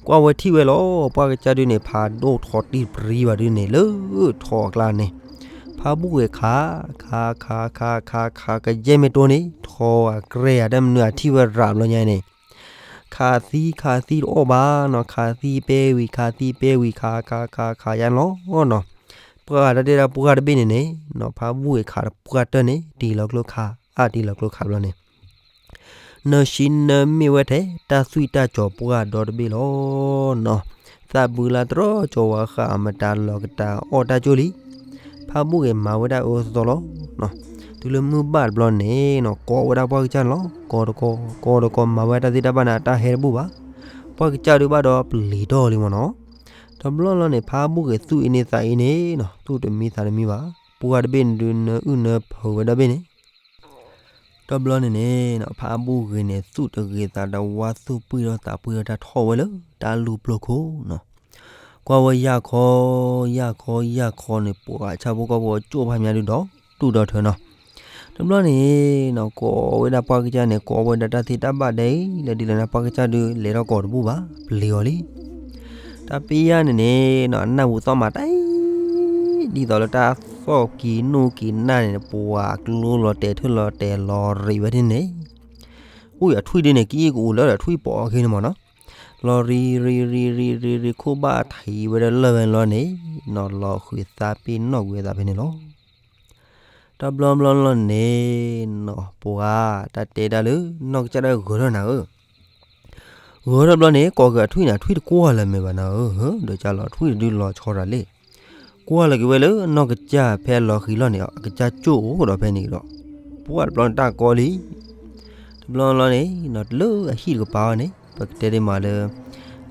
ကွၢ်ဝဲထံၣ်ဝဲလီၤ ပှၢ်ကစၢ်ဒုန့ၣ် ဖးဒိၣ်ထီတံၢ်ပြံဘၣ်ဒုန့ၣ် လၢထိးအကျါန့ၣ် ဖါဘူၣ်ဂ့ၤခး ခး ခး ခး ခး ခး ကယဲၢ်မ့ၢ်တိၢ်န့ၣ် ထိးအကြဲၢ်ယၤတၢ်မနုၤအထံၣ်ဝဲရးဘျီညါန့ၣ် ခးသံ ခးသံတအိၣ်ဘၣ်နီၤ ခးသံပဲဝံၤ ခးသံပဲဝံၤ ခး ခး ခး ခး ယါလီၤနီၤ ပှၢ်တၢ်တဲဒၣ်ပှၢ်တဘ့ၣ်န့ၣ်န့ၣ်နီၤ ဖါဘူၣ်ဂ့ၤခးတပှၢ်တၢၢ်န့ၣ် တံၤလီၤကျိခး အါတံၤလီၤကျိခးဘျီန့ၣ် နၢၤဆံနၢၤမ့ၢ်ဝဲထဲ တၢ်သွံၣ်တၢ်စီၤပှၢ်ဒီတဘ့ၣ်လီၤနီၤ သးဘုလါတရီကၠီၤဝါဃာ်အမတၤလီၤကတၢ်အီၣ်တၢ်ကၠိလံ ဖါဘူၣ်ဂ့ၤမၤဝဲဒၣ်အၢသီလီၤ တုၤလၢမုၢ်ဘၣ်တဘျီန့ၣ်နီၤ ကိးဝဲဒၣ်ပှၢ်ကစၢ်န့ၣ်လီၤ ကိးတကိး ကိးတကိး မၤဝဲတၢ်သ့တၢ်ဘၣ်န့ၣ် တၢ်ဟဲတဘူၣ်ဘၣ် ပှၢ်ကစၢ်ဒုးဘၣ်ဒီးပျံၤတီၢ်လံမ့ၢ်နီၤ တဘျီလီၤန့ၣ် ဖါဘူၣ်ဂ့ၤသူၣ်အံၤန့ၢ်သးအံၤန့ၣ်နီၤ သူၣ်တမံသးတမံဘၣ် ပှၢ်တဘ့ၣ်န့ၣ်ဒုးနၢအုၣ်နၢဖုးဝဲဒီဘ့ၣ်န့ၣ် တဘျီန့ၣ်န့ၣ်နီၤ ဖါဘူၣ်ဂ့ၤန့ၣ် သူၣ်တဂ့ၤသးတဝါ သူၣ်ပှံၢ်ဒီးသးပှံၢ်ဒီးတၢ်ထီၣ်ဝဲလၢတၢ်လူၢ်ပျိၢ်ခိၣ်နီၤ ကွၢ်ဝဲယၢ်ခီ ယၢ်ခီ ယၢ်ခီန့ၣ် ပှၤဆၣ်ဖိကီၢ်ဖိကၠိၣ်ဖးမၠါဒုးဒီးတူၢ်ဒီးထၢနီၤ တဘျီန့ၣ်နီၤ ကိးဝဲဒၣ်ပှၢ်ကစၢ်န့ၣ် ကိးဝဲဒၣ်တၢ်သ့တၢ်ဘၣ်ဒဲအံၤ လၢဒ်လဲၣ်န့ၣ် ပှၢ်ကစၢ်ဒုးလဲၤထီၣ်ကိးတဘူၣ်ဘၣ် ပျံၤအီၤလံ တၢ်ပ့ၢ်ယၢ်န့ၣ်န့ၣ်နီၤ အနၢ်ပူၤသီၣ်မးတၢ်အံၤ ဒ်သိးလၢတၢ်သီၣ်ကံၤနူၢ်ကံၤနၢ်န့ၣ် ပှၤကျိလီၤတဲာ်ထၢၣ်လီၤတဲာ်လီၤရံးဝဲဒၣ်န့ၣ် အိၣ်အထွံၣ်ဒ်န့ၣ် ကအိၣ်ကအိၣ်လၢအထွံၣ်ပိာ်အခံန့ၣ်မ့ၢ်နီၤ လီၤရံးရံးရံးရံးရံးရံး ခိၣ်ဘၣ်ထံးဝဲဒၣ်လၢၢ်ဝဲန့ၣ်လီၤန့ၣ်နီၤ လီၤဃံးသးပ့ၤနီၣ်ကွံာ်အသးဖဲန့ၣ်လီၤ တဘျီဘျီလီၤန့ၣ်နီၤ ပှၤတၢ်တဲဒၣ်လၢ နီၢ်ကစၢ်ဒၣ်ဂၢၤထီၣ်နၤဧၢ ဂၢၤထီၣ်ဘျီန့ၣ် ကိးက့ၤအထွံၣ်န့ၣ် အထွံၣ်တကွၢ်လၢၤမ့ၢ်ဘၣ်နၤဧၢ ဒီးကၢ်လီၤထွံၣ်တဒုလီၤဆီရၤလံ ကွၢ်လီၤက့ၤဝဲလၢနီၢ်ကစၢ်ဖဲလီၤဃံၤလီၤန့ၣ် အကစၢ်ကၠိၣ်အိၣ်ဒီးဖဲန့ၣ်ဒီး ပှၢ်တဘျီန့ၣ်တၢ်ကီလံ တဘျီလီၤန့ၣ် လၢအဟံၣ်တကပၤအီၤန့ၣ် ပကတဲဒ်မးလၢ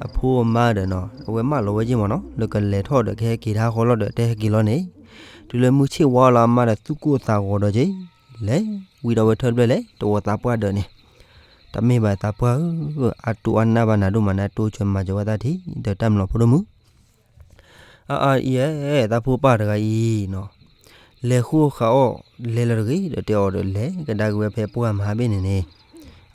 အဖိအမါဒီးနီၤ အဝဲမၢလီၤဝဲက့ၤမ့ၢ်နီၤ လၢကလဲၤထီၣ်ဒီးကဟဲက့ၤတၢ်ဃီလီၤဒီး တဲဟဲက့ၤလီၤန့ၣ် တုၤလၢမုၢ်ဆ့ၣ်ဝါလီၤ အမါဒီးသူၣ်ကိၢ်သးဂီၤဒီးက့ၤ လဲၤဝံၤဒီးဝဲထၢၣ်တဖျၢၣ်လဲၤ တဝီသးပှၢ်ဒီးန့ၣ် တမ့ၢ်ဘၣ်သးပှၢ်ဧၢ အတိၢ်အနၢ်ဘၣ်နၤဒိၣ်မး နတိစၢၤမၤစၢၤဝဲသးထံၣ် ဒီးတၢ်မလီၤဖိဒိၣ်မုၢ် အအံၤ သးဖိပၢ်တဂၤအံၤနီၤ လဲၤဃုအီၣ်ဃုအီၣ် လဲၤလီၤတဂ့ၤဒီးတဲအီၤဒီး လဲၤကဒါက့ၤဝဲဖဲပှၢ်မဟါဘ့ၣ်န့ၣ်န့ၣ်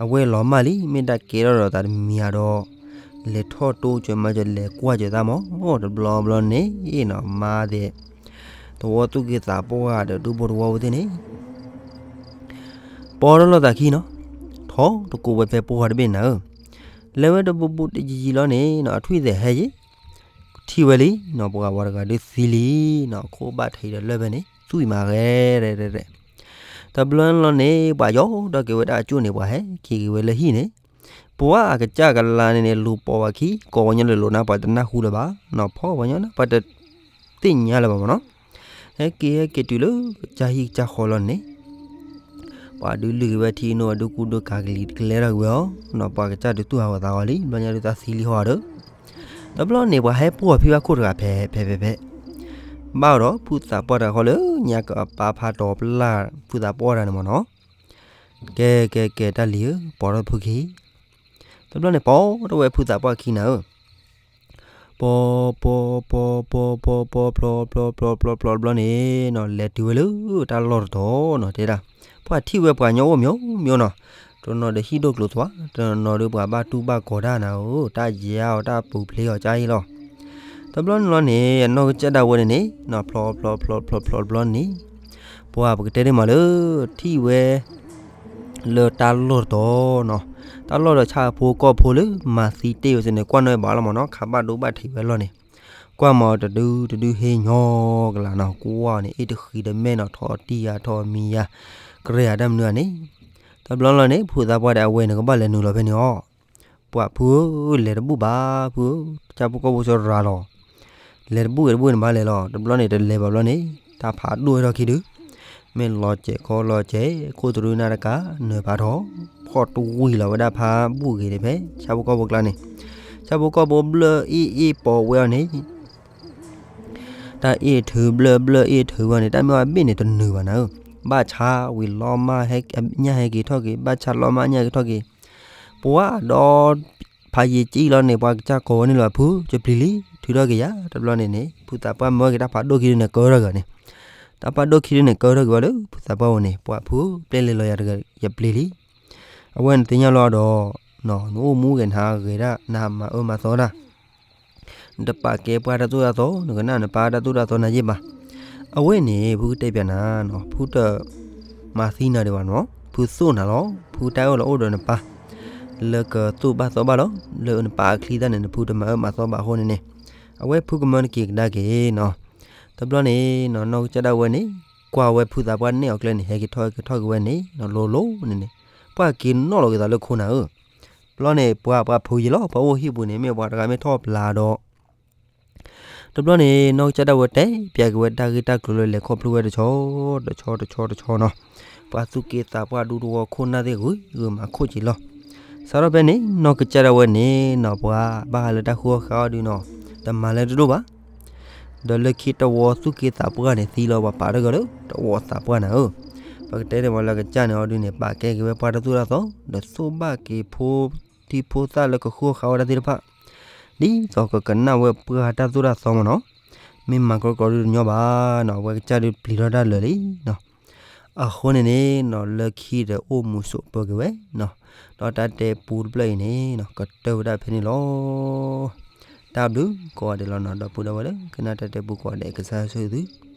အဝဲလီၤမၢ်လံ မ့ၢ်တၢ်ကဲထီၣ်ဒီးသးတမံၤဧါဒီး လဲၤထီၣ်တိစၢၤမၤစၢၤ လဲၤကွၢ်စၢၤသးမး တဘျီဘျီန့ၣ်နီၤ မါသ့ၣ် သဝီသူၣ်က့သးပှၢ်ဒီးဒူဖိသဝီဖိသ့ၣ်န့ၣ် ပိာ်ထီၣ်လိာ်သးခံနီၤ ထီၣ်တကိးဝဲဖဲပှၢ်တဘ့ၣ်နၤဧၢ လဲၤဝဲတဘူးဘူးတယံာ်ယံာ်လီၤန့ၣ်နီၤ အထွံၣ်သဲးဟဲယံၤ ထံၣ်ဝဲလံနီၤ ပှၤဝၤတဂၤဒုးသံလံနီၤ ခိၣ်ဘၣ်ထံးဒီးလၢၢ်ဖဲန့ၣ် သွံၣ်မၤဂဲၤရဲၣ်ရဲၣ်ရဲၣ် တဘျီလီၤန့ၣ် ပှၤယီၤဒီးက့ၤဝဲဒၣ်အကၠိၣ်န့ၣ် ပှၤဟဲက့ၤက့ၤဝဲလၢဟံၣ်န့ၣ် ပှၤအကစၢ်ကလါန့ၣ်န့ၣ် လူၤပိာ်ဝဲခံ ကိးဝဲညီလၢလိာ်နၤ ပှၤတနၢ်ဟူလၢၤဘၣ်နီၤ ဖီၣ်ဝဲညီနၤ ပှၤတသ့ၣ်ညါလၢၤဘၣ်မ့ၢ်နီၤ ဟဲက့ၤဟဲက့ၤတုၤလၢကစၢ်ဟံၣ်ကစၢ်ဃီလီၤန့ၣ် ပှၤဒုးလုၢ်က့ၤဝဲထံနိ အဒုးကူဒုးကၤကလံၤကလဲထီၣ်က့ၤဝဲအီၤနီၤ ပှၤကစၢ်ဒုးတူၢ်ဟးဂီၤသးဂီၤလံ ဘျီညါဒုးသးသံလံဟီဒီး တဘျီန့ၣ်ပှၤဟဲပိာ်ဖံဘၣ်ခိၣ်တဂၤဖဲဖဲဖဲဖဲ ဘၣ်အီၤဒီးဖုသးပှၢ်တဂၤဃီလၢညါကပာ်ဖးတီၤပျၢ်ဖုသးပှၢ်တဂၤန့ၣ်မ့ၢ်နီၤ ကဲကဲကဲတၢ်လံၤဧၢ ပိာ်ထီၣ်ဖုခံ တဘျီန့ၣ်ပိာ်ထီၣ်ဝဲဖုသးပှၢ်ခံနၤဧၢ ပိာ်ပိာ်ပိာ်ပိာ်ပိာ်ပိာ်ဖျီဖျီဖျီဖျီဖျီတဘျီန့ၣ်နီၤ လဲၤတုၤဝဲလၢတၢ်လီၢ်တတီၤနီၤ တဲဒၣ် ပှၤထံၣ်ဝဲပှၤညီအိၣ်မ့ၢ်မ့ၢ်နီၤ တနီၤဒီးဟံၣ်ဒိၣ်ကျိၤသွါ တနီၤဒီးပှၤဘၣ်တူၢ်ဘၣ်ကီၤတၢ်နၤဧၢ တၢ်ယါအီၤတၢ်ပူၤဖျ့အီၤကါအံၤလီၤ တဘျီန့ၣ်လီၤန့ၣ် အနီၢ်ကစၢ်ဒၣ်ဝဲန့ၣ်န့ၣ်နီၤ ဖျီဖျီဖျီဖျီဖျီတဘျီန့ၣ် ပှၤပကတဲဒ်မးလၢ ထံၣ်ဝဲ လၢတၢ်လီၢ်တတီၤနီၤ တၢ်လီၢ်ဒီးဆၣ်ဖိကီၢ်ဖိလၢမၤသံတ့ၢ်ဝဲစ့ၢ်န့ၣ် ကွၢ်နီၣ်ဘၣ်လီၤမ့ၢ်နီၤ ခးဘၣ်ဒိဘၣ်ထံးဝဲလီၤန့ၣ် ကွၢ်မးတဒုတဒုဟ့ၣ်ညီကလးနီၤ ကွၢ်န့ၣ် အ့ၣ်တဃံတမဲာ်နီၤ ထီၣ်တံၢ်ယါထီၣ်မံယါ ကရဲၣ်ယါတၢ်မနုၤဧါန့ၣ် တဘျီလီၤန့ၣ် ဖုသးပှၢ်ဒီးအဝဲန့ၣ် ကဘၣ်လဲၤနုာ်လီၤဖဲန့ၣ်အီၤ ပှၤဖုဧၢ လဲၤတဘူၣ်ဘၣ် ဖုဧၢ ဆၣ်ဖိကီၢ်ဖိစရၤလီၤ လဲၤတဘူၣ်ဂ့ၤတဘူၣ်န့ၣ်ဘၣ်လဲၤလီၤ တဘျီန့ၣ်တလဲၤဘၣ်ဘျီန့ၣ် တၢ်ဖးဒိၣ်ဝဲထီၣ်ခံဒု မ့ၢ်လီၤစဲးခီလီၤစဲး ခိၣ်တရူနၢ်တကး နၢၤဖးထီၣ် ဖီၣ်တဝံၤလီၤဝဲဒၣ်ဖးဘူၣ်ဂ့ၤန့ၣ်ဖဲ ဆၣ်ဖိကီၢ်ဖိကျါန့ၣ် ဆၣ်ဖိကီၢ်ဖိဘျၢၣ်အ့ၣ်အ့ၣ်ပိာ်ဝဲအီၤန့ၣ် တၢ်အ့ၣ်ထုးဘျၢၣ်ဘျၢၣ်အ့ၣ်ထုးဝဲန့ၣ် တၢ်မ့ၢ်ဝဲဘ့ၣ်န့ၣ်တနုာ်ဘၣ်နၤဧၢ ဘၣ်ဆါဝံၤလီၤမၢ်ညၣ်ဟဲက့ၤထီၣ်က့ၤ ဘၣ်ဆါလီၤမၢ်ညၣ်ဟဲက့ၤထီၣ်က့ၤ ပှၤဒီး ဖးယံာ်ကံလီၤန့ၣ် ပှၤကစၢ်ကိးဝဲန့ၣ်လီၤ ဖု ယပျံၤလံ ထုးထီၣ်က့ၤယၤ. တဘျီန့ၣ်န့ၣ် ဖုသးပှၢ်မၢက့ၤတၢ်ဖးဒိၣ်ခံဒုန့ၣ် ကၢထီၣ်က့ၤန့ၣ်, တၢ်ဖးဒိၣ်ခံဒုန့ၣ် ကၢထီၣ်က့ၤဝဲလၢဖုသးပှၢ်အအိၣ်န့ၣ် ပှၤဖု ပျဲလဲၤလီၤယၤတဂၤ ယပျံၤလံ. အဝဲန့ၣ်သ့ၣ်ညါလီၤဒီး နအိၣ်မူဂဲၤနဟးဂဲၤဒၣ် နဟးမၤအၢမၤသီတၢ် နတပာ်ကဲပှၤတၢ်သိၣ်တၢ်သီ နကနၣ်နပၢ်တၢ်သိၣ်တၢ်သီနၤယ့ၢ်ဘၣ်. အဝဲန့ၣ် ဖုကတဲပျးနၤနီၤ ဖုတမၤသံနၤဒံးဘၣ်နီၤ ဖုသိၣ်နၤလီၤ ဖုတၢ်အဲၣ်လီၤအိၣ်ဒီးနပၢ် လၢကသိၣ်ဘၣ်သီဘၣ်လီၤ လၢနပၢ်အချံတၢ်န့ၣ် နဖုတမၤအၢမၤသီဘၣ်အဃိန့ၣ်န့ၣ် အဝဲဖုကမၢနက့ၤကဒါက့ၤနီၤ. တဘျီန့ၣ်နီၤ နီၢ်ကစၢ်ဒၣ်ဝဲန့ၣ် ကွၢ်ဝဲဖုသးပှၢ်နဲၣ်အီၤကျဲန့ၣ် ဟဲက့ၤထီၣ်ဟဲက့ၤထီၣ်က့ၤဝဲန့ၣ်နီၤ လိၤလိၤန့ၣ်န့ၣ် ပှၤက့ၤနီၣ်လီၤက့ၤသးလၢခိနၤဧၢ. တဘျီန့ၣ် ပှၤပှၤဖိယံာ်လီၤ ပှၤအိၣ်ဟံၣ်ပူၤန့ၣ် မ့ၢ်ပှၤတဂၤမ့ၢ်ထီၣ်ပျးဒီး တဘျီန့ၣ် နီၢ်ကစၢ်ဒၣ်ဝဲတဲပျးက့ၤဝဲတၢ်ဂ့ၢ်တၢ်ကျိၤလၢလဲၤခီဖျိဝဲတဆီ တဆီတဆီတဆီနီၤ ပှၤသူၣ်က့သးပှၢ်ဒူတဝီခိၣ်နၢ်သ့ၣ်ဂုၤဂုၤမၤခိၣ်က့ၤလီၤ. စးထီၣ်ဖဲန့ၣ် နီၢ်ကစၢ်ဒၣ်ဝဲန့ၣ်နီၤ ပှၤဘၣ်ဃးလၢတၢ်ဃုအီၣ်ဃုအီဒုနီၤ တမၤလၢတဒိၣ်ဘၣ် ဒီးလၢခံတဝီသူၣ်က့သးပှၢ်န့ၣ် သံလီၤပှၤပာ်ထီၣ်က့ၤလၢတဝီသးပှၢ်နၤဧၢ. ပကတဲန့ၣ်ဝဲလၢကစၢ်န့ၣ်အီၤဒုန့ၣ် ပာ်ကဲက့ၤဝဲပှၤတၢ်သိၣ်တၢ်သီ ဒီးသိၣ်ဘၣ်က့ၤဖိထံဖိသၣ်လၢကဃုအီၣ်ဃုအီတၢ်သ့ၣ်တဖၣ် ဒ်သိးကကနၣ်ဝဲပှၤတၢ်သိၣ်တၢ်သီမ့ၢ်နီၤ. မ့ၢ်မၤကီကီဒုတညီဘၣ်နီၤ အဝဲကစၢ်ဒုပျံၤထီၣ်တၢ်လၢာ်လံနီၤ. အဃိန့ၣ်န့ၣ်နီၤ လၢခံဒီးအိၣ်မူစိးပၢက့ၤဝဲနီၤ ဒီးတၢ်တဲပူတဖျၢၣ်အံၤန့ၣ်နီၤ ကတၢၢ်ဝဲဒၣ်ဖဲန့ၣ်လီၤ. တၢ်ဘျုးကိးဂၤဒဲးလီၤနီၤ ဒီပုၢ်ဒီဝဲၢ်လၢကနၣ်တၢ်တဲပူကိးဂၤဒဲး ကစၢ်ဆိၣ်ဂ့ၤသု